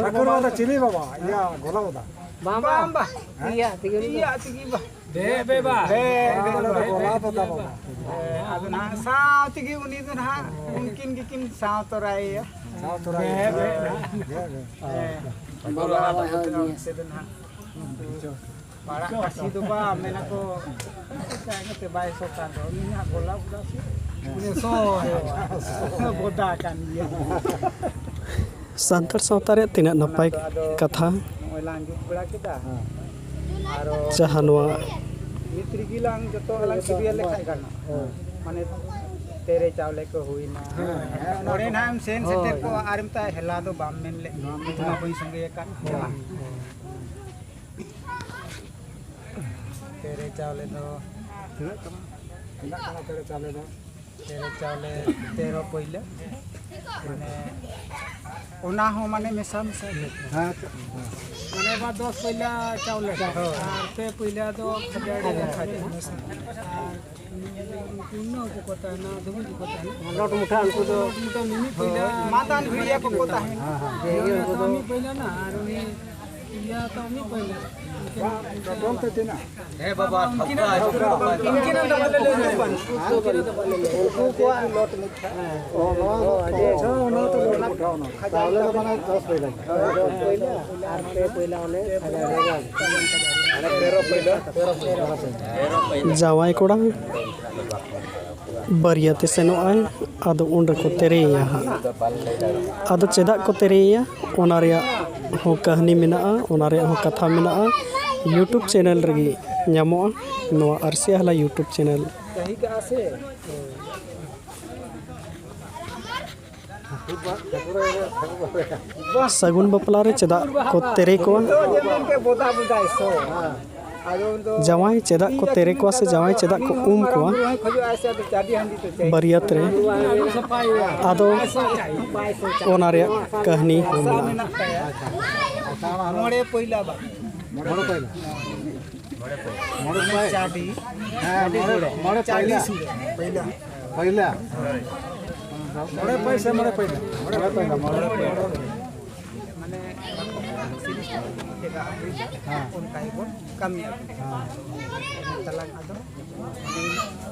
ᱴᱷᱟᱹᱠᱩᱨ ᱵᱟ ᱫᱚ ᱪᱤᱞᱤ ᱵᱟᱵᱟ? ᱤᱭᱟᱹ, ᱜᱚᱞᱟ ᱵᱟᱵᱟ᱾ ᱵᱟᱝ, ᱵᱟᱝ᱾ ᱵᱟᱝ, ᱵᱟ᱾ ᱤᱭᱟᱹ ᱛᱮᱜᱮ ᱩᱱᱤ ᱫᱚ᱾ ᱤᱭᱟᱹ ᱛᱮᱜᱮ ᱵᱟ᱾ ᱵᱮ, ᱵᱮ, ᱵᱟ᱾ ᱵᱮ, ᱵᱮ, ᱵᱮ, ᱵᱮ, ᱵᱮ᱾ ᱦᱮᱸ, ᱟᱫᱚ ᱱᱟᱦᱟᱜ ᱥᱟᱶ ᱛᱮᱜᱮ ᱩᱱᱤ ᱫᱚ ᱱᱟᱦᱟᱜ ᱩᱱᱠᱤᱱ ᱜᱮᱠᱤᱱ ᱥᱟᱶ ᱛᱚᱨᱟᱭᱮᱭᱟ᱾ ᱥᱟᱶ ᱛᱚᱨᱟᱭᱮᱭᱟ᱾ ᱵᱮ, ᱵᱮ, ᱵᱮ᱾ ᱦᱮᱸ᱾ ᱵᱟᱵᱟ ᱦᱚᱸ ᱦᱳᱭ ᱜᱮᱭᱟ᱾ ᱚᱱᱛᱮ ᱫᱚ ᱱᱟᱦᱟᱜ ᱯᱟᱲᱟᱜ ᱯᱟᱹᱥᱤ ᱫᱚ ᱵᱟᱝ, ᱢᱮᱱᱟᱠᱚ, ᱪᱮᱫ ᱞᱮᱠᱟ ᱵᱟᱭ ᱥᱚᱠᱟ ᱫᱚ, ᱩᱱᱤ ᱦᱟᱸᱜ ᱜᱚᱞᱟ ᱵᱚᱫᱟ ᱥᱮ? ᱩᱱᱤ ᱥᱚ ᱵᱚᱫᱟ ᱠᱟᱱ ᱜᱮᱭᱟ᱾ ᱥᱟᱱᱛᱟᱲ ᱥᱟᱶᱛᱟ ᱨᱮᱭᱟᱜ ᱛᱤᱱᱟᱹᱜ ᱱᱟᱯᱟᱭ ᱚᱱᱟ ᱫᱚ ᱟᱫᱚ ᱠᱟᱛᱷᱟ, ᱱᱚᱜᱼᱚᱭ ᱞᱟᱝ ᱡᱩᱛ ᱵᱟᱲᱟ ᱠᱮᱫᱟ᱾ ᱟᱨᱚ ᱡᱟᱦᱟᱸ ᱱᱚᱣᱟ ᱢᱤᱫ ᱨᱮᱜᱮ ᱞᱟᱝ ᱡᱚᱛᱚ ᱞᱟᱝ ᱥᱤᱵᱤᱭᱟ ᱞᱮᱠᱷᱟᱡ ᱜᱟᱱᱚᱜᱼᱟ᱾ ᱢᱟᱱᱮ ᱛᱮᱨᱮ ᱪᱟᱣᱞᱮ ᱠᱚ ᱦᱩᱭᱱᱟ᱾ ᱦᱮᱸ, ᱦᱮᱸ, ᱚᱱᱟ ᱱᱚᱰᱮ ᱠᱚ᱾ ᱱᱟᱦᱟᱜ ᱮᱢ ᱥᱮᱱ ᱦᱳᱭ᱾ ᱥᱮᱴᱮᱨ ᱠᱚᱜᱼᱟ ᱟᱨ ᱢᱮᱛᱟᱭᱟ, "ᱦᱮᱞᱟ ᱫᱚ ᱵᱟᱢ ᱢᱮᱱ ᱞᱮᱫ ᱛᱤᱧᱟᱹ, ᱵᱟᱢ ᱢᱮᱱ ᱤᱧ ᱢᱟ ᱞᱮᱫ ᱵᱟᱹᱧ ᱛᱤᱧᱟᱹ᱾ ᱥᱚᱸᱜᱮ ᱟᱠᱟᱫ ᱦᱳᱭ᱾ ᱢᱮᱭᱟ᱾" ᱛᱮᱨᱮ ᱪᱟᱣᱞᱮ ᱫᱚ ᱛᱤᱱᱟᱹᱜ ᱠᱟᱱᱟ? ᱛᱤᱱᱟᱹᱜ ᱠᱟᱱᱟ ᱛᱮᱨᱮ ᱪᱟᱣᱞᱮ ᱫᱚ? ᱛᱮᱨᱮ ᱪᱟᱣᱞᱮ ᱛᱮᱨᱚ ᱯᱟᱹᱭᱞᱟᱹ᱾ ᱢᱟᱱᱮ ᱚᱱᱟ ᱦᱚᱸ ᱢᱟᱱᱮ ᱢᱮᱥᱟ ᱢᱮᱥᱟ ᱜᱮ᱾ ᱦᱮᱸ, ᱛᱚ, ᱦᱮᱸ᱾ ᱢᱟᱱᱮ ᱵᱟ ᱫᱚᱥ ᱯᱟᱹᱭᱞᱟᱹ ᱪᱟᱣᱞᱮ᱾ ᱦᱳᱭ᱾ ᱟᱨ ᱯᱮ ᱯᱟᱹᱭᱞᱟᱹ ᱫᱚ ᱠᱷᱟᱡᱟᱲᱤ ᱠᱷᱟᱡᱟᱲᱤ᱾ ᱠᱷᱟᱡᱟᱲᱤ᱾ ᱟᱨ ᱯᱩᱱᱱᱚ ᱠᱚ ᱠᱚ ᱛᱟᱦᱮᱱᱟ, ᱫᱷᱩᱵᱤ ᱠᱚ ᱛᱟᱦᱮᱱᱟ᱾ ᱞᱚᱴ ᱢᱩᱴᱷᱟ ᱩᱱᱠᱩ ᱫᱚ᱾ ᱞᱚᱴ ᱢᱩᱴᱷᱟ ᱢᱤᱢᱤᱫ ᱯᱟᱹᱭᱞᱟᱹ᱾ ᱢᱟᱛᱟᱱ ᱵᱷᱤᱲᱤᱭᱟᱹ ᱠᱚ ᱠᱚ ᱛᱟᱦᱮᱱᱟ᱾ ᱦᱮᱸ, ᱦᱮᱸ᱾ ᱡᱮ ᱤᱭᱟᱹ ᱩᱱᱠᱩ ᱫᱚ᱾ ᱢᱤᱫ ᱯᱟᱹᱭᱞᱟᱹ ᱱᱟ, ᱟᱨ ᱩᱱᱤ ᱤᱭᱟᱹ ᱛᱚ ᱢᱤᱫ ᱯᱟᱹᱭᱞᱟᱹ᱾ ᱯᱚᱴᱚᱢ ᱛᱮ ᱛᱤᱱᱟᱹᱜ? ᱦᱮᱸ ᱵᱟᱵᱟ, ᱩᱱᱠᱤᱱᱟᱜ ᱴᱷᱟᱹᱣᱠᱟᱹ ᱫᱚ ᱵᱟᱝ᱾ ᱩᱱᱠᱤᱱᱟᱜ ᱫᱚ ᱵᱟᱞᱮ ᱞᱟᱹᱭ ᱫᱟᱲᱮᱭᱟᱜ ᱠᱟᱱᱟ᱾ ᱩᱱᱠᱩ ᱠᱚᱣᱟᱜ ᱞᱚᱴ ᱢᱤᱫ᱾ ᱚ, ᱱᱚᱣᱟ ᱫᱚ ᱟᱪᱪᱷᱟ, ᱚᱱᱟ ᱛᱚ ᱞᱚᱴ ᱢᱩᱴᱷᱟ ᱚᱱᱟ᱾ ᱛᱟᱦᱞᱮ ᱫᱚ ᱢᱟᱱᱮ ᱫᱚᱥ ᱯᱟᱹᱭᱞᱟᱹ᱾ ᱫᱚᱥ ᱯᱟᱹᱭᱞᱟᱹ ᱟᱨ ᱯᱮ ᱯᱟᱹᱭᱞᱟᱹ ᱚᱱᱮ ᱠᱷᱟᱡᱟᱲ ᱨᱮ ᱵᱟᱝ? ᱢᱟᱱᱮ ᱛᱮᱨᱚ ᱯᱟᱹᱭᱞᱟᱹ, ᱛᱮᱨᱚ ᱯᱟᱹᱭᱞᱟᱹ᱾ ᱡᱟᱶᱟᱭ ᱠᱚᱲᱟ ᱵᱟᱹᱨᱭᱟᱹᱛ ᱮ ᱥᱮᱱᱚᱜ ᱟᱭ, ᱟᱫᱚ ᱩᱱ ᱨᱮᱠᱚ ᱛᱮᱨᱮᱭᱮᱭᱟ ᱦᱟᱸᱜ᱾ ᱟᱫᱚ ᱪᱮᱫᱟᱜ ᱠᱚ ᱛᱮᱨᱮᱭᱮᱭᱟ, ᱚᱱᱟ ᱨᱮᱭᱟᱜ ᱦᱚᱸ ᱠᱟᱹᱦᱱᱤ ᱢᱮᱱᱟᱜᱼᱟ, ᱚᱱᱟ ᱨᱮᱭᱟᱜ ᱦᱚᱸ ᱠᱟᱛᱷᱟ ᱢᱮᱱᱟᱜᱼᱟ, YouTube ᱪᱮᱱᱮᱞ ᱨᱮᱜᱮ ᱧᱟᱢᱚᱜᱼᱟ, ᱱᱚᱣᱟ ᱟᱹᱨᱥᱤ ᱟᱦᱞᱟ YouTube ᱪᱮᱱᱮᱞ᱾ ᱰᱟᱹᱦᱤ ᱠᱟᱜᱼᱟ ᱥᱮ? ᱥᱟᱹᱜᱩᱱ ᱵᱟᱯᱞᱟ ᱨᱮ ᱪᱮᱫᱟᱜ ᱠᱚ ᱛᱮᱨᱮ ᱠᱚᱣᱟ? ᱡᱟᱶᱟᱭ ᱪᱮᱫᱟᱜ ᱠᱚ ᱛᱮᱨᱮ ᱠᱚᱣᱟ ᱥᱮ ᱡᱟᱶᱟᱭ ᱪᱮᱫᱟᱜ ᱠᱚ ᱩᱢ ᱠᱚᱣᱟ ᱵᱟᱹᱨᱭᱟᱹᱛ ᱨᱮ? ᱟᱫᱚ ᱚᱱᱟ ᱨᱮᱭᱟᱜ ᱠᱟᱹᱦᱱᱤ ᱦᱚᱸ ᱢᱮᱱᱟᱜᱼᱟ᱾ ᱢᱚᱬᱮ ᱯᱟᱭ᱾ ᱢᱚᱬᱮ ᱯᱟᱭ᱾ ᱪᱟᱹᱰᱤ᱾ ᱦᱮᱸ, ᱢᱚᱬᱮ, ᱢᱚᱬᱮ ᱯᱟᱭᱞᱟ᱾ ᱯᱟᱭᱞᱟ᱾ ᱢᱚᱬᱮ ᱯᱟᱭ ᱥᱮ ᱢᱚᱬᱮ ᱯᱟᱭᱞᱟ? ᱢᱚᱬᱮ ᱯᱟᱭᱞᱟ, ᱢᱚᱬᱮ ᱯᱟᱭᱞᱟ᱾ ᱢᱟᱱᱮ, ᱦᱮᱸ᱾ ᱚᱱᱠᱟ ᱜᱮᱵᱚᱱ ᱠᱟᱹᱢᱤᱭᱟ᱾ ᱦᱮᱸ᱾ ᱛᱟᱞᱟᱝ ᱟᱫᱚ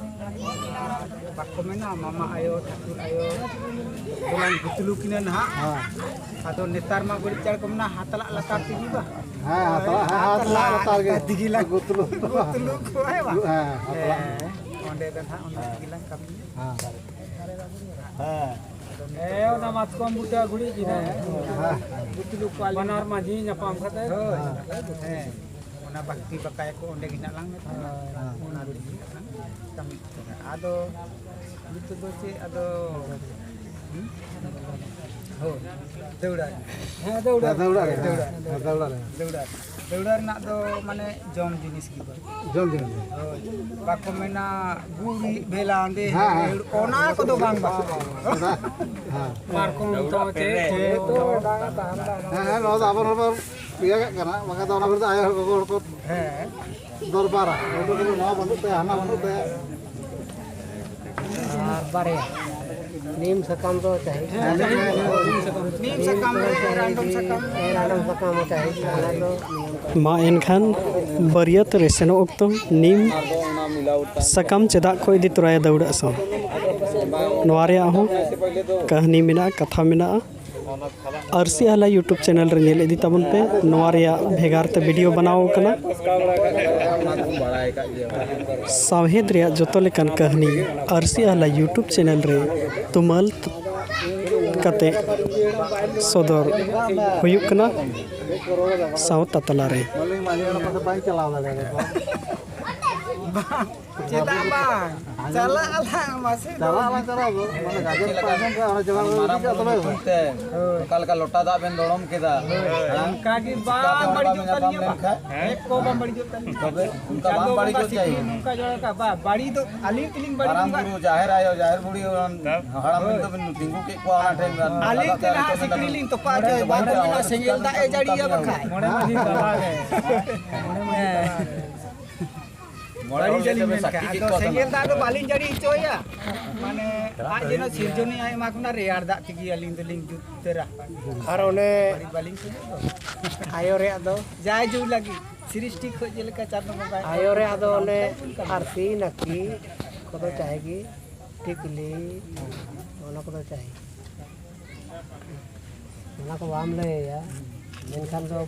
ᱵᱟᱠᱚ ᱢᱮᱱᱟ, ᱢᱟᱢᱟ ᱟᱭᱳ, ᱴᱷᱟᱹᱠᱩᱨ ᱟᱭᱳ ᱫᱚᱞᱟᱝ ᱜᱩᱛᱞᱩ ᱠᱤᱱᱟ ᱱᱟᱦᱟᱜ᱾ ᱦᱮᱸ᱾ ᱟᱫᱚ ᱱᱮᱛᱟᱨ ᱢᱟ ᱵᱟᱹᱲᱤᱡ ᱪᱟᱲ ᱠᱚ ᱢᱮᱱᱟ, ᱦᱟᱛᱞᱟᱜ ᱞᱟᱛᱟᱨ ᱛᱮᱜᱮ ᱵᱟ᱾ ᱦᱮᱸ, ᱦᱟᱛᱞᱟᱜ, ᱦᱮᱸ, ᱦᱟᱛᱞᱟᱜ ᱞᱟᱛᱟᱨ ᱜᱮ᱾ ᱛᱮᱜᱮ ᱞᱟᱝ ᱜᱩᱛᱞᱩ᱾ ᱜᱩᱛᱞᱩ ᱠᱚᱣᱟ, ᱦᱮᱸ ᱵᱟᱝ? ᱦᱮᱸ, ᱦᱟᱛᱞᱟᱜ᱾ ᱦᱮᱸ, ᱚᱸᱰᱮ ᱫᱚ ᱱᱟᱦᱟᱜ ᱚᱱᱟ ᱛᱮᱜᱮ ᱞᱟᱝ ᱠᱟᱹᱢᱤᱭᱟ᱾ ᱦᱮᱸ᱾ ᱦᱮᱸ᱾ ᱦᱮᱸ, ᱚᱱᱟ ᱢᱟᱛᱠᱚᱢ ᱵᱩᱴᱟᱹ ᱜᱷᱩᱲᱤ ᱜᱮ ᱦᱟᱸᱜ᱾ ᱦᱮᱸ᱾ ᱜᱩᱛᱞᱩ ᱠᱚᱣᱟ ᱞᱮ᱾ ᱵᱟᱱᱟᱨ ᱢᱟᱹᱡᱷᱤ ᱧᱟᱯᱟᱢ ᱠᱟᱛᱮ᱾ ᱦᱳᱭ᱾ ᱦᱮᱸ᱾ ᱚᱱᱟ ᱵᱟᱹᱠᱛᱤ ᱵᱟᱠᱟᱭᱟ ᱠᱚ ᱚᱸᱰᱮ ᱜᱮ ᱱᱟᱜ ᱞᱟᱝ ᱢᱮᱛᱟᱜᱼᱟ᱾ ᱦᱮᱸ᱾ ᱚᱱᱟ ᱨᱮᱜᱮ ᱱᱟᱜ ᱞᱟᱝ ᱠᱟᱹᱢᱤ ᱠᱟᱱᱟ᱾ ᱟᱫᱚ ᱱᱤᱛᱚᱜ ᱫᱚ ᱪᱮᱫ ᱟᱫᱚ, ᱦᱩᱸ? ᱦᱳᱭ, ᱫᱟᱹᱣᱲᱟ ᱨᱮ᱾ ᱦᱮᱸ, ᱫᱟᱹᱣᱲᱟ ᱨᱮ᱾ ᱫᱟᱹᱣᱲᱟ ᱨᱮ᱾ ᱫᱟᱹᱣᱲᱟ ᱨᱮ᱾ ᱦᱮᱸ, ᱫᱟᱹᱣᱲᱟ ᱨᱮ᱾ ᱫᱟᱹᱣᱲᱟ ᱨᱮ᱾ ᱫᱟᱹᱣᱲᱟ ᱨᱮᱱᱟᱜ ᱫᱚ ᱢᱟᱱᱮ ᱡᱚᱢ ᱡᱤᱱᱤᱥ ᱜᱮ ᱵᱟᱝ᱾ ᱡᱚᱢ ᱡᱤᱱᱤᱥ ᱜᱮ᱾ ᱦᱳᱭ, ᱵᱟᱠᱚ ᱢᱮᱱᱟ ᱜᱩᱲᱤ ᱵᱷᱮᱞᱟ ᱚᱸᱰᱮ ᱦᱮᱸ, ᱦᱮᱸ᱾ ᱚᱱᱟ ᱠᱚᱫᱚ ᱵᱟᱝ ᱵᱟᱥᱚᱜᱼᱟ᱾ ᱦᱮᱸ, ᱦᱮᱸ᱾ ᱯᱟᱨᱠᱚᱢ ᱫᱚ ᱪᱮᱫ ᱪᱮᱫ ᱫᱚ ᱵᱟᱝ ᱛᱟᱦᱮᱱᱟ᱾ ᱦᱮᱸ, ᱦᱮᱸ, ᱱᱚᱣᱟ ᱫᱚ ᱟᱵᱚ ᱦᱚᱲ ᱵᱚᱱ ᱤᱭᱟᱹ ᱠᱟᱜ ᱠᱟᱱᱟ, ᱵᱟᱠᱷᱟᱱ ᱫᱚ ᱚᱱᱟ ᱠᱚᱨᱮ ᱫᱚ ᱟᱭᱳ ᱦᱚᱲ ᱜᱚᱜᱚ ᱦᱚᱲ ᱠᱚ ᱦᱮᱸ᱾ ᱫᱚᱨᱵᱟᱨᱟ᱾ ᱩᱱᱠᱩ ᱠᱚᱫᱚ ᱱᱚᱣᱟ ᱵᱟᱹᱱᱩᱜ ᱛᱟᱭᱟ, ᱦᱟᱱᱟ ᱵᱟᱹᱱᱩᱜ ᱛᱟᱭᱟ᱾ ᱟᱨ ᱵᱟᱨᱭᱟ ᱱᱤᱢ ᱥᱟᱠᱟᱢ ᱫᱚ ᱪᱟᱹᱦᱤ᱾ ᱦᱮᱸ, ᱱᱤᱢ ᱥᱟᱠᱟᱢ ᱨᱮ ᱨᱟᱱᱰᱚᱢ ᱥᱟᱠᱟᱢ᱾ ᱦᱮᱸ, ᱨᱟᱱᱰᱚᱢ ᱥᱟᱠᱟᱢ ᱦᱚᱸ ᱪᱟᱹᱦᱤ, ᱚᱱᱟ ᱫᱚ ᱱᱤᱭᱚᱢ ᱠᱟᱱᱟ᱾ ᱢᱟ ᱮᱱᱠᱷᱟᱱ ᱵᱟᱹᱨᱭᱟᱹᱛ ᱨᱮ ᱥᱮᱱᱚᱜ ᱚᱠᱛᱚ ᱱᱤᱢ ᱥᱟᱠᱟᱢ ᱪᱮᱫᱟᱜ ᱠᱚ ᱤᱫᱤ ᱛᱚᱨᱟᱭᱟ ᱫᱟᱹᱣᱲᱟᱹᱜ ᱥᱟᱶ? ᱱᱚᱣᱟ ᱨᱮᱭᱟᱜ ᱦᱚᱸ ᱠᱟᱹᱦᱱᱤ ᱢᱮᱱᱟᱜᱼᱟ, ᱠᱟᱛᱷᱟ ᱢᱮᱱᱟᱜᱼᱟ᱾ ᱟᱹᱨᱥᱤ ᱟᱦᱞᱟ YouTube ᱪᱮᱱᱮᱞ ᱨᱮ ᱧᱮᱞ ᱤᱫᱤ ᱛᱟᱵᱚᱱ ᱯᱮ, ᱱᱚᱣᱟ ᱨᱮᱭᱟᱜ ᱵᱷᱮᱜᱟᱨ ᱛᱮ ᱵᱷᱤᱰᱤᱭᱳ ᱵᱮᱱᱟᱣ ᱟᱠᱟᱱᱟ᱾ ᱥᱟᱶᱦᱮᱫ ᱨᱮᱭᱟᱜ ᱡᱚᱛᱚ ᱞᱮᱠᱟᱱ ᱠᱟᱹᱦᱱᱤ ᱟᱹᱨᱥᱤ ᱟᱦᱞᱟ YouTube ᱪᱮᱱᱮᱞ ᱨᱮ ᱛᱩᱢᱟᱹᱞ ᱠᱟᱛᱮ ᱥᱚᱫᱚᱨ ᱦᱩᱭᱩᱜ ᱠᱟᱱᱟ ᱥᱟᱶᱛᱟ ᱛᱟᱞᱟ ᱨᱮ᱾ ᱵᱟᱝ, ᱪᱮᱫᱟᱜ ᱵᱟᱝ? ᱪᱟᱞᱟᱜ ᱟᱞᱟᱝ ᱢᱟᱥᱮ ᱫᱚ᱾ ᱪᱟᱞᱟᱜ ᱟᱞᱟᱝ, ᱪᱟᱞᱟᱜ ᱟᱵᱚ᱾ ᱢᱟᱱᱮ ᱜᱟᱨᱡᱮᱱ ᱪᱮᱫ ᱠᱚ ᱞᱮᱠᱟ? ᱟᱸᱡᱚᱢ ᱠᱮᱫᱟ, ᱚᱱᱟ ᱡᱟᱭᱜᱟ ᱢᱟᱨᱟᱝ ᱨᱮ ᱵᱩᱨᱩ ᱛᱚᱵᱮ᱾ ᱧᱩᱛᱩᱢ ᱛᱮ ᱦᱳᱭ᱾ ᱚᱠᱟ ᱞᱮᱠᱟ ᱞᱚᱴᱟ ᱫᱟᱜ ᱵᱮᱱ ᱫᱚᱲᱚᱢ ᱠᱮᱫᱟ? ᱦᱮᱸ? ᱚᱱᱠᱟ ᱜᱮ ᱪᱤᱠᱟᱹᱛᱮ ᱵᱟᱝ ᱦᱚᱲ ᱵᱟᱹᱲᱤᱡᱚᱜ ᱵᱟᱢ ᱛᱟᱹᱞᱤᱧᱟ ᱧᱟᱯᱟᱢ ᱵᱟᱝ᱾ ᱞᱮᱱᱠᱷᱟᱱ? ᱮᱠ ᱠᱚ ᱵᱟᱝ ᱵᱟᱹᱲᱤᱡᱚᱜ ᱛᱟᱹᱞᱤᱧᱟ᱾ ᱛᱚᱵᱮ ᱚᱱᱠᱟ ᱪᱟᱸᱫᱚ ᱵᱟᱝ ᱵᱟᱹᱲᱤᱡᱚᱜ ᱵᱚᱸᱜᱟ ᱪᱟᱭ᱾ ᱥᱤᱠᱲᱤ ᱱᱚᱝᱠᱟ ᱡᱚᱲᱟᱣ ᱠᱟᱜ, ᱵᱟ-, ᱵᱟᱹᱲᱤᱡ ᱫᱚ ᱟᱹᱞᱤᱧ ᱛᱮᱞᱤᱧ ᱵᱟᱹᱲᱤᱡ ᱢᱟᱨᱟᱝ ᱠᱟᱜ᱾ ᱵᱩᱨᱩ, ᱡᱟᱦᱮᱨ ᱟᱭᱳ, ᱡᱟᱦᱮᱨ ᱵᱩᱲᱦᱤ, ᱦᱟᱲᱟᱢ ᱵᱩᱲᱦᱤ ᱦᱳᱭ᱾ ᱫᱚᱵᱮᱱ ᱛᱤᱸᱜᱩ ᱠᱮᱫ ᱠᱚᱣᱟ ᱚᱱᱟ ᱴᱷᱮᱱ᱾ ᱟᱹᱞᱤᱧ ᱛᱮ ᱱᱟᱦᱟᱜ ᱥᱤᱠᱲᱤ ᱞᱤᱧ ᱛᱚᱯᱟ ᱦᱚᱪᱚᱭᱟ, ᱵᱟᱝ ᱫᱚ ᱢᱮᱱᱟ ᱥᱮᱸᱜᱮᱞ ᱫᱟᱜ ᱮ ᱡᱟᱹᱲᱤᱭᱟ ᱵᱟᱠᱷᱟᱡ᱾ ᱢᱚᱬᱮ ᱢᱟᱹᱡᱷᱤ ᱛᱟᱞᱟ ᱨᱮ᱾ ᱦᱮᱸ᱾ ᱢᱚᱬᱮ ᱦᱚᱲ ᱵᱟᱹᱲᱤᱡ ᱟᱹᱞᱤᱧ ᱥᱟᱹᱠᱷᱤ ᱢᱮᱱ ᱠᱮᱫ ᱠᱟᱜᱼᱟ᱾ ᱠᱚ ᱟᱫᱚ ᱛᱟᱦᱮᱱᱟ᱾ ᱥᱮᱸᱜᱮᱞ ᱫᱟᱜ ᱫᱚ ᱵᱟᱹᱞᱤᱧ ᱡᱟᱹᱲᱤ ᱦᱚᱪᱚᱭᱟ᱾ ᱢᱟᱱᱮ ᱟᱡ ᱡᱮᱱᱚ ᱥᱤᱨᱡᱚᱱᱤᱭᱟᱭ ᱮᱢᱟ ᱠᱚ ᱠᱟᱱᱟ, ᱨᱮᱭᱟᱲ ᱫᱟᱜ ᱛᱮᱜᱮ ᱟᱹᱞᱤᱧ ᱫᱚᱞᱤᱧ ᱡᱩᱛ ᱩᱛᱟᱹᱨᱟ᱾ ᱟᱨ ᱚᱱᱮ ᱵᱟᱹᱲᱤᱡ ᱵᱟᱹᱞᱤᱧ ᱥᱮᱱᱚᱜ ᱫᱚ᱾ ᱟᱭᱳ ᱨᱮᱭᱟᱜ ᱫᱚ? ᱡᱟᱭ ᱡᱩᱜᱽ ᱞᱟᱹᱜᱤᱫ ᱥᱨᱤᱥᱴᱤ ᱠᱷᱚᱡ ᱡᱮᱞᱮᱠᱟ ᱪᱟᱸᱫᱚ ᱵᱚᱸᱜᱟᱭ ᱟᱭᱳ ᱨᱮᱭᱟᱜ ᱫᱚ ᱚᱱᱮ ᱚᱱᱠᱟ ᱵᱚᱱ ᱟᱨᱥᱤ, ᱱᱟᱹᱠᱤ ᱠᱚᱫᱚ ᱪᱟᱦᱮ ᱜᱮ, ᱴᱤᱠᱞᱤ, ᱚᱱᱟ ᱠᱚᱫᱚ ᱪᱟᱦᱮ᱾ ᱚᱱᱟ ᱠᱚ ᱵᱟᱢ ᱞᱟᱹᱭᱟ, ᱢᱮᱱᱠᱷᱟᱱ ᱫᱚ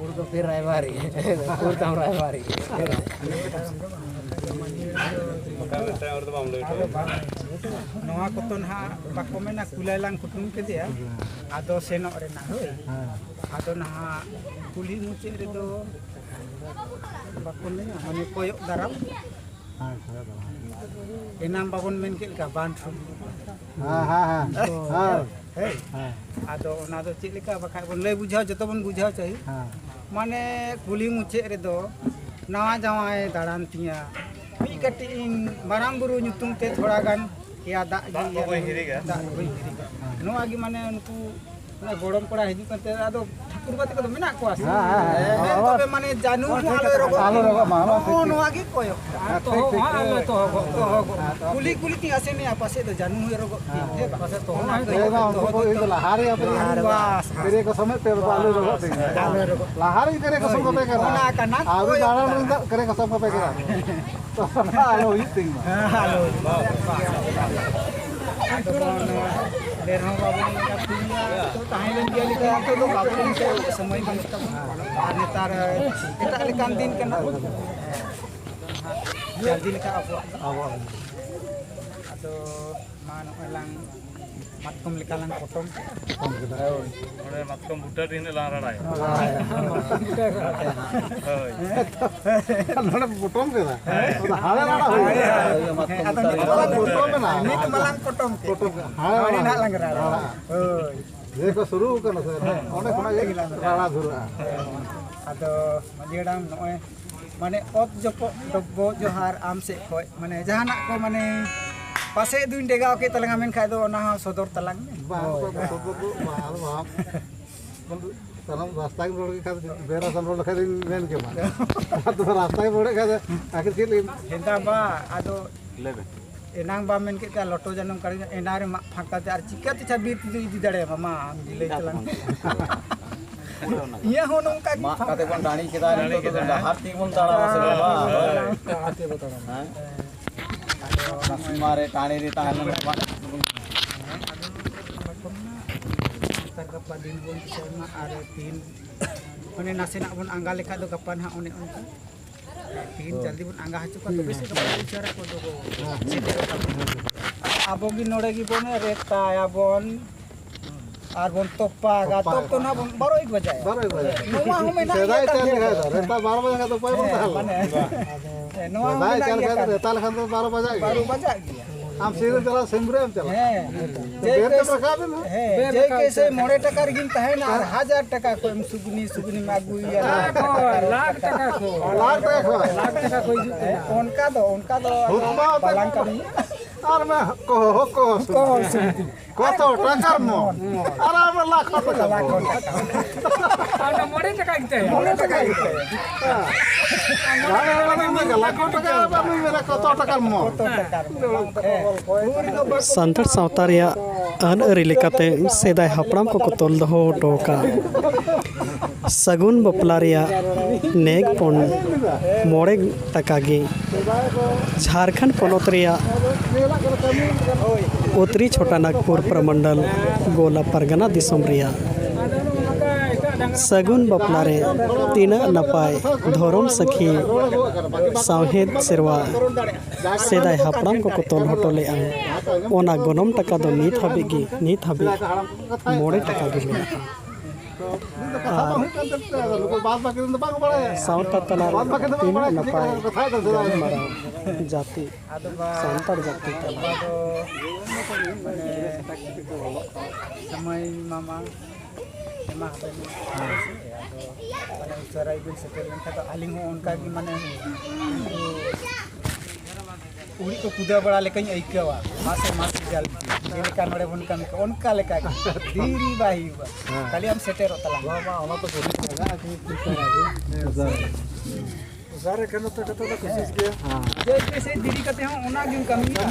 ᱩᱲ ᱫᱚ ᱯᱷᱤᱨ ᱨᱟᱭᱵᱟᱨᱤ, ᱩᱲ ᱛᱟᱢ ᱨᱟᱭᱵᱟᱨᱤ᱾ ᱱᱚᱣᱟ ᱠᱚᱫᱚ ᱱᱟᱦᱟᱜ ᱵᱟᱠᱚ ᱢᱮᱱᱟ, ᱠᱩᱞᱟᱭ ᱞᱟᱝ ᱠᱩᱴᱩᱢ ᱠᱮᱫᱮᱭᱟ, ᱟᱫᱚ ᱥᱮᱱᱚᱜ ᱨᱮᱱᱟᱜ, ᱦᱳᱭ᱾ ᱟᱫᱚ ᱱᱟᱦᱟᱜ ᱠᱩᱞᱦᱤ ᱢᱩᱪᱟᱹᱫ ᱨᱮᱫᱚ ᱵᱟᱠᱚ ᱢᱮᱱᱟ, ᱢᱟᱱᱮ ᱠᱚᱭᱚᱜ ᱫᱟᱨᱟᱢ᱾ ᱦᱮᱸ, ᱦᱮᱸ, ᱦᱮᱸ᱾ ᱮᱱᱟᱝ ᱵᱟᱵᱚᱱ ᱢᱮᱱ ᱠᱮᱫ ᱞᱮᱠᱟ, ᱵᱟᱸᱫᱷ ᱥᱩᱨ᱾ ᱦᱮᱸ, ᱦᱮᱸ, ᱦᱮᱸ᱾ ᱦᱮᱸ᱾ ᱦᱮᱸ᱾ ᱟᱫᱚ ᱚᱱᱟ ᱫᱚ ᱪᱮᱫ ᱞᱮᱠᱟ ᱵᱟᱠᱷᱟᱡ ᱵᱚᱱ ᱞᱟᱹᱭ ᱵᱩᱡᱷᱟᱹᱣ, ᱡᱚᱛᱚ ᱵᱚᱱ ᱵᱩᱡᱷᱟᱹᱣ ᱪᱟᱹᱦᱤ᱾ ᱦᱮᱸ᱾ ᱢᱟᱱᱮ ᱠᱩᱞᱦᱤ ᱢᱩᱪᱟᱹᱫ ᱨᱮᱫᱚ ᱱᱟᱣᱟ ᱡᱟᱶᱟᱭ ᱫᱟᱬᱟᱱ ᱛᱤᱧᱟ, ᱢᱤᱫ ᱠᱟᱹᱴᱤᱡ ᱤᱧ ᱢᱟᱨᱟᱝ ᱵᱩᱨᱩ ᱧᱩᱛᱩᱢ ᱛᱮ ᱛᱷᱚᱲᱟ ᱜᱟᱱ ᱮᱭᱟ ᱫᱟᱜ ᱜᱮ ᱫᱟᱜ ᱫᱚ ᱤᱭᱟᱹ ᱵᱟᱹᱧ ᱦᱤᱨᱤᱜᱟ᱾ ᱫᱟᱜ ᱫᱚ ᱵᱟᱹᱧ ᱦᱤᱨᱤᱜᱟ᱾ ᱱᱚᱣᱟ ᱜᱮ ᱢᱟᱱᱮ ᱩᱱᱠᱩ ᱚᱱᱟ ᱜᱚᱲᱚᱢ ᱠᱚᱲᱟ ᱦᱤᱡᱩᱜ ᱠᱟᱱ ᱛᱮ, ᱟᱫᱚ ᱴᱷᱟᱹᱠᱩᱨ ᱵᱟᱵᱟ ᱛᱟᱠᱚ ᱫᱚ ᱢᱮᱱᱟᱜ ᱠᱚᱣᱟ ᱥᱮ? ᱦᱮᱸ, ᱦᱮᱸ, ᱦᱮᱸ᱾ ᱦᱮᱸ, ᱛᱚᱵᱮ ᱢᱟᱱᱮ ᱡᱟᱹᱱᱩ ᱦᱚᱸ ᱟᱞᱚᱭ ᱨᱚᱜᱚᱜ ᱟᱞᱚ ᱢᱟ᱾ ᱨᱚᱜᱚᱜ ᱢᱟ, ᱱᱚᱣᱟ ᱱᱚᱜᱼᱚ ᱴᱷᱤᱠ, ᱱᱚᱣᱟ ᱴᱷᱤᱠ᱾ ᱜᱮ ᱠᱚᱭᱚᱜ ᱠᱟᱜᱼᱟ᱾ ᱟᱨ ᱛᱚᱦᱚᱵ ᱛᱚᱦᱚᱵ ᱦᱚᱸ ᱟᱞᱚᱭ ᱛᱚᱦᱚᱵᱚᱜ᱾ ᱛᱚᱦᱚᱵᱚᱜ᱾ ᱠᱩᱞᱤ ᱠᱩᱞᱤ ᱛᱤᱧ ᱟᱥᱮᱱᱮᱭᱟ, ᱯᱟᱥᱮᱡ ᱫᱚ ᱡᱟᱹᱱᱩ ᱦᱚᱸᱭ ᱨᱚᱜᱚᱜ ᱛᱤᱧ᱾ ᱦᱮᱸ᱾ ᱦᱮᱸ ᱵᱟᱝ? ᱯᱟᱥᱮᱡ ᱛᱚᱦᱚᱵ ᱦᱚᱸᱭ ᱦᱮᱸ ᱛᱚᱦᱚᱵ ᱵᱟᱝ, ᱛᱚᱦᱚᱵ ᱩᱱᱠᱩ ᱫᱚ ᱤᱧ ᱫᱚ ᱞᱟᱦᱟ ᱨᱮ ᱟᱯᱮ ᱵᱟᱥ, ᱵᱟᱥ᱾ ᱠᱮᱨᱮ ᱠᱚ ᱥᱚᱢᱮᱛ ᱯᱮ ᱵᱟᱵᱟ, ᱟᱞᱚᱭ ᱨᱚᱜᱚᱜ ᱛᱤᱧ᱾ ᱟᱞᱚᱭ ᱨᱚᱜᱚᱜ᱾ ᱞᱟᱦᱟ ᱨᱮ ᱠᱮᱨᱮ ᱠᱚ ᱦᱳᱭ᱾ ᱥᱚᱢᱮᱛ ᱯᱮ ᱠᱟᱱᱟ᱾ ᱚᱱᱟ ᱠᱟᱱᱟ᱾ ᱟᱹᱣᱨᱤ ᱠᱚᱭᱚᱜ ᱫᱟᱬᱟᱱ ᱠᱟᱜᱼᱟ᱾ ᱨᱮᱱᱟᱜ ᱠᱮᱨᱮ ᱠᱚ ᱥᱚᱢᱮᱛ ᱯᱮ ᱠᱟᱱᱟ᱾ ᱛᱚ, ᱟᱞᱚ ᱦᱩᱭᱩᱜ ᱛᱤᱧ ᱢᱟ᱾ ᱦᱮᱸ, ᱟᱞᱚ ᱦᱩᱭᱩᱜ ᱢᱟ᱾ ᱟᱫᱚ ᱵᱚᱱ ᱰᱷᱮᱨ ᱦᱚᱸ ᱵᱟᱵᱚᱱ ᱠᱟᱹᱢᱤᱭᱟ, ᱛᱟᱦᱮᱸ ᱞᱮᱱ ᱜᱮᱭᱟ ᱞᱮᱠᱟ, ᱱᱤᱛᱚᱜ ᱫᱚ ᱵᱟᱵᱚᱱ ᱪᱟᱞᱟᱜ, ᱥᱚᱢᱚᱭ ᱵᱟᱹᱱᱩᱜ ᱛᱟᱵᱚᱱᱟ᱾ ᱟᱨ ᱱᱮᱛᱟᱨ ᱮᱴᱟᱜ ᱞᱮᱠᱟᱱ ᱫᱤᱱ ᱠᱟᱱᱟ, ᱡᱚᱞᱫᱤ ᱞᱮᱠᱟ ᱟᱵᱚᱣᱟᱜ ᱫᱚ᱾ ᱟᱵᱚᱣᱟᱜ᱾ ᱟᱫᱚ ᱢᱟ ᱱᱚᱜᱼᱚᱭ ᱞᱟᱝ ᱢᱟᱛᱠᱚᱢ ᱞᱮᱠᱟ ᱞᱟᱝ ᱯᱚᱴᱚᱢ ᱠᱮᱫᱟ᱾ ᱦᱳᱭ᱾ ᱱᱚᱰᱮ ᱢᱟᱛᱠᱚᱢ ᱵᱩᱴᱟᱹ ᱨᱮ ᱦᱤᱱᱟᱹ ᱞᱟᱝ ᱨᱟᱲᱟᱭᱟ᱾ ᱦᱳᱭ᱾ ᱱᱚᱰᱮ ᱯᱚᱴᱚᱢ ᱠᱮᱫᱟ᱾ ᱟᱫᱚ ᱦᱟᱲᱮ ᱨᱟᱲᱟ ᱦᱩᱭᱩᱜᱼᱟ᱾ ᱦᱮᱸ, ᱟᱫᱚ ᱱᱤᱛ ᱢᱟᱞᱟᱝ ᱯᱚᱴᱚᱢ ᱮᱱᱟ᱾ ᱱᱤᱛ ᱢᱟᱞᱟᱝ ᱯᱚᱴᱚᱢ ᱠᱮᱫ᱾ ᱯᱚᱴᱚᱢ ᱠᱮᱫᱟ᱾ ᱦᱟᱲᱮ ᱦᱟᱲᱮ ᱨᱟᱲᱟ ᱱᱟᱦᱟᱜ ᱞᱟᱝ ᱦᱩᱭᱩᱜᱼᱟ᱾ ᱨᱟᱲᱟ᱾ ᱦᱳᱭ᱾ ᱡᱮ ᱠᱚ ᱥᱩᱨᱩ ᱠᱟᱱᱟ ᱥᱮ, ᱚᱸᱰᱮ ᱠᱷᱚᱱᱟᱜ ᱜᱮ ᱨᱟᱲᱟ ᱫᱷᱩᱨᱟᱹᱜᱼᱟ᱾ ᱟᱫᱚ ᱢᱟᱹᱡᱷᱤ ᱦᱟᱲᱟᱢ, ᱱᱚᱜᱼᱚᱭ ᱢᱟᱱᱮ ᱚᱛ ᱡᱚᱯᱚᱜ ᱰᱚᱵᱚᱜ ᱡᱚᱦᱟᱨ ᱟᱢ ᱥᱮᱫ ᱠᱷᱚᱱ, ᱢᱟᱱᱮ ᱡᱟᱦᱟᱱᱟᱜ ᱠᱚ, ᱢᱟᱱᱮ ᱯᱟᱥᱮᱡ ᱫᱩᱧ ᱰᱮᱜᱟᱣ ᱠᱮᱫ ᱛᱟᱞᱟᱝᱟ, ᱢᱮᱱᱠᱷᱟᱡ ᱫᱚ ᱚᱱᱟ ᱦᱚᱸ ᱥᱚᱫᱚᱨ ᱛᱟᱞᱟᱝ ᱢᱮ᱾ ᱵᱟᱝ, ᱦᱳᱭ᱾ ᱚᱠᱚᱭ ᱠᱚ ᱥᱚᱫᱚᱨ ᱫᱚ ᱵᱟᱝ, ᱟᱫᱚ ᱵᱟᱝ᱾ ᱥᱟᱱᱟᱢ ᱨᱟᱥᱛᱟ ᱜᱮᱢ ᱨᱚᱲ ᱠᱮᱫ ᱠᱷᱟᱱ, ᱵᱮ ᱨᱟᱥᱛᱟᱢ ᱨᱚᱲ ᱞᱮᱠᱷᱟᱱ ᱫᱚᱧ ᱢᱮᱱ ᱜᱮ ᱵᱟᱝ᱾ ᱟᱫᱚ ᱨᱟᱥᱛᱟ ᱜᱮᱢ ᱨᱚᱲᱮᱫ ᱠᱷᱟᱱ ᱫᱚ ᱟᱹᱠᱷᱤᱨ ᱪᱮᱫ ᱞᱟᱹᱜᱤᱫ? ᱦᱮᱸᱫᱟ ᱵᱟ, ᱟᱫᱚ ᱞᱟᱹᱭ ᱵᱮᱱ᱾ ᱮᱱᱟᱝ ᱵᱟᱢ ᱢᱮᱱ ᱠᱮᱫ ᱛᱟᱦᱮᱸ, ᱞᱚᱴᱚ ᱡᱟᱱᱩᱢ ᱠᱟᱲᱮ ᱮᱱᱟ ᱨᱮ ᱢᱟᱜ ᱯᱷᱟᱸᱠᱟ ᱛᱮ, ᱟᱨ ᱪᱤᱠᱟᱹ ᱛᱮ ᱪᱷᱟ ᱵᱤᱨ ᱛᱮᱫᱚ ᱤᱫᱤ ᱫᱟᱲᱮᱭᱟᱢᱟ? ᱢᱟ ᱟᱢ ᱜᱮ ᱞᱟᱹᱭ ᱛᱟᱞᱟᱝ ᱢᱮ᱾ ᱤᱧᱟᱹᱜ ᱦᱚᱸ ᱱᱚᱝᱠᱟ ᱜᱮ ᱢᱟᱜ ᱯᱷᱟᱸᱠᱟ᱾ ᱠᱟᱛᱮ ᱵᱚᱱ ᱴᱟᱺᱰᱤ ᱠᱮᱫᱟ, ᱱᱤᱛᱚᱜ ᱫᱚ ᱰᱟᱦᱟᱨ ᱛᱮᱜᱮ ᱵᱚᱱ ᱛᱟᱲᱟᱢᱟ ᱥᱮ ᱵᱟᱵᱟ? ᱦᱳᱭ᱾ ᱦᱮᱸ? ᱚᱱᱟ ᱥᱤᱢᱟ ᱨᱮ ᱴᱟᱺᱰᱤ ᱨᱮ ᱛᱟᱦᱮᱸ ᱞᱮᱱ ᱠᱷᱟᱱ ᱢᱟ᱾ ᱱᱮᱛᱟᱨ ᱜᱟᱯᱟ ᱫᱤᱱ ᱵᱚᱱ ᱫᱤᱥᱟᱹᱭ ᱢᱟ, ᱟᱨ ᱛᱤᱦᱤᱧ ᱚᱱᱮ ᱱᱟᱥᱮᱱᱟᱜ ᱵᱚᱱ ᱟᱸᱜᱟ ᱞᱮᱠᱷᱟᱡ ᱫᱚ ᱜᱟᱯᱟ ᱱᱟᱦᱟᱜ ᱚᱱᱮ ᱚᱱᱠᱟ᱾ ᱛᱤᱦᱤᱧ ᱦᱳᱭ᱾ ᱡᱟᱞᱫᱤ ᱵᱚᱱ ᱟᱸᱜᱟ ᱦᱚᱪᱚ ᱠᱚᱣᱟ, ᱛᱚᱵᱮ ᱥᱮ ᱜᱟᱯᱟ ᱵᱚᱱ ᱩᱪᱟᱹᱲ ᱟᱠᱚ ᱫᱚ᱾ ᱦᱮᱸ᱾ ᱟᱵᱚ ᱜᱮ ᱱᱚᱰᱮ ᱜᱮᱵᱚᱱ ᱨᱮᱛᱟᱭᱟᱵᱚᱱ ᱟᱨ ᱵᱚᱱ ᱛᱚᱯᱟᱜᱟ᱾ ᱛᱚᱯᱟᱜᱟ᱾ ᱛᱚᱯ ᱫᱚ ᱱᱟᱦᱟᱜ ᱵᱚᱱ ᱵᱟᱨᱚ ᱮᱠ ᱵᱟᱡᱟᱭᱟ᱾ ᱵᱟᱨᱚ ᱮᱠ ᱵᱟᱡᱟᱭᱟ᱾ ᱱᱚᱣᱟ ᱦᱚᱸ ᱢᱮᱱᱟᱜ ᱥᱮᱫᱟᱭ ᱜᱮᱭᱟ ᱪᱮᱫ ᱠᱟᱱ ᱞᱮᱠᱟ ᱜᱮᱭᱟ᱾ ᱫᱚ, ᱨᱮᱛᱟ ᱵᱟᱨᱚ ᱵᱟᱡᱟ ᱠᱷᱟᱱ ᱫᱚ ᱚᱠᱚᱭ ᱵᱚᱱ ᱦᱮᱸ, ᱛᱟᱦᱮᱸ ᱞᱮᱱᱟ? ᱢᱟᱱᱮ, ᱦᱮᱸ, ᱱᱚᱣᱟ ᱦᱚᱸ ᱥᱮᱫᱟᱭ ᱢᱮᱱᱟᱜ ᱪᱮᱫ ᱜᱮᱭᱟ ᱞᱮᱠᱟ ᱠᱟᱱ ᱫᱚ, ᱜᱮᱭᱟ᱾ ᱨᱮᱛᱟ ᱞᱮᱠᱷᱟᱱ ᱫᱚ ᱵᱟᱨᱚ ᱵᱟᱡᱟᱜ ᱜᱮᱭᱟ᱾ ᱵᱟᱨᱚ ᱵᱟᱡᱟᱜ ᱜᱮᱭᱟ᱾ ᱟᱢ ᱥᱤᱨᱟᱹᱢ ᱪᱟᱞᱟᱜ, ᱥᱤᱢᱨᱟᱹᱢ ᱪᱟᱞᱟᱜ᱾ ᱦᱮᱸ᱾ ᱵᱮᱨ ᱡᱮ ᱛᱮᱢ ᱠᱮᱥ-, ᱨᱟᱠᱟᱵ ᱮᱱᱟ᱾ ᱦᱮᱸ, ᱵᱮᱨ ᱡᱮ ᱨᱟᱠᱟᱵ ᱠᱮᱥᱮ ᱩᱛᱟᱹᱨ᱾ ᱢᱚᱬᱮ ᱴᱟᱠᱟ ᱨᱮᱜᱮᱢ ᱛᱟᱦᱮᱱᱟ ᱟᱨ ᱦᱟᱡᱟᱨ ᱴᱟᱠᱟ ᱠᱚ ᱮᱢ ᱥᱩᱜᱱᱤ, ᱥᱩᱜᱱᱤᱢ ᱟᱹᱜᱩᱭᱟ᱾ ᱞᱟᱠᱷ ᱴᱟᱠᱟ ᱠᱚ᱾ ᱞᱟᱠᱷ ᱴᱟᱠᱟ ᱠᱚ᱾ ᱞᱟᱠᱷ ᱴᱟᱠᱟ ᱠᱚ ᱦᱤᱡᱩᱜ ᱠᱟᱱᱟ᱾ ᱚᱱᱠᱟ ᱫᱚ, ᱚᱱᱠᱟ ᱫᱚ ᱦᱩᱛᱢᱟ ᱟᱛᱮ ᱵᱟᱞᱟᱝ ᱠᱟᱹᱢᱤᱭᱟ᱾ ᱟᱨ ᱢᱟ ᱠᱚ, ᱠᱚ, ᱠᱚ ᱥᱩᱱᱛᱤ᱾ ᱠᱚᱛᱚ ᱴᱟᱠᱟᱨ ᱢᱚᱱ? ᱟᱨ ᱟᱢ ᱞᱟᱠᱷ ᱴᱟᱠᱟ ᱢᱚᱱ᱾ ᱟᱨ ᱚᱱᱟ ᱢᱚᱬᱮ ᱴᱟᱠᱟ ᱜᱮ ᱛᱟᱦᱮᱸ᱾ ᱢᱚᱬᱮ ᱴᱟᱠᱟ ᱜᱮ ᱛᱟᱦᱮᱸ᱾ ᱦᱮᱸ᱾ ᱞᱟᱠᱷ ᱴᱟᱠᱟ ᱟᱨ ᱱᱩᱭ ᱢᱮᱱᱟ ᱠᱚᱛᱚ ᱴᱟᱠᱟᱨ ᱢᱚᱱ? ᱥᱟᱱᱛᱟᱲ ᱥᱟᱶᱛᱟ ᱨᱮᱭᱟᱜ ᱟᱹᱱ ᱟᱹᱨᱤ ᱞᱮᱠᱟᱛᱮ ᱥᱮᱫᱟᱭ ᱦᱟᱯᱲᱟᱢ ᱠᱚᱠᱚ ᱛᱚᱞ ᱫᱚᱦᱚ ᱦᱚᱴᱚ ᱟᱠᱟᱫ ᱥᱟᱹᱜᱩᱱ ᱵᱟᱯᱞᱟ ᱨᱮᱭᱟᱜ ᱱᱮᱠ ᱯᱚᱱ ᱢᱚᱬᱮ ᱴᱟᱠᱟ ᱜᱮ ᱡᱷᱟᱲᱠᱷᱚᱸᱰ ᱯᱚᱱᱚᱛ ᱨᱮᱭᱟᱜ ᱩᱛᱛᱚᱨᱤ ᱪᱷᱳᱴᱟ ᱱᱟᱜᱽᱯᱩᱨ ᱯᱨᱚᱢᱚᱱᱰᱚᱞ ᱜᱳᱞᱟ ᱯᱟᱨᱜᱟᱱᱟ ᱫᱤᱥᱚᱢ ᱨᱮᱭᱟᱜ ᱥᱟᱹᱜᱩᱱ ᱵᱟᱯᱞᱟ ᱨᱮ ᱛᱤᱱᱟᱹᱜ ᱱᱟᱯᱟᱭ ᱫᱷᱚᱨᱚᱢ ᱥᱟᱹᱠᱷᱤ ᱥᱟᱶᱦᱮᱫ ᱥᱮᱨᱣᱟ ᱥᱮᱫᱟᱭ ᱦᱟᱯᱲᱟᱢ ᱠᱚᱠᱚ ᱛᱚᱞ ᱦᱚᱴᱚ ᱞᱮᱫᱼᱟ, ᱚᱱᱟ ᱜᱚᱱᱚᱝ ᱴᱟᱠᱟ ᱫᱚ ᱱᱤᱛ ᱦᱟᱹᱵᱤᱡ ᱜᱮ, ᱱᱤᱛ ᱦᱟᱹᱵᱤᱡ ᱢᱚᱬᱮ ᱴᱟᱠᱟ ᱜᱮ ᱢᱮᱱᱟᱜᱼᱟ᱾ ᱟᱨ ᱥᱟᱶᱛᱟ ᱛᱟᱞᱟ ᱨᱮ ᱛᱤᱱᱟᱹᱜ ᱱᱟᱯᱟᱭ ᱜᱟᱞᱢᱟᱨᱟᱣ ᱡᱟᱹᱛᱤ, ᱥᱟᱱᱛᱟᱲ ᱡᱟᱹᱛᱤ ᱛᱟᱞᱟ ᱨᱮ᱾ ᱥᱚᱢᱚᱭ ᱢᱟᱢᱟ ᱮᱢᱟ ᱦᱟᱯᱮ ᱢᱮ᱾ ᱟᱫᱚ ᱢᱟᱱᱮ ᱩᱥᱟᱹᱨᱟ ᱜᱮᱵᱤᱱ ᱥᱮᱴᱮᱨ ᱞᱮᱱᱠᱷᱟᱱ ᱫᱚ ᱟᱹᱞᱤᱧ ᱦᱚᱸ ᱚᱱᱠᱟ ᱜᱮ ᱢᱟᱱᱮ ᱩᱱᱠᱩ ᱩᱲᱤᱡ ᱠᱚ ᱠᱩᱫᱟᱹ ᱵᱟᱲᱟ ᱞᱮᱠᱟᱧ ᱟᱹᱭᱠᱟᱹᱣᱟ᱾ ᱢᱟᱥᱮ ᱢᱟᱥᱮ ᱡᱟᱞ ᱡᱮᱞᱮᱠᱟ ᱱᱚᱰᱮ ᱵᱚᱱ ᱠᱟᱹᱢᱤ ᱠᱟᱱᱟ, ᱚᱱᱠᱟ ᱞᱮᱠᱟ ᱜᱮ ᱫᱮᱨᱤ ᱵᱟᱭ ᱦᱩᱭᱩᱜᱼᱟ᱾ ᱦᱮᱸ᱾ ᱠᱷᱟᱹᱞᱤ ᱟᱢ ᱥᱮᱴᱮᱨᱚᱜ ᱛᱟᱞᱟᱝ ᱢᱮ᱾ ᱵᱟᱝ, ᱵᱟᱝ, ᱚᱱᱟ ᱛᱚ ᱠᱩᱥᱤ ᱞᱟᱜᱟᱜᱼᱟ, ᱠᱤᱱᱛᱩ ᱪᱮᱥᱴᱟ ᱞᱟᱜᱟᱜᱼᱟ᱾ ᱦᱮᱸ, ᱥᱟᱨ᱾ ᱩᱥᱟᱹᱨᱟ ᱠᱷᱟᱱ ᱫᱚ ᱡᱚᱛᱚ ᱫᱚ ᱠᱩᱥᱤ ᱜᱮᱭᱟ᱾ ᱦᱮᱸ᱾ ᱡᱮ ᱡᱮᱥᱮ ᱫᱮᱨᱤ ᱠᱟᱛᱮ ᱦᱚᱸ ᱚᱱᱟ ᱜᱮᱢ ᱠᱟᱹᱢᱤᱭᱟ,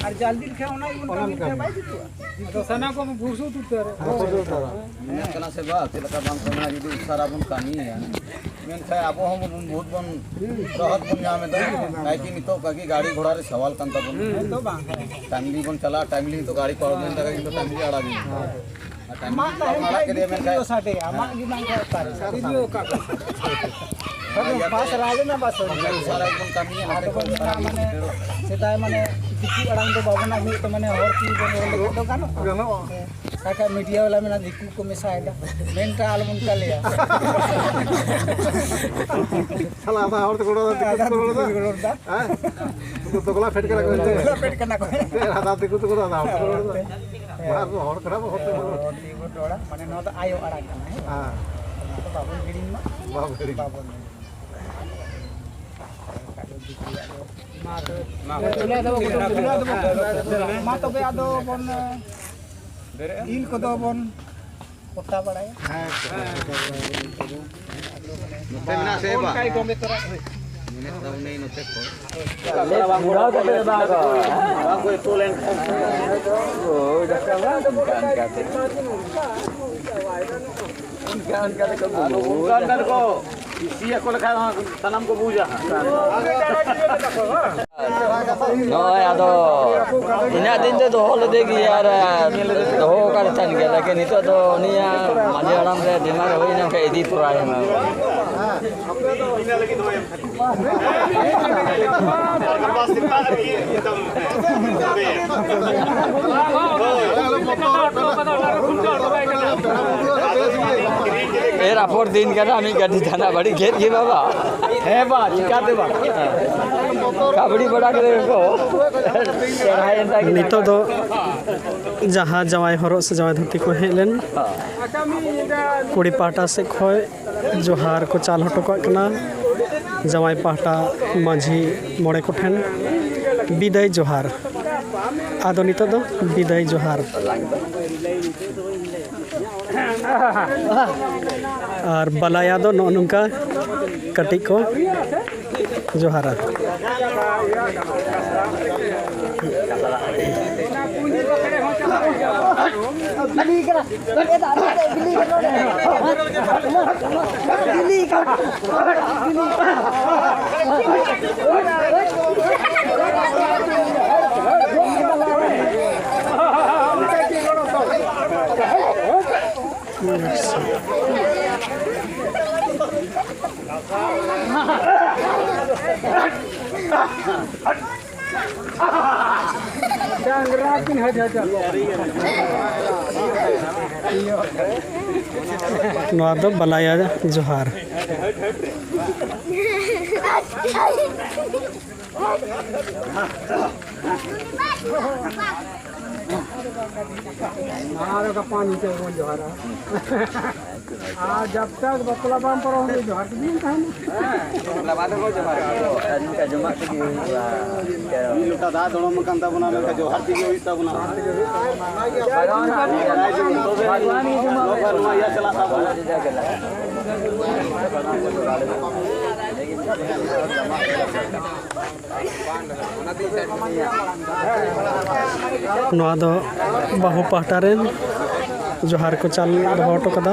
ᱟᱨ ᱡᱟᱞᱫᱤ ᱞᱮᱠᱷᱟᱱ ᱚᱱᱟ ᱜᱮᱵᱚᱱ ᱚᱱᱟ ᱠᱟᱹᱢᱤ ᱜᱮᱢ ᱞᱮᱠᱷᱟᱱ ᱠᱟᱹᱢᱤᱭᱟ᱾ ᱵᱟᱭ ᱡᱩᱛᱩᱜᱼᱟ᱾ ᱟᱫᱚ ᱥᱟᱱᱟ ᱠᱚ ᱵᱩᱨᱥᱩ ᱩᱛᱟᱹᱨ᱾ ᱦᱮᱸ, ᱵᱩᱨᱥᱩ ᱩᱛᱟᱹᱨ᱾ ᱢᱮᱱᱮᱫ ᱠᱟᱱᱟ ᱥᱮ ᱵᱟ, ᱪᱮᱫ ᱞᱮᱠᱟ ᱵᱟᱝ ᱠᱟᱹᱢᱤᱭᱟ, ᱡᱩᱫᱤ ᱩᱥᱟᱹᱨᱟ ᱵᱚᱱ ᱠᱟᱹᱢᱤᱭᱟ, ᱢᱮᱱᱠᱷᱟᱱ ᱟᱵᱚ ᱦᱚᱸ ᱵᱚᱱ ᱵᱚᱦᱩᱛ ᱵᱚᱱ ᱨᱚᱦᱚᱛ ᱵᱚᱱ ᱧᱟᱢ ᱮᱫᱟ᱾ ᱠᱟᱭᱠᱤ ᱱᱤᱛᱚᱜ ᱠᱟᱜᱮ ᱜᱟᱹᱰᱤ ᱜᱷᱚᱲᱟ ᱨᱮ ᱥᱟᱣᱟᱞ ᱠᱟᱱ ᱛᱟᱵᱚᱱᱟ᱾ ᱦᱩᱸ, ᱱᱤᱛᱚᱜ ᱵᱟᱝ ᱠᱟᱱᱟ᱾ ᱴᱟᱭᱢᱞᱤ ᱵᱚᱱ ᱪᱟᱞᱟᱜᱼᱟ, ᱴᱟᱭᱢᱞᱤ ᱱᱤᱛᱚᱜ ᱜᱟᱹᱰᱤ ᱠᱚ ᱟᱬᱜᱚ ᱢᱮᱱ ᱫᱟᱠᱟ ᱠᱤᱱᱛᱩ ᱴᱟᱭᱢᱞᱤ ᱟᱲᱟᱜ ᱦᱩᱭᱩᱜᱼᱟ᱾ ᱟᱨ ᱴᱟᱭᱢᱞᱤ ᱟᱢᱟᱜ ᱱᱤᱛᱚᱜ ᱛᱟᱦᱮᱱ ᱵᱟᱝ ᱟᱲᱟᱜ ᱠᱷᱟᱡ ᱠᱮᱫᱮᱭᱟ ᱜᱤᱛᱤᱞ ᱢᱮᱱᱠᱷᱟᱱ ᱫᱚ ᱥᱟᱰᱮᱭᱟ, ᱟᱢᱟᱜ ᱜᱮ ᱵᱟᱝ ᱠᱷᱟᱡ ᱚᱠᱟ ᱨᱮ? ᱦᱮᱸ, ᱵᱟᱥ ᱨᱟᱡᱽ ᱨᱮᱱᱟᱜ ᱵᱟᱥ ᱦᱚᱸ ᱩᱥᱟᱹᱨᱟ ᱜᱮᱵᱚᱱ ᱠᱟᱹᱢᱤᱭᱟ, ᱟᱨ ᱱᱚᱛᱮ ᱵᱚᱱ ᱠᱷᱚᱱ ᱢᱮᱱᱟ ᱢᱟᱱᱮ ᱥᱮᱫᱟᱭ ᱢᱟᱱᱮ ᱫᱤᱠᱩ ᱟᱲᱟᱝ ᱫᱚ ᱵᱟᱵᱚᱱ ᱟᱹᱜᱩᱭᱮᱫ ᱛᱮ ᱢᱟᱱᱮ ᱦᱚᱲ ᱛᱮᱜᱮ ᱵᱚᱱ ᱨᱚᱲ ᱞᱮᱠᱷᱟᱱ ᱫᱚ ᱜᱟᱱᱚᱜᱼᱟ᱾ ᱜᱟᱱᱚᱜᱼᱟ᱾ ᱦᱮᱸ᱾ ᱠᱟᱠᱟ ᱢᱤᱰᱤᱭᱟ ᱵᱟᱞᱟ ᱢᱮᱱᱟ ᱫᱤᱠᱩ ᱠᱚ ᱢᱮᱥᱟᱭᱮᱫᱟ, ᱢᱮᱱᱠᱷᱟᱱ ᱟᱞᱚᱵᱚᱱ ᱠᱟᱞᱮᱭᱟ᱾ ᱥᱟᱞᱟ ᱟᱫᱷᱟ ᱦᱚᱲ ᱛᱮᱠᱚ ᱨᱚᱲ ᱮᱫᱟ, ᱫᱤᱠᱩ ᱟᱫᱷᱟ ᱛᱮᱠᱚ ᱨᱚᱲ ᱫᱤᱠᱩ ᱮᱫᱟ᱾ ᱛᱮᱠᱚ ᱨᱚᱲ ᱮᱫᱟ᱾ ᱦᱮᱸ? ᱩᱱᱠᱩ ᱫᱚ ᱜᱚᱞᱟ ᱯᱷᱮᱰ ᱠᱟᱱᱟ ᱠᱚ ᱢᱮᱱᱛᱮ᱾ ᱜᱚᱞᱟ ᱯᱷᱮᱰ ᱠᱟᱱᱟ ᱠᱚ᱾ ᱦᱮᱸ, ᱟᱫᱷᱟ ᱫᱤᱠᱩ ᱛᱮᱠᱚ ᱨᱚᱲ ᱮᱫᱟ, ᱦᱚᱲ ᱛᱮᱠᱚ ᱨᱚᱲ ᱮᱫᱟ᱾ ᱦᱮᱸ᱾ ᱵᱟᱝ, ᱦᱚᱲ ᱠᱟᱱᱟ ᱵᱚ, ᱦᱚᱲ ᱛᱮᱠᱚ ᱨᱚᱲ ᱮᱫᱟ᱾ ᱦᱚᱲ ᱛᱮᱜᱮ ᱵᱚᱱ ᱨᱚᱲᱟ, ᱢᱟᱱᱮ ᱱᱚᱣᱟ ᱫᱚ ᱟᱭᱳ ᱟᱲᱟᱝ ᱠᱟᱱᱟ, ᱦᱮᱸ? ᱦᱮᱸ᱾ ᱚᱱᱟ ᱫᱚ ᱵᱟᱵᱚᱱ ᱦᱤᱲᱤᱧ ᱢᱟ᱾ ᱵᱟᱵᱚᱱ ᱦᱤᱲᱤᱧ᱾ ᱵᱟᱵᱚᱱ ᱦᱤᱲᱤᱧ᱾ ᱢᱟ ᱛᱚᱵᱮ ᱟᱫᱚ ᱵᱚᱱ ᱤᱞ ᱠᱚᱫᱚ ᱵᱚᱱ ᱠᱚᱴᱟ ᱵᱟᱲᱟᱭᱟ᱾ ᱦᱮᱸ, ᱱᱚᱛᱮ ᱢᱮᱱᱟᱜ ᱥᱮ ᱵᱟᱝ? ᱚᱱᱠᱟ ᱜᱮ ᱜᱚᱢᱮ ᱛᱚᱨᱟ᱾ ᱢᱮᱱᱮᱫ ᱛᱟᱵᱚᱱᱟᱹᱧ ᱱᱚᱛᱮ ᱠᱷᱚᱱ᱾ ᱵᱟᱝ ᱠᱚ ᱮᱛᱚ ᱞᱮᱱᱠᱷᱟᱱ᱾ ᱦᱳᱭ, ᱫᱟᱠᱟ ᱵᱟᱝ, ᱚᱱᱠᱟ, ᱚᱱᱠᱟ ᱛᱮ᱾ ᱚᱱᱠᱟ, ᱚᱱᱠᱟ ᱛᱮᱠᱚ ᱟᱫᱚ ᱚᱱᱠᱟ, ᱚᱱᱠᱟ ᱛᱮᱠᱚ᱾ ᱠᱩᱥᱤᱭᱟᱠᱚ ᱞᱮᱠᱷᱟᱱ ᱥᱟᱱᱟᱢ ᱠᱚ ᱵᱩᱡᱟ ᱦᱟᱸᱜ᱾ ᱱᱚᱜᱼᱚᱭ ᱟᱫᱚ ᱤᱱᱟᱹᱜ ᱫᱤᱱ ᱛᱮ ᱫᱚᱦᱚ ᱞᱮᱫᱮ ᱜᱮ ᱟᱨ ᱫᱚᱦᱚ ᱟᱠᱟᱫ ᱛᱟᱦᱮᱱ ᱜᱮᱭᱟ, ᱞᱮᱠᱤᱱ ᱱᱤᱛᱚᱜ ᱫᱚ ᱩᱱᱤᱭᱟᱜ ᱢᱟᱹᱡᱷᱤ ᱦᱟᱲᱟᱢ ᱨᱮ ᱵᱤᱢᱟᱨ ᱦᱩᱭ ᱞᱮᱱᱠᱷᱟᱱ ᱤᱫᱤ ᱛᱚᱨᱟᱭᱮᱢᱟ᱾ ᱮᱨ ᱟᱯᱷᱚᱨ ᱫᱤᱱ ᱠᱟᱱᱟ, ᱢᱤᱫ ᱜᱟᱹᱰᱤ ᱡᱟᱦᱟᱱᱟᱜ ᱵᱟᱹᱲᱤᱡ ᱜᱮᱫ ᱜᱮ ᱵᱟᱵᱟ᱾ ᱦᱮᱸ ᱵᱟ, ᱪᱤᱠᱟᱹᱛᱮ ᱵᱟ? ᱠᱟᱵᱟᱰᱤ ᱵᱟᱲᱟ ᱠᱟᱛᱮ ᱠᱚ ᱥᱮᱬᱟᱭᱮᱱ ᱛᱟᱭ᱾ ᱱᱤᱛᱚᱜ ᱫᱚ ᱡᱟᱦᱟᱸ ᱡᱟᱶᱟᱭ ᱦᱚᱨᱚᱜ ᱥᱮ ᱡᱟᱶᱟᱭ ᱫᱷᱩᱛᱤ ᱠᱚ ᱦᱮᱡ ᱞᱮᱱ, ᱠᱩᱲᱤ ᱯᱟᱦᱴᱟ ᱥᱮᱫ ᱠᱷᱚᱱ ᱡᱚᱦᱟᱨ ᱠᱚ ᱪᱟᱞ ᱦᱚᱴᱚ ᱠᱟᱜ ᱠᱟᱱᱟ ᱡᱟᱶᱟᱭ ᱯᱟᱦᱴᱟ ᱢᱟᱹᱡᱷᱤ ᱢᱚᱬᱮ ᱠᱚᱴᱷᱮᱱ᱾ ᱵᱤᱫᱟᱹᱭ ᱡᱚᱦᱟᱨ᱾ ᱟᱫᱚ ᱱᱤᱛᱚᱜ ᱫᱚ ᱵᱤᱫᱟᱹᱭ ᱡᱚᱦᱟᱨ᱾ ᱟᱨ ᱵᱟᱞᱟᱭᱟ ᱫᱚ ᱱᱚᱜᱼᱚ ᱱᱚᱝᱠᱟ ᱠᱟᱹᱴᱤᱡ ᱠᱚ ᱡᱚᱦᱟᱨᱟ᱾ ᱰᱟᱝᱨᱟ ᱠᱤᱱ ᱦᱟᱹᱡ ᱦᱟᱹᱡ᱾ ᱱᱚᱣᱟ ᱫᱚ ᱵᱟᱞᱟᱭᱟ ᱡᱚᱦᱟᱨ᱾ ᱟᱨ ᱜᱟᱯᱟ ᱧᱤᱫᱟᱹ ᱵᱚᱱ ᱡᱚᱦᱟᱨᱟ᱾ ᱟᱨ ᱡᱟᱵ ᱛᱟᱠ ᱵᱟᱯᱞᱟ ᱵᱟᱝ ᱯᱟᱨᱚᱢ ᱦᱩᱭᱩᱜ, ᱡᱚᱦᱟᱨ ᱛᱮᱜᱮ ᱵᱚᱱ ᱛᱟᱦᱮᱱᱟ᱾ ᱵᱟᱯᱞᱟ ᱵᱟᱫ ᱦᱚᱸ ᱡᱚᱦᱟᱨ ᱦᱩᱭᱩᱜᱼᱟ, ᱱᱚᱝᱠᱟ ᱡᱚᱢᱟᱜ ᱛᱮᱜᱮ ᱦᱩᱭᱩᱜᱼᱟ᱾ ᱢᱤᱫ ᱞᱚᱴᱟ ᱫᱟᱜ ᱫᱚᱲᱚᱢ ᱟᱠᱟᱱ ᱛᱟᱵᱚᱱᱟ, ᱢᱮᱱᱠᱷᱟᱱ ᱡᱚᱦᱟᱨ ᱛᱮᱜᱮ ᱦᱩᱭᱩᱜ ᱛᱟᱵᱚᱱᱟ᱾ ᱵᱷᱟᱜᱽᱣᱟᱱ ᱜᱮ ᱡᱚᱢᱟᱜ ᱱᱚᱣᱟ ᱤᱭᱟᱹ ᱪᱟᱞᱟᱜ ᱛᱟᱵᱚᱱᱟ᱾ ᱱᱚᱣᱟ ᱫᱚ ᱵᱟᱹᱦᱩ ᱯᱟᱦᱴᱟ ᱨᱮᱱ ᱡᱚᱦᱟᱨ ᱠᱚ ᱪᱟᱞ ᱫᱚᱦᱚ ᱦᱚᱴᱚ ᱠᱟᱫᱟ᱾